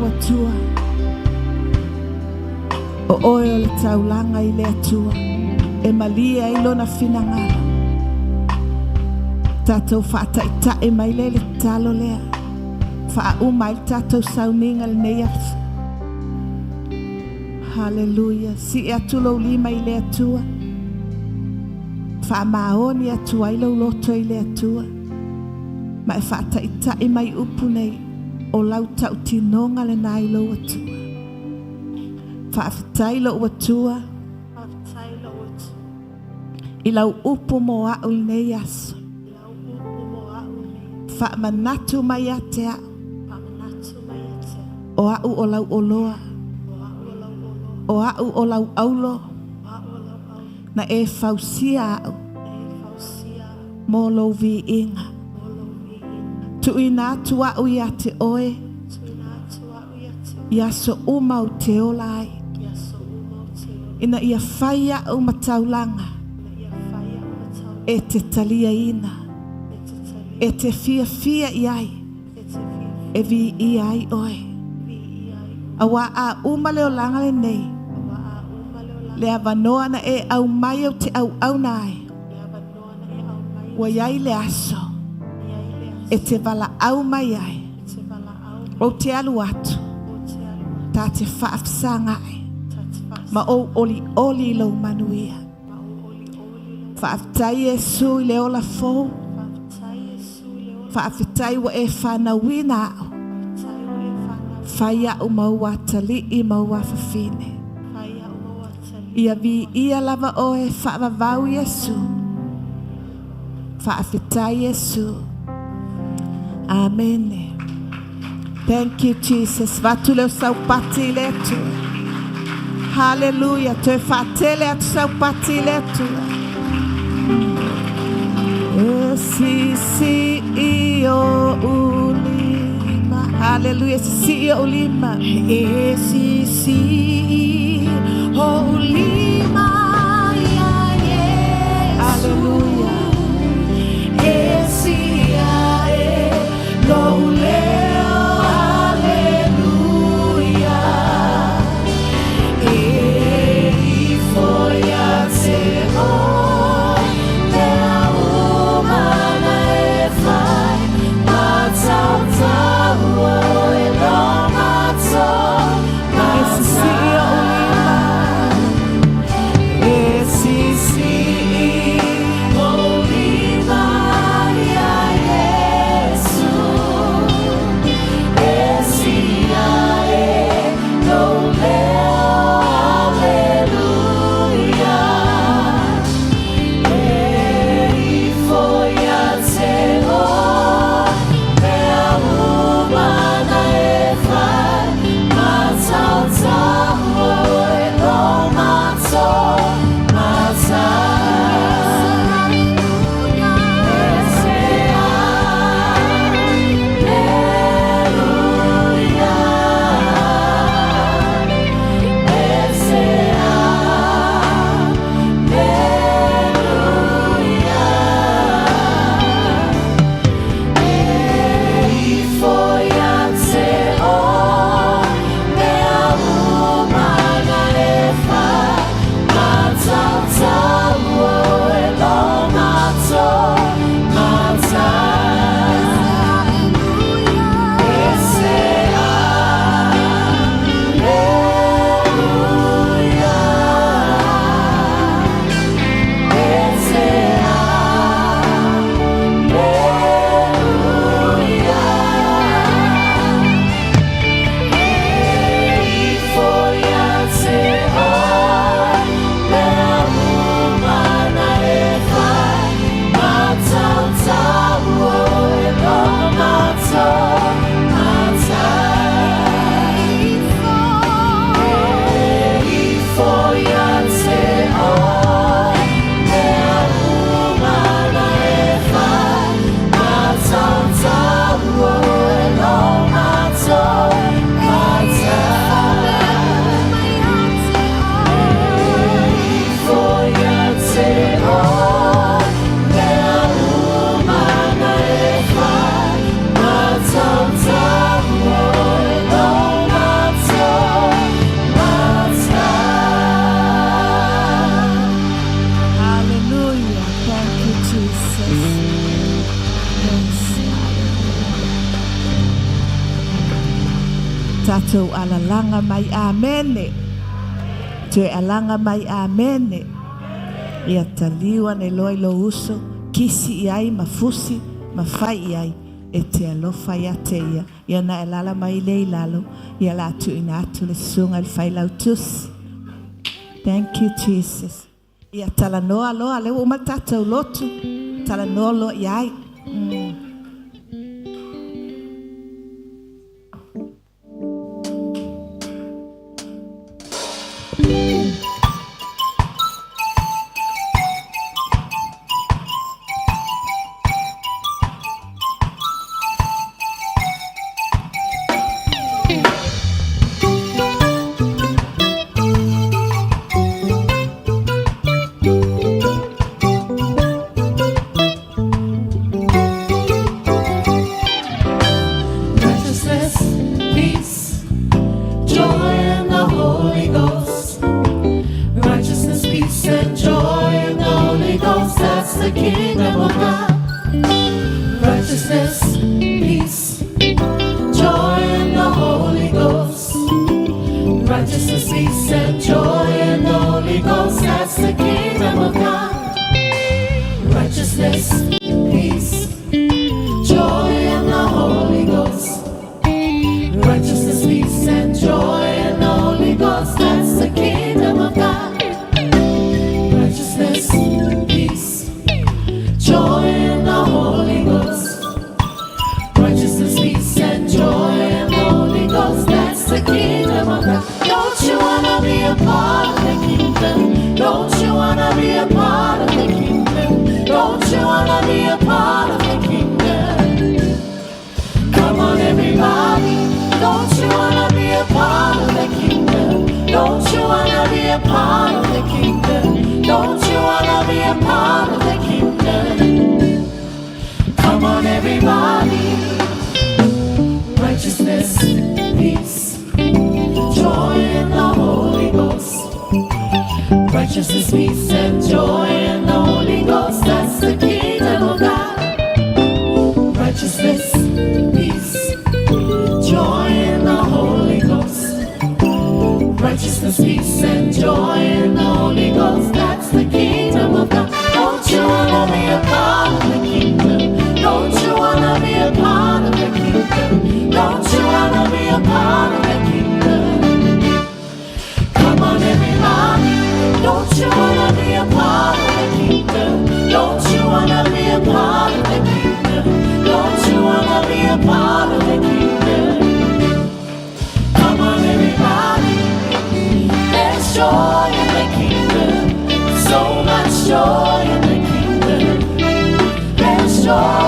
lou Atua. O oe o le taulaga i le Atua e malie ai lona finagalo. Tatou faataitai mai lea i le tatalo lea. Faauma ai le tatou sauniga lenei aso. Haleluia. Sii atu lou lima i le Atua. Faamaoni atu ai lou loto i le Atua. Ma e faataitai mai upu nei o lau tautinoga lena i lou Atua. Faafetai lou Atua. Faafetai lou Atua. I lau upu mo a'u lenei aso. I lau upu mo a'u lenei aso. Faamanatu mai ia te a'u. Faamanatu mai ia te a'u. O a'u o lau oloa. O a'u o lau oloa. O a'u o lau aulo. O a'u o lau aulo. Na e fausia a'u. Na e fausia a'u. Mo lou viiga. Mo lou viiga. Tuuina atu a'u ia te oe. Tuuina atu a'u ia te oe. I aso uma ou te ola ai. I aso uma ou te ola. Ina ia fai a'u ma taulaga. Ina ia fai a'u ma taulaga. E te taliaina. E te taliaina. E te fiafia i ai. E te fiafia. E viia ai oe. Viia ai oe. Auā a uma le olaga lenei. Auā a uma le olaga. Le avanoa na e aumai ou te auauna ai. Le avanoa na e aumai. Ua i ai le aso. Ua i ai le aso. E te valaau mai ai. E te valaau mai. Ou te alu atu. Ou te alu atu. Ta te faafesagai. Ta te faafesagai. Ma ou olioli i lou manuia. Ma ou olioli i lou. Faafetai Iesu i le ola fou. Faafetai Iesu i le ola. Faafetai ua e fanauina a'u. Faafetai ua e fanauina. Fai a'u ma ou atalii ma ou afafine. Fai a'u ma ou atalii. Ia viia lava oe faavavau Iesu. Faafetai Iesu. Amene. Thank you Jesus. Avatu lea o saupati i le Atua. Hallelujah. Toe faatele atu saupati i le Atua. E sisii o'u lima. Hallelujah. Sisii o'u lima. E sisii o'u lima iā Iesu. Hallelujah. E sii a'e lo'u leo, Aleluia. E ifo ia te oe mea uma na e fai, matautaua oe lo matou E sisii o'u lima. tatou alalaga mai. Amene. Toe alaga mai. Amene. Ia taliu ane loa i lou uso, kisi i ai ma fusi ma fai i ai, e te alofa ia te ia. Ia na e alaala mai lea i lalo, ia o le a tuuina atu le susuga i le failautusi. Thank you, Jesus. Ia talanoa loa, lea ua uma le tatou lotu, talanoa loa i ai. Righteousness, peace, joy in the Holy Ghost. Righteousness, peace, and joy in the Holy Ghost. That's the kingdom of God. Righteousness, peace, joy in the Holy Ghost. Righteousness, peace, and joy in the Holy Ghost. That's the kingdom of God. Righteousness, peace, joy in the Holy Ghost. Righteousness, peace, and joy in the Holy Ghost. That's the kingdom of God. Righteousness, peace, joy in the Holy Ghost. Righteousness, peace, and joy in the Holy Ghost. That's the kingdom of God. Don't you wanna be a part of the kingdom? Don't you wanna be a part of the kingdom? Don't you wanna be a part of the kingdom? Come on, everybody. Don't you wanna be a part of the kingdom? Don't you wanna be a part of the kingdom? Don't you wanna be a part of the kingdom? Come on, everybody. Righteousness, peace, joy in the Holy Ghost. Righteousness, peace, and joy in the Holy Ghost. That's the kingdom of God. Righteousness, peace, joy in the Holy Ghost. Righteousness, peace, and joy in the Holy Ghost. That's the kingdom of God. Don't you wanna be a part of the kingdom? Don't you wanna be a part of the kingdom? Don't you wanna be a part of the kingdom? Come on, everybody. Don't you wanna be a part of the kingdom? Don't you wanna be a part of the kingdom? Don't you wanna be a part of the kingdom? Come on, everybody. There's joy in the kingdom. So much joy in the kingdom. There's joy.